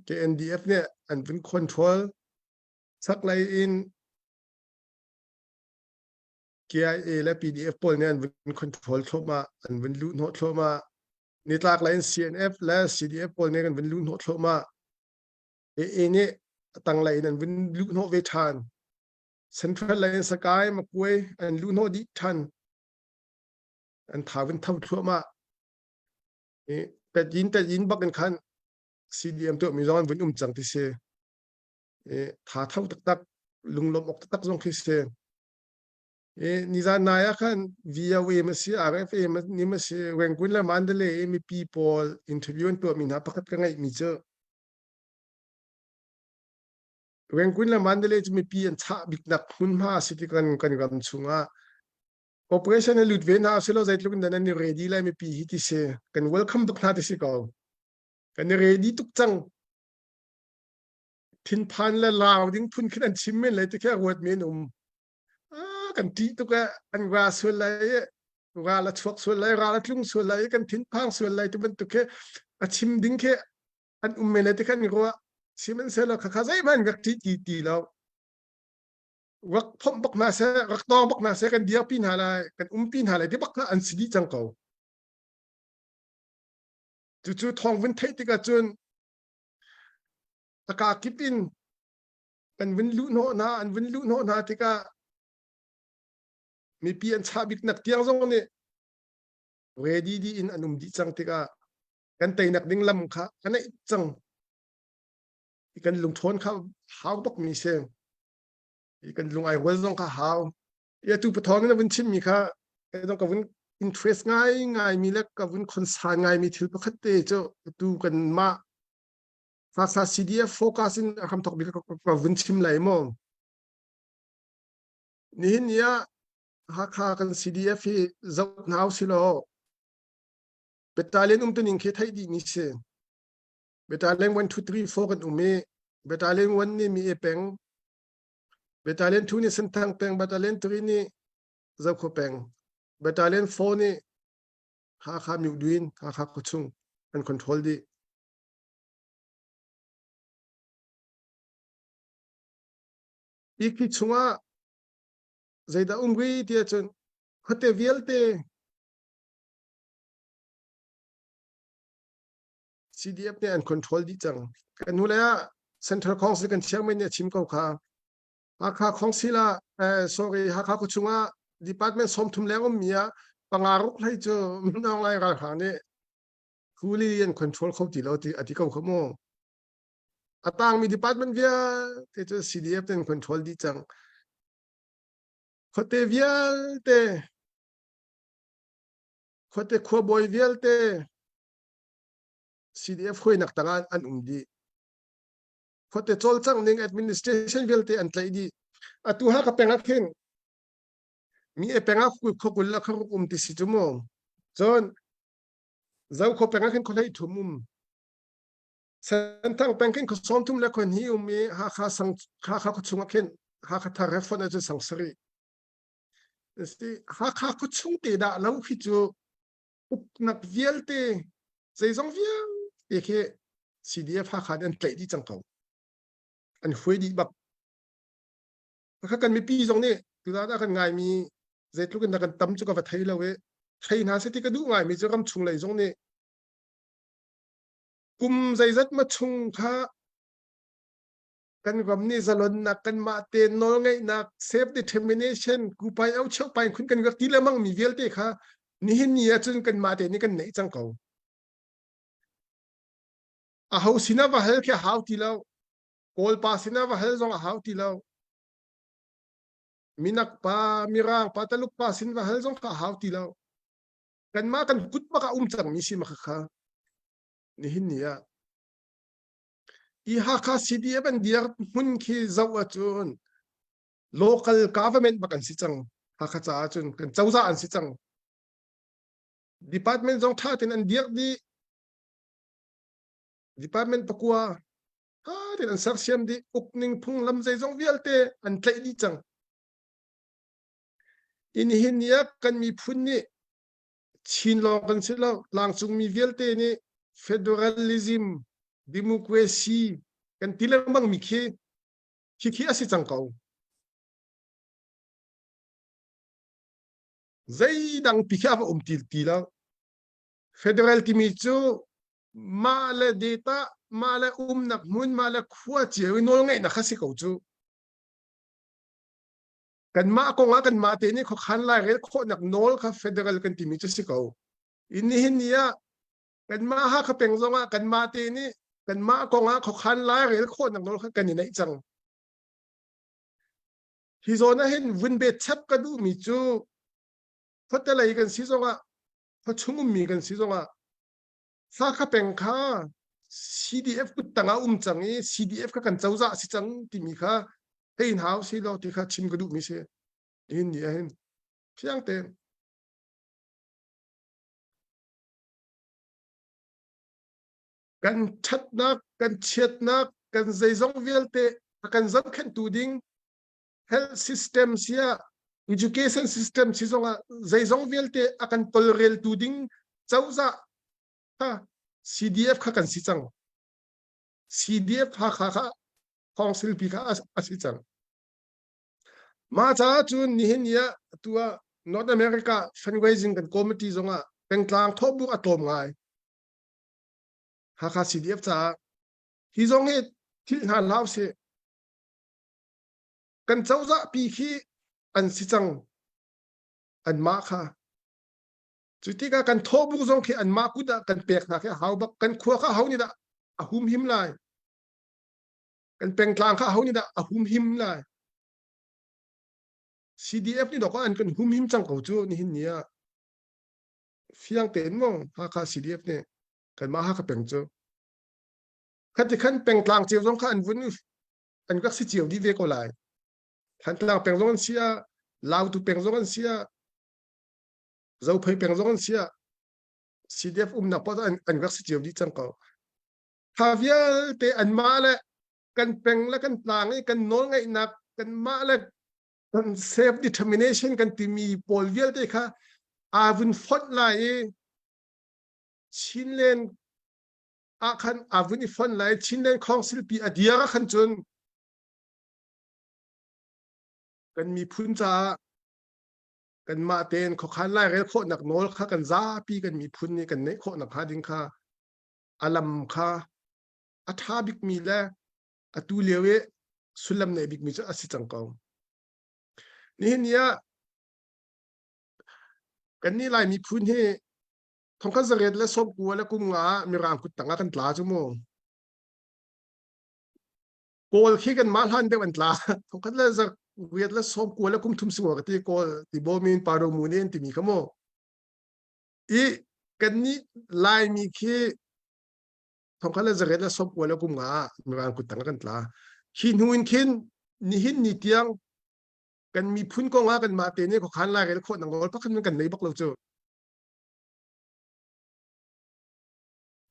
KNDF nih an vun control chaklei in KIA le PDF pawl nih an vun control thluahmah an vun luh hnawh thluahmah nitlak lei in CNF le CDF pawl nih an vun luh hnawh thluahmah AA nih a tanglei in an vun luh hnawh ve ṭhan Central lei in Sakai Makuai an luh hnawh dih ṭhan an tha vun tho thluahmah tet yin tet yin bak in khan CDM tuah mi zong an vun um cang ti si tha tho taktak lunglawmh awk taktak zong khi si nizan nai ah khan VOA ma si RFA ni ma si Rangoon le Mandalay i mipi pawl interview an tuahmi hna pakhat ka ngeihmi cu Rangoon le Mandalay cu mipi an chah biknak hmunhma a si ti kan kan ram chungah operation a lut ve hna silo zeitluk in nan i ready lai mipi hi ti si kan welcome tuk hna ti si ko kan i ready tuk cang thinphan le lau ding phun khin an chim men lai ti khi a ruat mi an um ah kan ṭih tuk eh an ra sual lai i ral a chuak sual lai ral a tlung sual lai i kan thinphang sual lai ti bantuk khi a chim ding khi an um men lai ti khan ruah sihmanhsehlaw khakha zeihmanh rak ṭih ti ti lo rak phomh bak hna seh rak tawng bak hna seh kan dirpi hna lai kan umpi hna lai ti bak kha an si dih cang ko cucu thawng vun theih tikah cun a kaa kip in kan vun luh hnawh hna an vun luh hnawh hna tikah mipi an chah biknak tiang zong nih ready dih in an um dih cang tikah kan teinak ding lam kha a neih cang kan lungthawn kha hau bak mi si kan lung ai rual zong kha hau ya tu pathawng na vun chim mi kha kai zong ka vun interest ngai ngai mi le ka vun concern ngai mi thil pakhat te cu tu kan mah Sasa CDF focus in a hram thok bik ka vun chim lai mo nihin ni ah Hakha kan CDF hi zoh hna usilaw battalion um tuning khi theih dih mi si battalion 1 2 3 4 kan um i battalion 1 nih mi e peng battalion 2 nih Senthang peng battalion 3 nih Zokhua peng battalion 4 nih Hakha Myuhduin Hakha khuachung an control dih Hi chungah zeidah um rih ti ahcun khuate vialte CDF nih an control dih cang. Kan hnu lei ah Central Council kan chairman nih a chim ko kha. Hakha Council ah eh, sorry Hakha khuachung ah department 30 leng ummi ah panga ruk hlei cu Min Aung Hlaing ralhrang nih. Fully an control kho ti lo ti a ti ko kha mu. A tangmi department vialte cu CDF ten control dih cang. Khuate vialte khuate khuabawi vialte CDF huainak tangah an um dih. Khuate cawlcangh ning administration vialte an tlaih dih. Atu ha ka peng ah khin mi e peng ah khuakul la kharuk um ti si cu mu. Cun Zokhua peng ah khin khuahlei thum um. Senthang peng khin khua 30 le khua hnih um i Hakha sang Hakha khua chung ah khin Hakha thar he fonh ahcun sang sarih. Hakha khua chung te dah lo khi cu uknak vialte zeizong vialte khi CDF Hakha nih an tlaih dih cang ko. An huai dih bak. Kha kan mipi zong nih tuzaan ah kan ngaimi zeitluk in dah kan tam cu ka va thei lo i thei hna seh ti ka duh ngaimi cu ram chung lei zong nih kum zeizat ma chung kha kan ram nih zalonnak kanmah te nawlngeihnak self determination kupai au cheu pai khun kan rak ti lengmang mi vialte kha nihin ni ahcun kanmah te nih kan neih cang ko. A ho sinah va hal khi a hau ti lo. Kawlpa sinah va hal zong a hau ti lo. Minak pa, Mirang pa, Taluk pa sin va hal zong kha a hau ti lo. Kanmah kan kut bak ah um cangmi si ma kha nihin ni ah. I Hakha CDF an dir hmun khi zoh ahcun local government bak an si cang. Hakha caah cun kan cozah an si cang. Department zong ṭha tein an dirh dih. Department pakua ṭha tein an sersiam dih. Ukning phunglam zeizong vialte an tlaih dih cang. I nihin ni ah kan miphun nih Chin lawng kan si lo, tlangcungmi vialte nih federalism, democracy kan ti lengmang mi khi khi a si cang ko. Zeidang pi khi a va um ti ti lo. Federal timi cu mah le data, mah le umnak hmun, mah le khua cio i nawlngeihnak kha si ko cu. Kanmah kong ah kanmah te nih khuakhan lairel khawhnak nawl kha federal kan timi cu si ko. In nihin ni ah kanmah Hakha peng zong ah kanmah te nih kanmah kong ah khuakhan lairel khawhnak nawl kha kan i neih cang. Hi zawn ah hin vun bet chap ka duhmi cu khuate lei kan si zong ah khuachung ummi kan si zong ah Hakha peng kha CDF kuttang ah um cang i CDF kha kan cozah si cang timi kha hein hau si lo ti kha chim ka duhmi si. Nihin ni ah hin fiang tein kan ṭhatnak, kan chiatnak, kan zeizong vialte a kan zohkhenhtu ding health system siah education system si zongah zeizong vialte a kan tolreltu ding cozah kha CDF kha kan si cang. CDF Hakha kha council pi kha a si cang. Mah caah cun nihin ni ah tu ah North America fundraising kan committee zongah pengtlang thawhbuk a tlawm ngai. Hakha CDF caah hi zong hi thil hna hlah usih. Kan cozah pi khi an si cang. Anmah kha. Cu tikah kan thawhbuk zong khi anmah kut ah kan pek hna khi a hau bak. Kan khua kha aho nih dah a humhim lai? Kan pengtlang kha aho nih dah a humhim lai? CDF nih dawk an kan humhim cang ko cu nihin ni ah. Fiang tein maw Hakha CDF nih kanmah Hakha peng cu. Khati khan pengtlang cio zong kha an vun an rak si cio dih ve ko lai. Thantlang peng zong an si ah, Lautu peng zong an si ah, Zophei peng zong an si ah, CDF umnak paoh an, an rak si cio dih cang ko. Kha vialte anmah le kan peng le kan tlang i kan nawlngeihnak kanmah le kan self determination kan timi pawl vialte kha aa vun fonh lai i Chinland ah khan aa vun i fonh lai Chinland Council pi a dir ah khan cun kan miphun caah kanmah tein khuakhan lairel khawhnak nawl kha kan zapi kan miphun nih kan neih khawhnak hnga ding kha a lam kha a ṭha bikmi le atu lio i sullam nei bikmi cu a si cang ko. Nihin ni ah kannih Lai miphun hi Thongkhat zariat le sawmkua le kum nga ah Mirang kut tangah kan tla cu mu. Kawl khi kan mah hlan deuh an tla. Thongkhat le zariat le 90 le kum thum singwa ka ti Kawl ti bo min paro mu ne an timi kha mu. I kan nih Laimi khi thongkhat le zariat le 90 le kum nga ah Mirang kut tangah kan tla. Hi hnu in khin nihin ni tiang kan miphun kong ah kan mah te nih khuakhan lairel khawh nang nawl pakhat kan nei bak lo cu.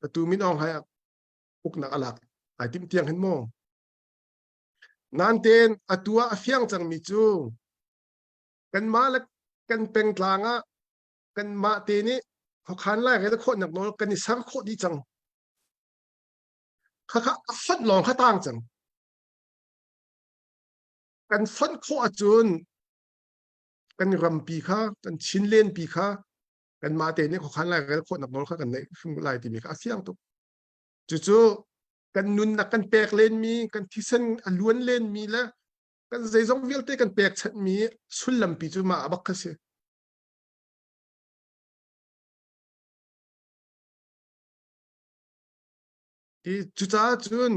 Atu Min Aung Hlaing uknak a lak ai timh tiang hin maw? Nantein atu ah a fiang cangmi cu kanmah le kan pengtlang ah kanmah te nih khuakhan lairel khawhnak nawl kan i ser khawh dih cang. Khakha a fonh lawng kha tang cang. Kan fonh khawh ahcun kan rampi kha kan Chinlenpi kha kanmah te nih khuakhan lairel khawhnak nawl kha kan neih hrim lai timi kha a fiang tuk. Cucu kan nunnak kan pek lenmi, kan thisen a luan lenmi le kan zeizong vialte kan pekchanhmi sullampi cu mah bak kha si. I cucaah cun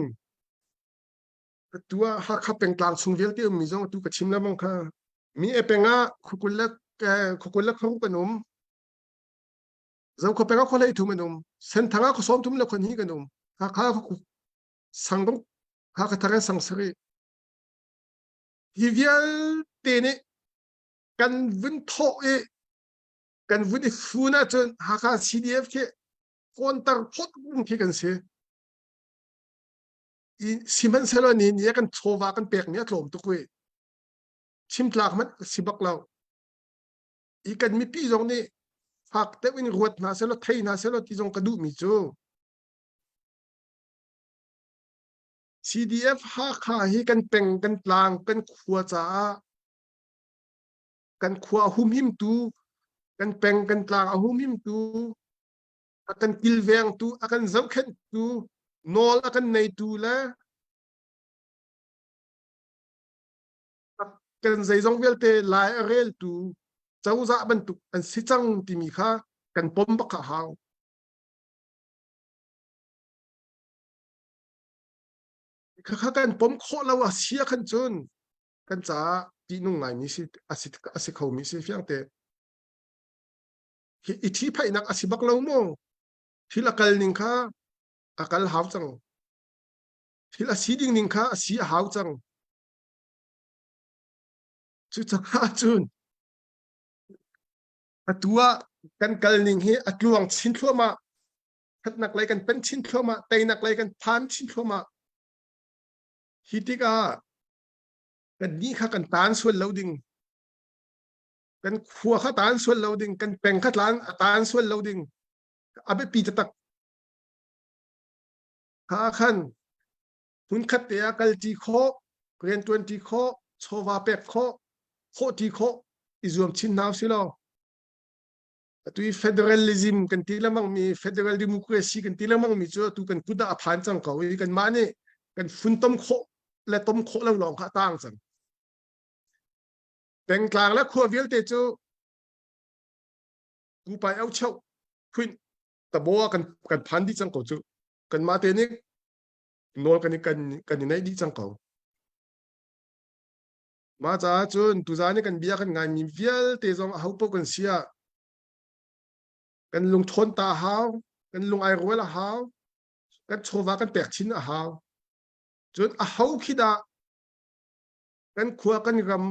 atu ah Hakha pengtlang chung vialte ummi zong atu ka chim lengmang kha mi e peng ah khukul le khukul le kharuk an um Zokhua peng ah khua hlei thum an um Senthang ah khua sawm thum le khua hnih kan um Hakha sangruk Hakha thar sang sarih hi vialte nih kan vun thawh i kan vun i fun ahcun Hakha CDF khi kawntar phot khi kan si sihmanhsehlaw ni ni kan chawva kan pekmi a tlawm tuk i chimtlak hmanh si bak lo i kan mipi zong nih fak deuh in ruat hna selaw thei hna selaw ti zong ka duhmi cu CDF Hakha hi kan peng kan tlang kan khua caah kan khua a humhimtu kan peng kan tlang a humhimtu a kan kilvengtu a kan zohkhenhtu nawl a kan neitu le kan zeizong vialte lai a reltu cozah bantuk an si cang timi kha kan pom bak a hau. Khakha kan pom khawh lo a si ah khan cun kan caah ṭihnung ngaimi si a si a si khomi si fiangte. Hi i ṭhiphaihnak a si bak lo maw? Thil a kal ning kha a kal hau cang. Thil a si ding ning kha a si a hau cang. Cucaah cun atu ah kan kal ning hi a tluang chin thluahmah. Thatnak lei kan pen chin thluahmah, teinak lei kan phan chin thluahmah. Hi tikah kan nih kha kan taan sual lo ding. Kan khua kha taan sual lo ding, kan peng kha tlan taan sual lo ding. A biapi taktak. Kha khan hmunkhat te ah kalṭi khawh, rianṭuanṭi khawh, chawva pek khawh, khawhṭi khawh i zuam chin hna usih law atu i federalism kan ti lengmang mi federal democracy kan ti lengmang mi cu atu kan kut ah a phan cang ko i kanmah nih kan funtom khawh le tom khawh lo lawng kha a tang cang. Pengtlang le khua vialte cu pupai au cheu phuin tabo ah kan kan phan dih cang ko cu kanmah te nih nawl kan i kan kan i neih dih cang ko. Mah caah cun tuzaan i kan bia kan ngaimi vialte zong ahopaoh kan si ah kan lungṭhawn ta a hau, kan lung ai rual a hau, kan chawva kan pek chin a hau. Cun aho khi dah kan khua kan ram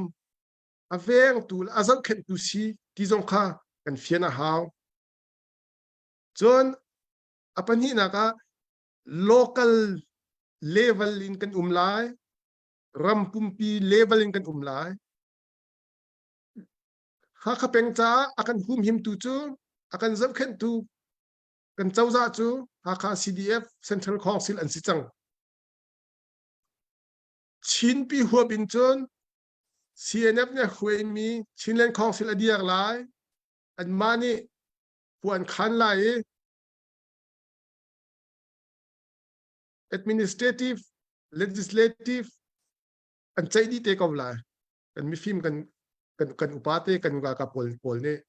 a vengtu le a zohkhenhtu si ti zong kha kan fian a hau. Cun a pahnihnak ah local level in kan um lai ram pumpi level in kan um lai Hakha peng caah a kan humhimtu cu a kan zohkhenhtu kan cozah cu Hakha CDF Central Council an si cang Chinpi huap in cun CNF nih hruaimi Chinland Council a dir lai anmah nih khua an khan lai i administrative legislative an ceih dih te ko lai kan mifim kan kan kan upa te kan ralkap pawl pawl nih.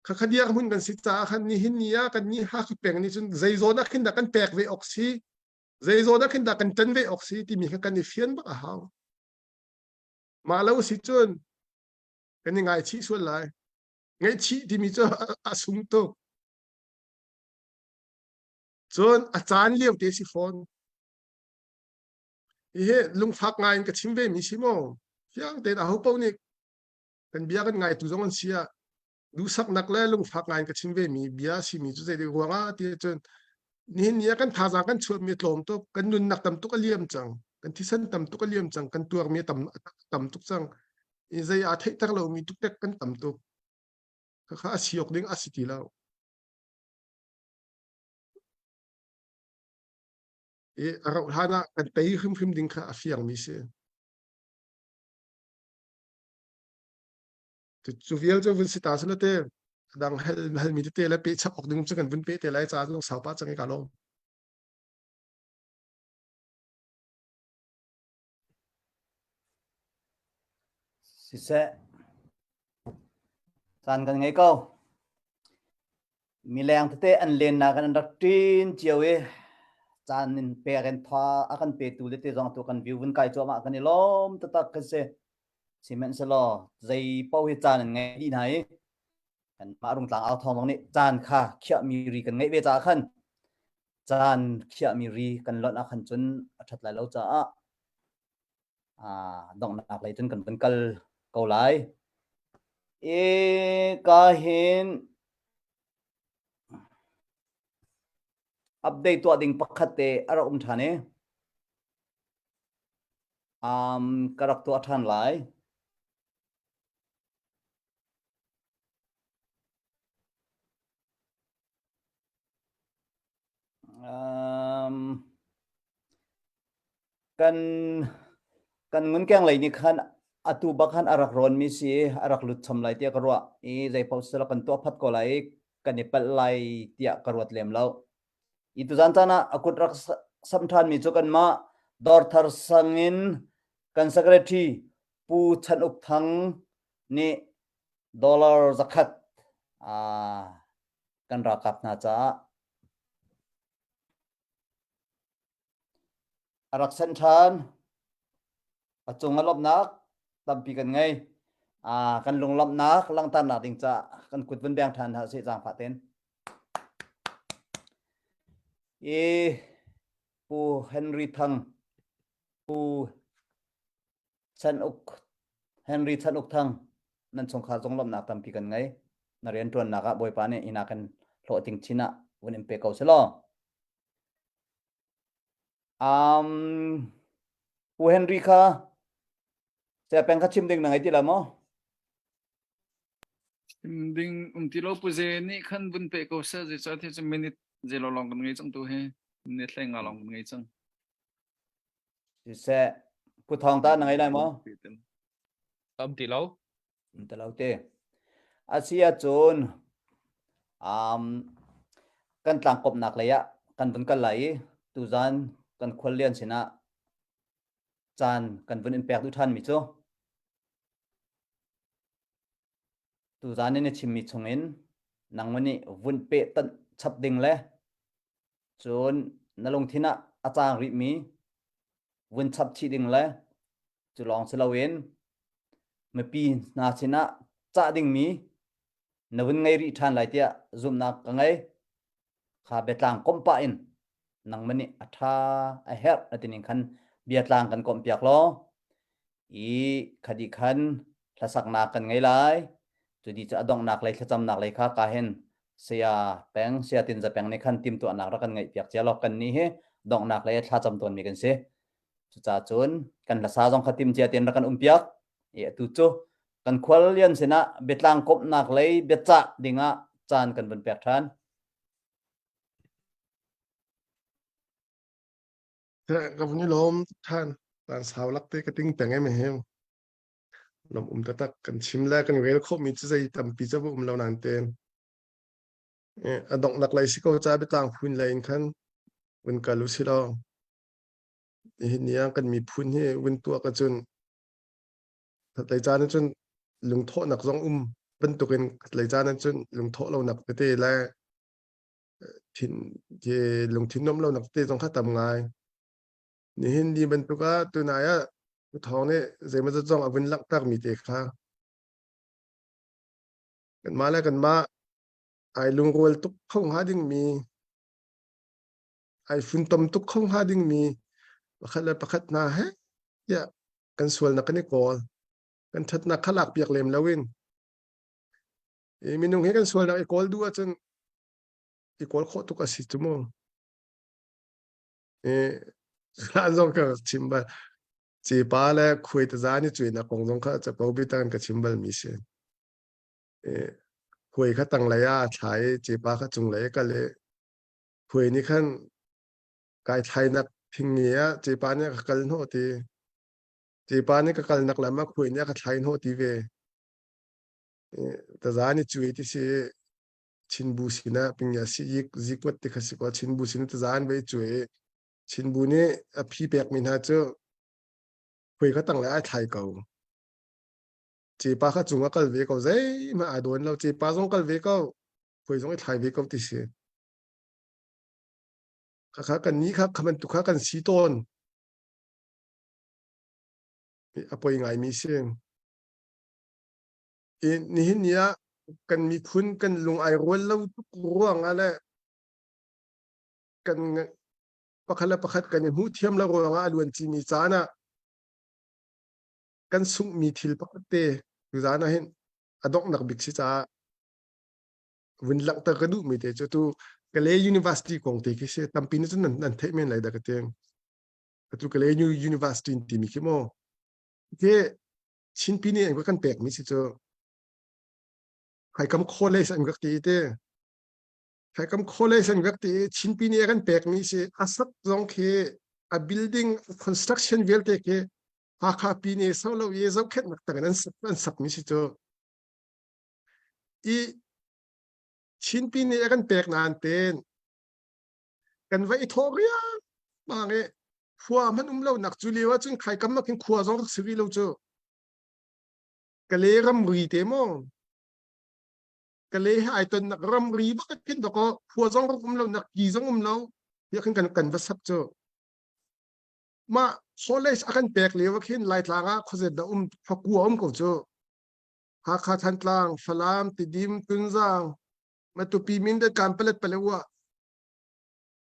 Khakha dirhmun kan si caah khan nihin ni ah kan nih Hakha peng nih cun zei zawn ah khin dah kan pek ve awk si, zei zawn ah khin dah kan ṭan ve awk si timi kha kan i fian bak a hau. Mah lo si cun kan i ngaichih sual lai. Ngaihchih timi cu a sung tuk. Cun a caan lio te si fawn. Hihi lungfak ngai in ka chim ve mi si maw? Fiang tein aho paoh nih kan bia kan ngaitu zong an si ah duhsaknak le lungfak ngai in ka chim ve mi bia a simi cu zei ruang ah ti cun nihin ni ah kan thazaang kan chuahmi a tlawm tuk kan nunnak tam tuk a liam cang kan thisen tam tuk a liam cang kan tuarmi a tam tam tuk cang i zei aa theihter lomi tuktek kan tam tuk khakha a si awk ding a si ti lo i a rauh hlan ah kan tei hrimhrim ding kha a fiangmi si. Cu vial cu vun si ta sila te dang hal halmi tete le pe chap awk ding cu kan vun pe te lai ca zong sau pa cang i ka lawm. Siseh, caan kan ngei ko. Mileng tete an lennak in an rak ṭin cio i caan in pek in tha a kan petu tete zong tu kan view vun kai cuahmah kan i lawm taktak kan si. Sihmanhsehlaw zei paoh hi caan an ngei dih hna i kanmah Rungtlang au thawng zong nih caan kha khiahmi ri kan ngeih ve caah khan caan khiahmi ri kan lonh ah khan cun a ṭhat lai lo caah donghnak lei cun kan vun kal ko lai. I ka hin update tuah ding pakhat te a rak um ṭhan i um, ka rak tuah ṭhan lai. Um, kan kan ngunkeng lei nih khan atu bak khan a rak rawnmi si a rak lut chom lai tiah ka ruah i zei paoh sila kan tuah phat ko lai i kan i palh lai tiah ka ruat lem lo. I tuzan caan ah a kut rak sam ṭhanmi cu kanmah Dawrthar sang in kan secretary Pu Chan Uk Thang nih dollar zakhat kan ralkap hna caah a rak sanh ṭhan. A cung a lawmhnak tampi kan ngei. Kan lunglawmhnak langhternak ding caah kan kut vun beng ṭhan hna usih zaangfah tein. I Pu Henry Thang, Pu Chan Uk Henry Chan Uk Thang nan chungkhar zong lawmhnak tampi kan ngei. Na rianṭuannak ah Bawipa nih ina kan hlawhtling chin ah vun in pe ko selaw. Um, Pu Henry kha Saya peng kha chim ding na ngei ti la maw? Chim ding um ti lo pu ze nih khan vun pe ko seh zeicah ti cu minute ze lo lawng kan ngei cang tu hi minute hlei nga lawng kan ngei cang. Siseh, Pu Thawng ta na ngei lai maw? Um ti lo. Um ti lo te. Asi ahcun um, kan tlangkawmnak lei ah kan vun kal lai i tuzan kan khuallian sinah caan kan vun in pek duh ṭhanmi cu tuzan in na chimmi chungin nangmah nih vun peh tanh chap ding le cun na lungthin ah a caang rihmi vun chap chih ding le cu lawng si loin mipi hna sinah cah dingmi na vun ngei rih ṭhan lai tiah zumhnak ka ngei. Kha biatlang komh pah in nangmah nih a ṭha a herh na tining khan biatlang kan komh piak law i khadi khan hlasaknak kan ngei lai. Cu di cu a donghnak lei thlacamnak lei kha ka hin saya peng saya tinza peng nih khan timtuahnak rak kan ngeih piak cia law kan nih hi donghnak lei thlacam tawnmi kan si. Cucaah cun kan hlasa zong kha tim cia tein rak kan um piak. I atu cu kan khual lian sinah biatlang komhnak lei biacah dingah caan kan vun pek ṭhan. Ka vun i lawm ṭhan. Caan sau lak te ka ting peng em he. Lawm um taktak kan chim le kan rel khawhmi cu zei tampi cu va um lo nain tein. A donghnak lei si ko ca biatlang phun lei in khan vun kal u si law. Nihin ni ah kan miphun hi vun tuak ahcun tlei caan ahcun lungthawhnak zong um. bantukin khatlei caan ahcun lungthawh lonak tete le thin lungthin nuamh lonak tete zong kha tam ngai. Nihin ni bantuk ah tunai ah thawng nih zeimawzat zong a vun langhtermi te kha kanmah le kanmah ai lungrual tuk kho hnga dingmi ai funtom tuk kho hnga dingmi pakhat le pakhat hna he tiah kan sualnak kan i kawl kan ṭhatnak kha lak piak lem loin i minung hi kan sualnak i kawl duh ahcun i kawl khawh tuk a si cu mu. I hlan zong ka chim bal cepa le khuai taza ni cuainak kong zong kha capo biatang ka chim bal mi si. I khuai kha tanglei ah a thla i cepa kha cunglei a kal i khuai nih khan kai thlainak thing nge ah cepa nih a ka kal hnawh ti. Cepa nih ka kalnak lam ah khuai nih a ka thlai hnawh ti ve. Taza ni cuai ti si Chinbu sinah pingya si yik zikwat ti kha si ko Chinbu sin taza an vei cuai i Chinbu nih a phi pekmi hna cu khuai kha tang le ai thlai ko. Cepa kha cung a kal ve ko zeihmanh ai dawn lo cepa zong kal ve ko khuai zong i thlai ve ko ti si. Khakha kan nih kha kha bantuk kha kan si tawn. A poi ngaimi si. I nihin ni ah kan miphun kan lung ai rual lo tuk ruang ah le kan pakhat le pakhat kan i hmuh thiam lo ruang ah a luan cimi caan ah kan sunghmi thil pakhat te tuzaan ah hin a donghnak bik si caah vun langhter ka duhmi te cu tu Kalay University kong te khi si tampi nih cun nan, nan theih men lai dah ka ti. Atu Kalay University timi khi maw khi Chinpi nih an kan pekmi si cu Haikam College an rak ti te Haikam College an rak ti Chinpi nih a kan pekmi si a sak zong khi a building construction vialte khi Hakha pi nih so lo i zohkhenhnak tang in an sak an sakmi si cu i Chinpi nih a kan pek nain ten kan va i thawh riangmang i khua hmanh um lonak cu lio ahcun khaikam ah khin khua zong rak si rih lo cu Kale ramri te maw Kale he ai tonnak ramri bak khin dawkaw khua zong rak um lonak ki zong um lo tiah khin kan kan va sak cu mah college a kan pek lio ah khin Laitlang ah khuazet dah um khua um ko cu Hakha Thantlang Falam Tidim Tunzang Matupi Mindat Kanpalet Palewa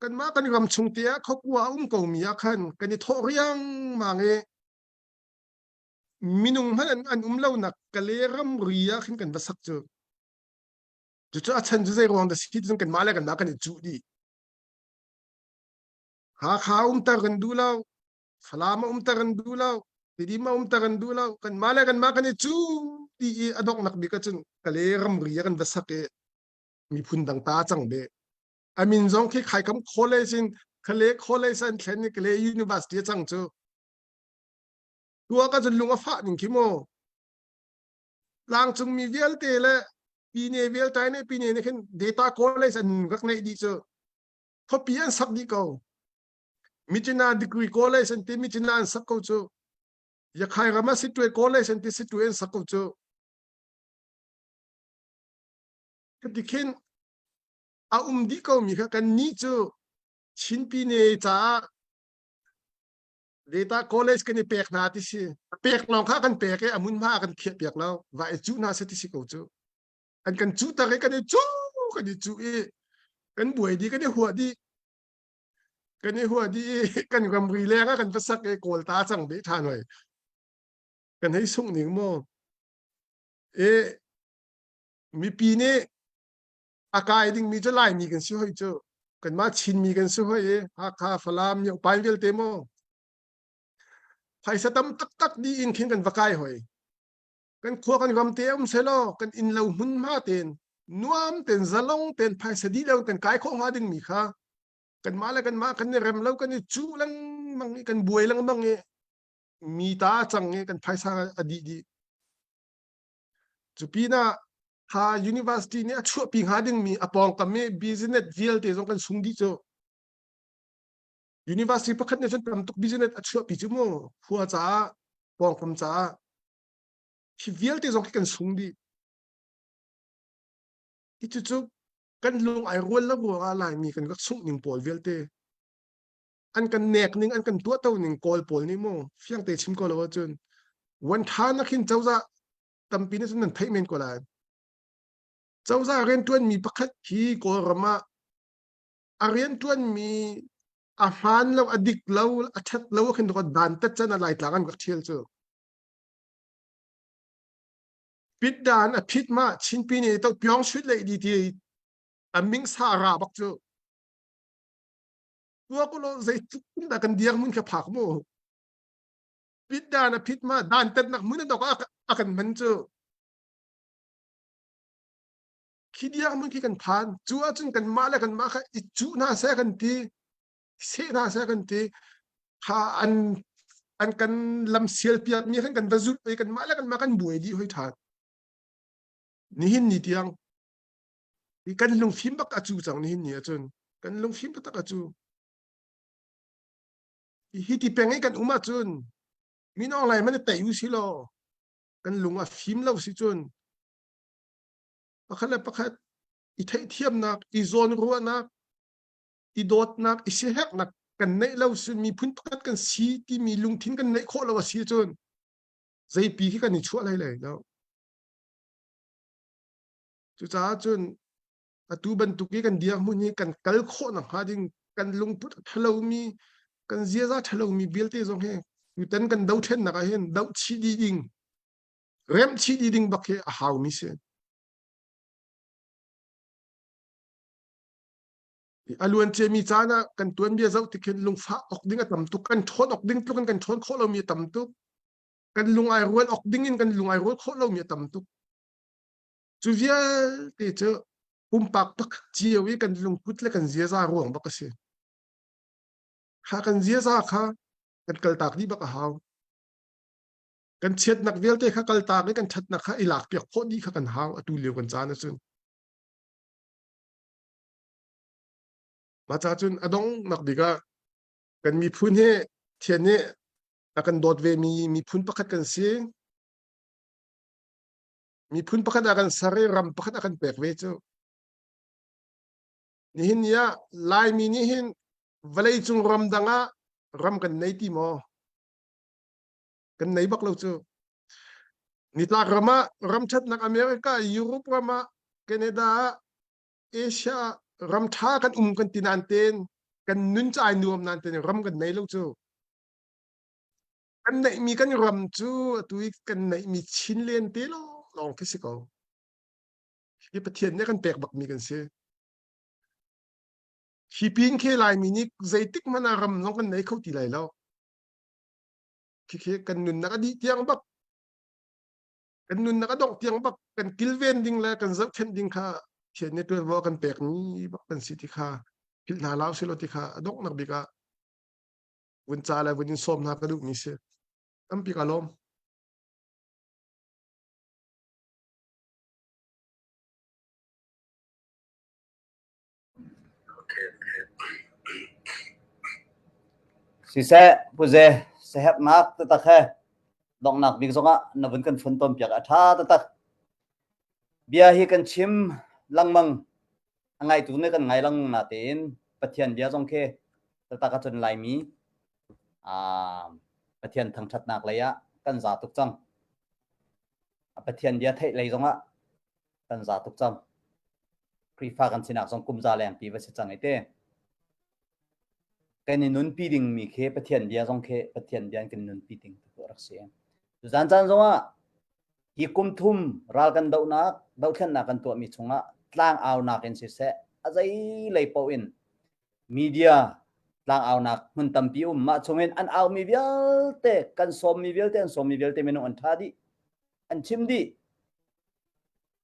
kanmah kan ram chung te ah khuakua a um ko mi ah khan kan i thawh riangmang i minung hmanh an, an um lonak kale ramri ah khin kan va sak cu cucu a chan cu zei ruang dah si cun kanmah le kanmah kan i cuh dih Hakha umter kan duh lo Falam umter kan duh lo Tidim umter kan duh lo kanmah le kanmah kan i cuh dih i a donghnak bik ahcun kale ramri ah kan va sak i miphun dang ta cang be a min zong khi khaikam college in khale college an thlen i kale university a cang cu tua ka cun lung a fah ning khi mu tlangcung mi vialte le pine vialte ne pine ne khin data college an rak neih dih cu khuapi an sak dih ko Michina degree college an ti Michina an sak ko cu Yakhai ram ah Sittwe college an ti Sittwe an sak ko cu Tikhin a um dih komi kha kan nih cu Chin Pine caah Data College kan i pek hna ti si. Pek lawng kha kan pek i a hmunhma kan khiah piak lo. Va i cuh hna seh ti si ko cu. An kan cuh tak i kan i cuh kan i cuh i kan buai dih kan i huah dih. Kan i huah dih i kan ramri leng ah kan va sak i kawl ta cang dih ṭhan hoi. Kan hei sungh ning maw? E mipi nih a kai dingmi cu Laimi kan si hoi cu kanmah Chinmi kan si hoi i Hakha Falam Myohpain vialte maw phaisa tam taktak dih in khin kan va kai hoi kan khua kan ram te um selaw kan inn lo hmunhma ten nuam ten zalong ten phaisa dih lo kan kai khawh hnga dingmi kha kanmah le kanmah kan i rem lo kan i cuh lengmang i kan buai lengmang i mi ta cang i kan phaisa a dih dih Cu pinah kha university nih a chuahpi hnga dingmi a pawngkam i business vialte zong kan sung dih cu. University pakhat nih cun tam tuk business a chuahpi cu mu khua caah pawngkam caah hi vialte zong khi kan sung dih. Hi cucu kan lung ai rual lo ruangah Laimi kan rak sungh ning pawl vialte an kan nek ning an kan tuahto ning Kawl pawl nih mu fiang te chim ko lo ahcun wan tha na khin cozah tampi nih cun nan theih men ko lai. Cozah rianṭuanmi pakhat hi Kawlram ah a rianṭuanmi a hmaan lo, a dik lo, a ṭhat lo khin dantat can a Laitlang an rak ṭhial cu. Pit dan a phit ma Chinpi nih to pyong suit le di ti a ming sa ra bak cu. Tua ko lo zeitluk dah kan diar mun kha phak mu. Pit dan a phit ma dan tat nak mun dok a kan man cu. Khi diar mun khi kan phan. Cu ahcun kan mah le kan mah kha i cuh hna seh kan ti. Seh hna seh kan ti. Kha an an kan lam sial piak mi khan kan va zulh i kan mah le kan mah kan buai dih hoi than. Nihin ni tiang kan lungfim bak a cu cang nihin ni ahcun kan lungfim taktak a cu. Hi ti peng i kan um ahcun min Aung Hlaing man tei u si law kan lung a fim lo si cun pakhat le pakhat i theihthiamnak i zawnruahnak i dawtnak i siaherhnak kan neih lo sin miphun pakhat kan si timi lungthin kan neih khawh lo a si cun zeipi khi kan i chuah lai lai lo cucaah cun atu bantuk i kan dirhmun hi kan kal khawh nakhnga ding kan lungput a ṭhalomi kan ziaza ṭhalomi vialte zong hi tutan kan dothlennak ah hin doh chih dih ding remh chih dih ding bak hi a haumi si. A luanciami caan ah kan tuanbia zoh tik hin lungfah awk ding a tam tuk kan ṭhawn awk ding tluk in kan ṭhawn khawh lomi a tam tuk kan lung ai rual awk ding in kan lung ai rual khawh lomi a tam tuk Cu vialte cu pumpak pakhat cio i kan lungput le kan ziaza ruang bak a si. Kha kan ziaza kha kan kaltak dih bak a hau. Kan chiatnak vialte kha kaltak i kan ṭhatnak kha i lakpiak khawh dih kha kan hau atu lio kan caan ahcun. Mah ca cun a donghnak bik ah kan miphun hi Thian nih a kan dawt ve mi miphun pakhat kan si. Miphun pakhat ah kan ser i ram pakhat a kan pek ve cu. Nihin ni ah Laimi nih hin vawleicung ramdang ah ram kan nei ti maw? Kan nei bak lo cu. Nitlak ram ah ram ṭhatnak America, Europe ram ah, Canada ah, Asia ah ram ṭha kan um kan ti nain tein kan nun cu ai nuam nain tein ram kan nei lo cu. Kan neihmi kan ram cu atu i kan neihmi Chinland te lawng khi si ko. Hi Pathian nih a kan pek bakmi kan si. Hi pin khi Laimi nih zeitik hmanh ah ram zong kan nei kho ti lai lo. Khikhi kan nunnak a dih tiang bak kan nunnak a dongh tiang bak kan kilven ding le kan zohkhenh ding kha Pathian nih ṭuanvo a kan pekmi bak kan si ti kha philh hna hlah usih law ti kha a donghnak bik ah vun ca le vun in sawm hna ka duhmi si. Tampi ka lawm. Siseh, Puze, siaherhnak taktak he donghnak bik zongah na vun kan funtom piak a ṭha taktak. Bia hi kan chim lengmang a ngaitu nih kan ngai lengmang natein Pathian bia zong khi taktak ahcun Laimi Pathian thangṭhatnak lei ah kan za tuk cang. Pathian bia theih lei zongah kan za tuk cang. Khrihfa kan sinak zong kum za lengpi va si cang i te. Kan i nunpi dingmi khi Pathian bia zong khi Pathian bia in kan nunpi ding tu rak si. Tuzan caan zongah hi kum thum ral kan dohnak, dohthlennak kan tuahmi chungah tlang aunak in siseh, a zei lei paoh in media tlang aunak hmun tampi um mah chungin an aumi vialte kan sawmmi vialte an sawmmi vialte minung an ṭha dih an chim dih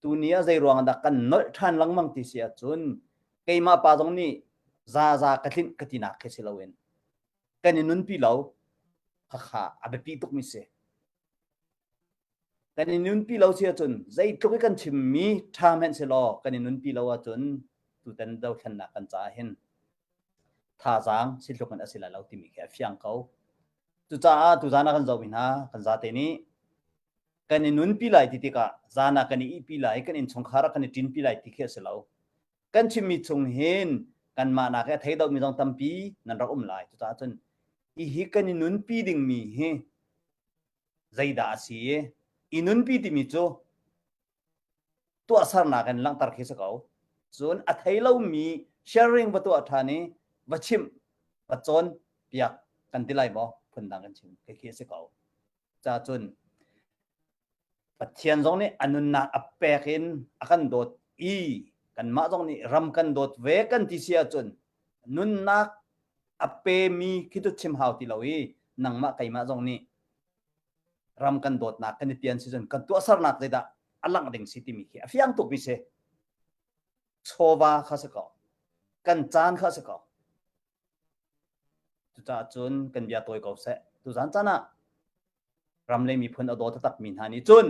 tuni ah zei ruang dah kan nolh ṭhan lengmang ti si ahcun keimah pa zong nih za za ka tlinh ka tinak khi si loin kan i nunpi lo khakha a biapi tukmi si kan i nunpi lo si ahcun zeitluk i kan chimmi ṭha hmanh si law kan i nunpi lo ahcun tutan dothlennak kan caah hin thazaang si tluk in a si lai lo timi khi a fiang ko cucaah tuzan ah kan zohmi hna kan zate nih. Kan i nunpi lai ti tikah zan ah kan i ihpi lai, kan innchungkhar ah kan i ṭinpi lai ti khi a si lo. Kan chimmi chung hin kanmah nak i a thei deuhmi zong tampi nan rak um lai. Cucaah cun hihi kan i nunpi dingmi hi zeidah a si i i nunpi timi cu tuahsernak in langhter khi si ko. Cun a thei lomi sharing va tuah ṭhan i va chimh, va cawn piak kan ti lai maw? Phundang kan chim khi khi a si ko. Ca cun Pathian zong nih a nunnak a pek in a kan dawt i kanmah zong nih ram kan dawt ve kan ti si ahcun nunnak a pemi khi cu chim hau ti lo i nangmah keimah zong nih ram kan dawtnak kan i pian si cun kan tuahsernak zeidah a langh ding si timi khi a fiang tukmi si. Chawva kha si ko. Kan caan kha si ko. Cucaah cun kan bia tawi ko seh. Tuzan caan ah ram le miphun a daw taktakmi hna nih cun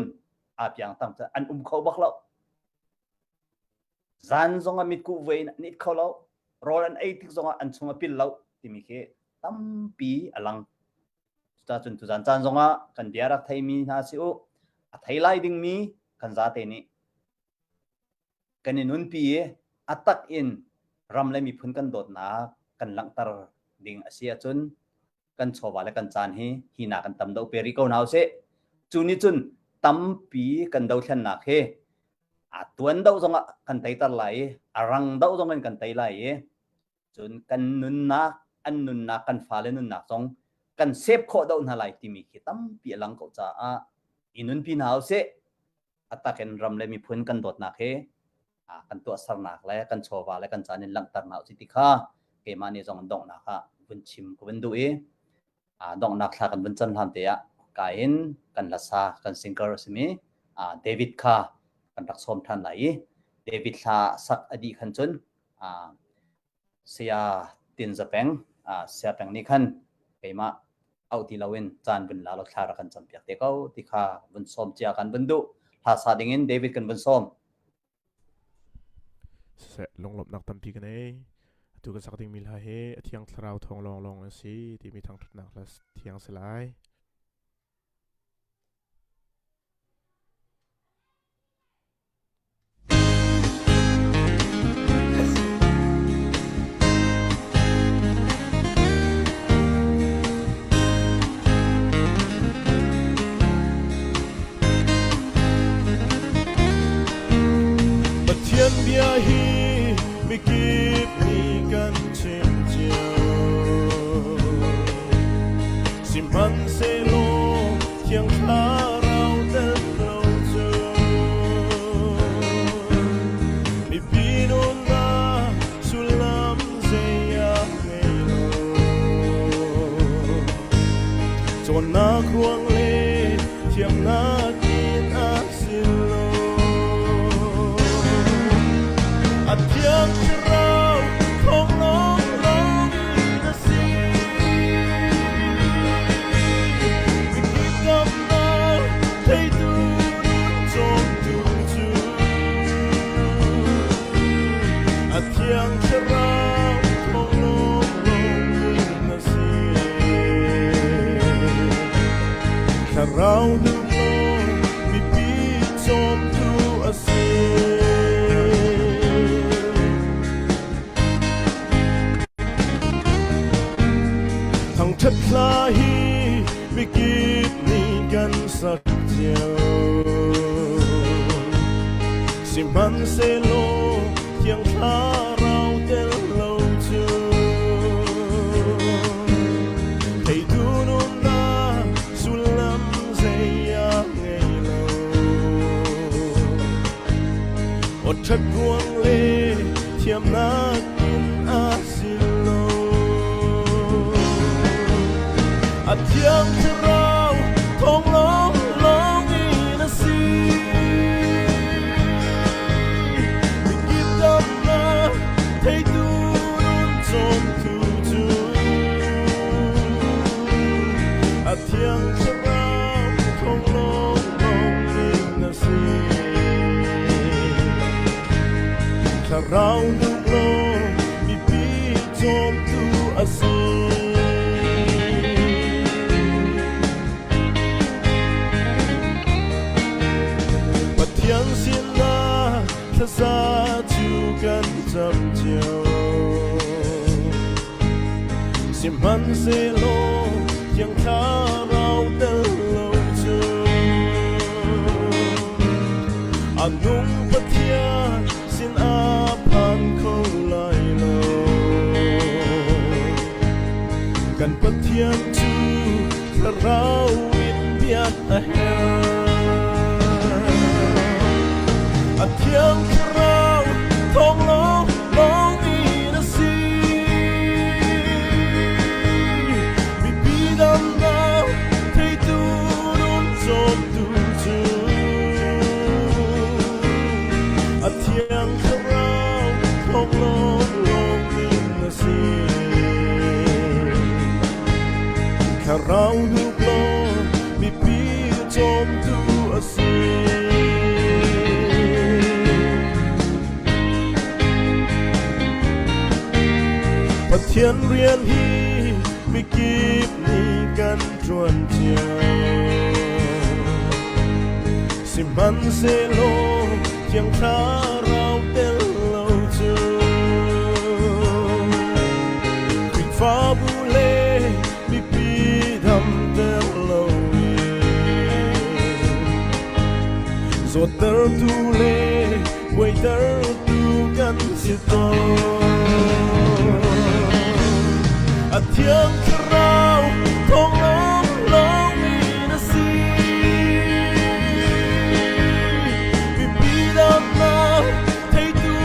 aa piang tam an um kho bak lo. Zan zong ah mitkuh voi in an it kho lo. Rawl an ei tik zong ah an chung a pil lo timi khi tampi a lang. Cucaah cun tuzan caan zong ah kan bia rak theimi hna si u. A thei lai dingmi kan zate nih kan i nunpi i a tak in ram le miphun kan dawtnak kan langhter ding a si ahcun kan chawva le kan caan hi hi nak kan tam deuh pe rih ko hna usih. Cu nih cun tampi kan dothlennak hi a tuan deuh zongah kan teiter lai i a rang deuh zong in kan tei lai i cun kan nunnak an nunnak kan fale nunnak zong kan sep khawh deuh hna lai timi khi tampi a lang ko caah i nunpi hna usih. A tak in ram le miphun kan dawtnak hi kan tuahsernak le kan chawva le kan caan in langhter hna usih ti kha keimah nih zong donghnak ah vun chim ka vun duh i donghnak thla kan vun can hlan te ah ka in kan hlasa kan singer a simi David kha kan rak sawm ṭhan lai i David hla sak a dih khan cun Saya Tin Za Peng Saya Peng nih khan keimah auh ti loin caan vun la lo thla rak kan campiak te ko ti kha vun sawm cia kan vun duh hla sa ding in David kan vun sawm. Siseh lunglawmhnak tampi ka nei. Atu kan sak dingmi hla hi a thiang thlarau thawng lawnglawng an si timi thangṭhatnak hla thiang si lai. Pathian bia hi mikip nih kan chim cio. Sihmanhsehlaw Thiang Thlarau tel lo cu mipi nunnak sullam zei a ngei lo. Cawnnak ruang le thiamnak in a si lo. A Thiang Thlarau thawng lawnglawng in a si. Mikip damnak theitu nun cawmtu cu a Thiang Thlarau thawng lawnglawng in a si. Thlarau nung law mipi cawmtu a si. Thangṭhat hla hi mikip nih kan sak cio. Sihmanhsehlaw Thiang Thlarau tel lo cu theitu nunnak sullam zei a ngei lo. Aw ṭhat ruang le thiamnak in a si lo. A thiang thlarau thawng lawnglawng in a si. Mikip damnak theitu nun cawmtu cu a thiang thlarau thawng lawnglawng in a si. Thlarau nung law mipi cawmtu a si. Sihmanhsehlaw Thiang Thlarau tel lo cu a nung Pathian sin a phan kho lai lo. Kan Pathian cu thlarau in biak a herh. A thiang thlarau thawng law lawng in a si. Mipi damnak theitu nun cawmtu cu a thiang thlarau thawng lawng lawng in a si. Thlarau duk law mipi cawmtu a si. Pathian rian hi mikip nih kan ṭuan cio. Sihmanhsehlaw Thiang Thlarau tel lo cu Khrihfabu le mipi damter lo in zawttertu le buaitertu kan si tawn. A thiang thlarau thawng lawnglawng in a si. Mipi damnak theitu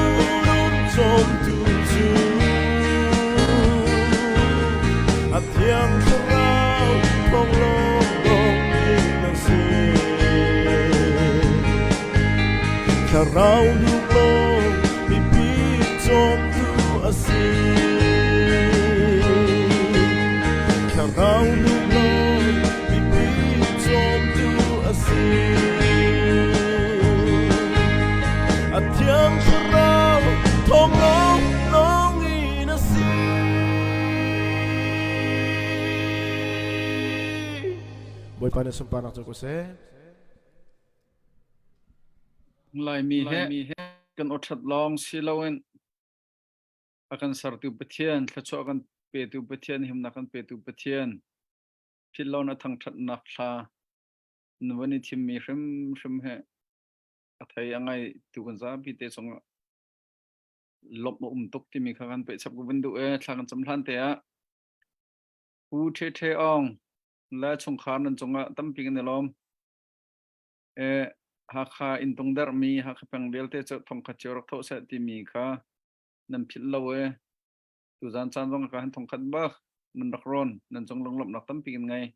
nun cawmtu cu a thiang thlarau thawng lawnglawng in a si. Thlarau duhlo mipi cawmtu a si. Thlarau duhlo mipi cawmtu a si. A thiang thlarau thawng lawng lawng in a si. Bawipa na sunparnak cu ko seh. Laimi he kan awṭhat lawng si loin a kan sertu Pathian, thluachuah kan petu Pathian, himnak kan petu Pathian, philh lo na thangṭhatnak thla na van i thimmi hrimhrim he a thei a ngai tu kan zapi te cungah lawmh a um tuk timi kha kan peh chap ka vun duh e thla kan cam hlan te ah Pu Ṭhe Ṭhe Aung le chungkhar nan cungah tampi kan i lawm. Hakha inn tung derhmi Hakha peng vialte cu thongkhat cio rak thawh seh timi kha nan philh lo i tuzan caan zong ka han thongkhat bak nan rak rawn nan cung lunglawmhnak tampi kan ngei.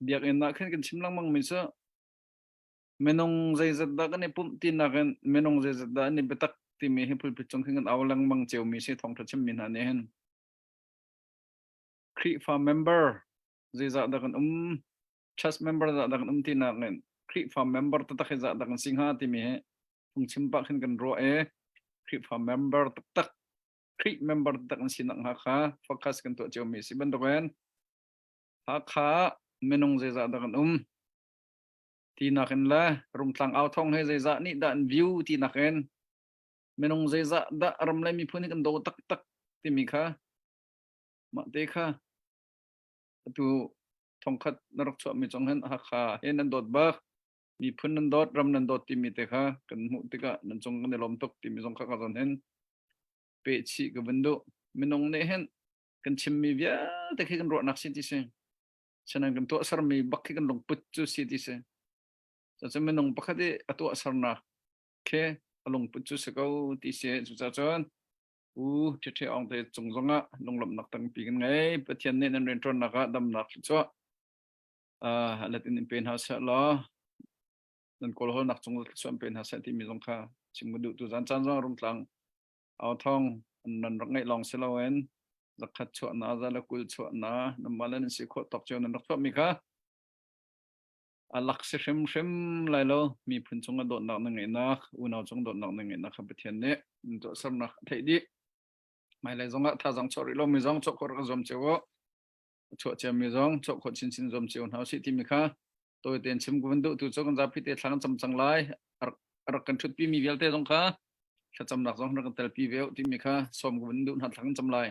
Biakinn ah khin kan chim lengmang mi cu minung zeizat dah kan i pumh tinak in minung zeizat dah an i biatak timi hi pulpit cung khin kan au lengmang cio mi si thawngṭha chimmi hna nih hin Khrihfa member zeizah dah kan um church member dah dah kan um tinak in Khrihfa member taktak hi zah dah kan si hnga timi hi phungchim pah khin kan ruah i Khrihfa member taktak Khrih member taktak an sinak hnga kha focus kan tuah cio mi si bantukin Hakha minung zeizah dah kan um tinak in le Rungtlang au thong he zeizah nih dah an view tinak in minung zeizah dah ram le miphun hi kan daw taktak timi kha mah te kha Atu thongkhat na rak chuahmi cong hin Hakha he nan dawt bak miphun nan dawt ram nan dawt timi te kha kan hmuh tikah nan cung kan i lawm tuk timi zong kha ka zawn hin peh chih ka vun duh minung nih hin kan chimmi vialte khi kan ruahnak si ti si sanan kan tuahsermi bak khi kan lungput cu si ti si cucu minung pakhat i a tuahsernak khi a lungput cu si ko ti si cucaah cun U Ṭhiṭhe Aung te cung zongah lunglawmhnak tampi kan ngei. Pathian nih nan rianṭuannak ah damnak thluachuah uh, let in in pe hna seh law nan kawlhawlnak cung thluachuah in pe hna seh timi zong kha chim ka duh tu zan caan zong rungtlang au thong nan rak ngeih lawng si loin zakhat chuah na za le kul chuah na namah le nan si khawh tawk cio nan rak chuahmi kha A lak si hrimhrim lai lo. Miphun cung ah dawtnak na ngeihnak, unau cung dawtnak na ngeihnak kha Pathian nih in tuahsernak a theih dih. Hmailei zongah thazaang chuah rih lomi zong chuah khawh rak zuam cio u. A chuah ciami zong chuah khawh chinchin zuam cio hna usih timi kha tawi tein chim ka van duh tu cu kan zapi te thla kan cam cang lai. A rak kan ṭhutpi mi vialte zong kha. Thlacamnak zong rak kan telpi ve u timi kha sawm ka vun duh hna thla kan cam lai.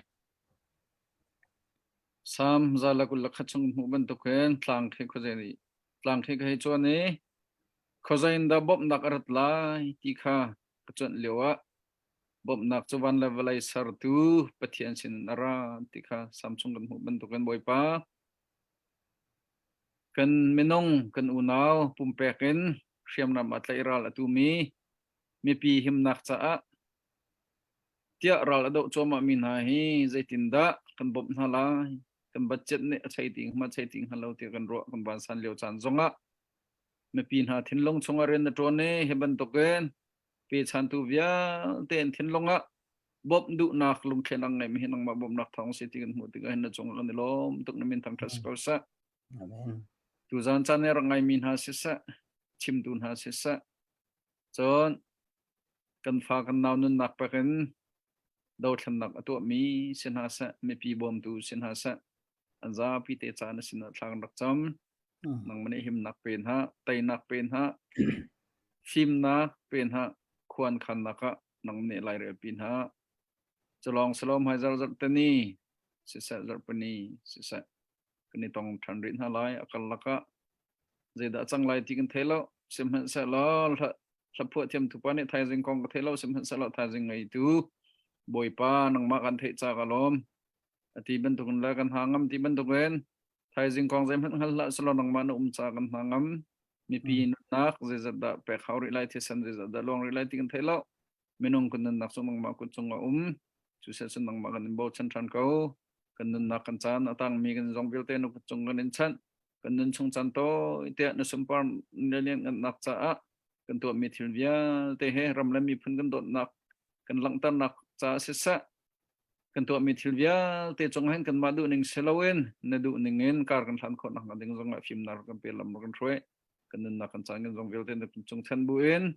Salm 121 chung hmuh bantukin tlang khi khuazei nih tlang khi ka hei cuan i khuazei in dah bawmhnak a rat lai ti kha ka cuanh lio ah bawmhnak cu van le vawlei sertu Pathian sin in a ra ti kha Salm chung kan hmuh bantukin Bawipa kan minung kan unau pumpek in hriamnam a tlaih ral a tumi mipi himnak caah tiah ral a doh cuahmahmi hna hi zeitindah kan bawmh hna lai? Kan budget nih a chei ti hnga chei ti hnga lo tiah kan ruah kan vansan lio caan zongah mipi hna thinlung chungah rian na ṭuan i hi bantukin pechantu vialte an thinlung ah bawmh duhnak lungthlen ang ngeimi hi nangmah bawmhnak thawng si ti kan hmuh tikah hin na cung kan i lawm tuk na min thangṭhat si ko seh. Amen. Tuzaan caan i rak ngaimi hna siseh, chimtu hna siseh, cun kan fa kan nau nunnak pek in dothlennak a tuahmi si hna seh, mipi bawmtu si hna seh, an zapi te caan a sin ah thla kan rak cam. Nangmah nih himnak pe hna, teinak pe hna, fimnak pe hna, khuan khannak ah nang nih lairel pi hna. Culawng salom hai zar zarh tani, siseh zarhpini, siseh kan i tong ṭhan rih hna lai a karlak ah zeidah a cang lai ti kan thei lo sihmanhsehlaw hlaphuah thiam tupa nih thaizing kong ka thei lo sihmanhsehlaw thaizing ngeitu bawipa nangmah kan theih ca ka lawm ati bantukin le kan hna ngam ti bantukin thaizing kong zeihmanh hngal hlah selaw nangmah na um ca kan hna ngam mipi nunnak zeizat dah pek hau rih lai thisen zeizat dah luang rih lai ti kan thei lo minung kan nunnak cu nangmah kut cung a um cu seh cun nangmah kan in bochan ṭhan ko kan nunnak kan caan a tangmi kan zong vialte na kut cung kan in chanh kan nun chung caan tawi tiah na sunpar na lianhngannak caah kan tuahmi thil vialte he ram le miphun kan dawtnak kan langhternak caah siseh kan tuahmi thil vialte cung hin kanmah duhning si loin na duhning in kar kan hlan khawh nakhnga ding zongah fimnak kan pe lam kan hruai kan nunnak kan caan kan zong vialte na cung chan buin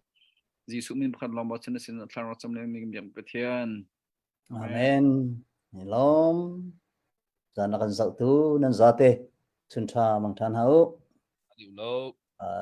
Jesuh min pakhat lawng bochan na sin ah thlarau cam leng mi biak Pathian. Amen. Ni lawm. Zan na kan zohtu nan zate chun tha mang than hau. Adiu lo.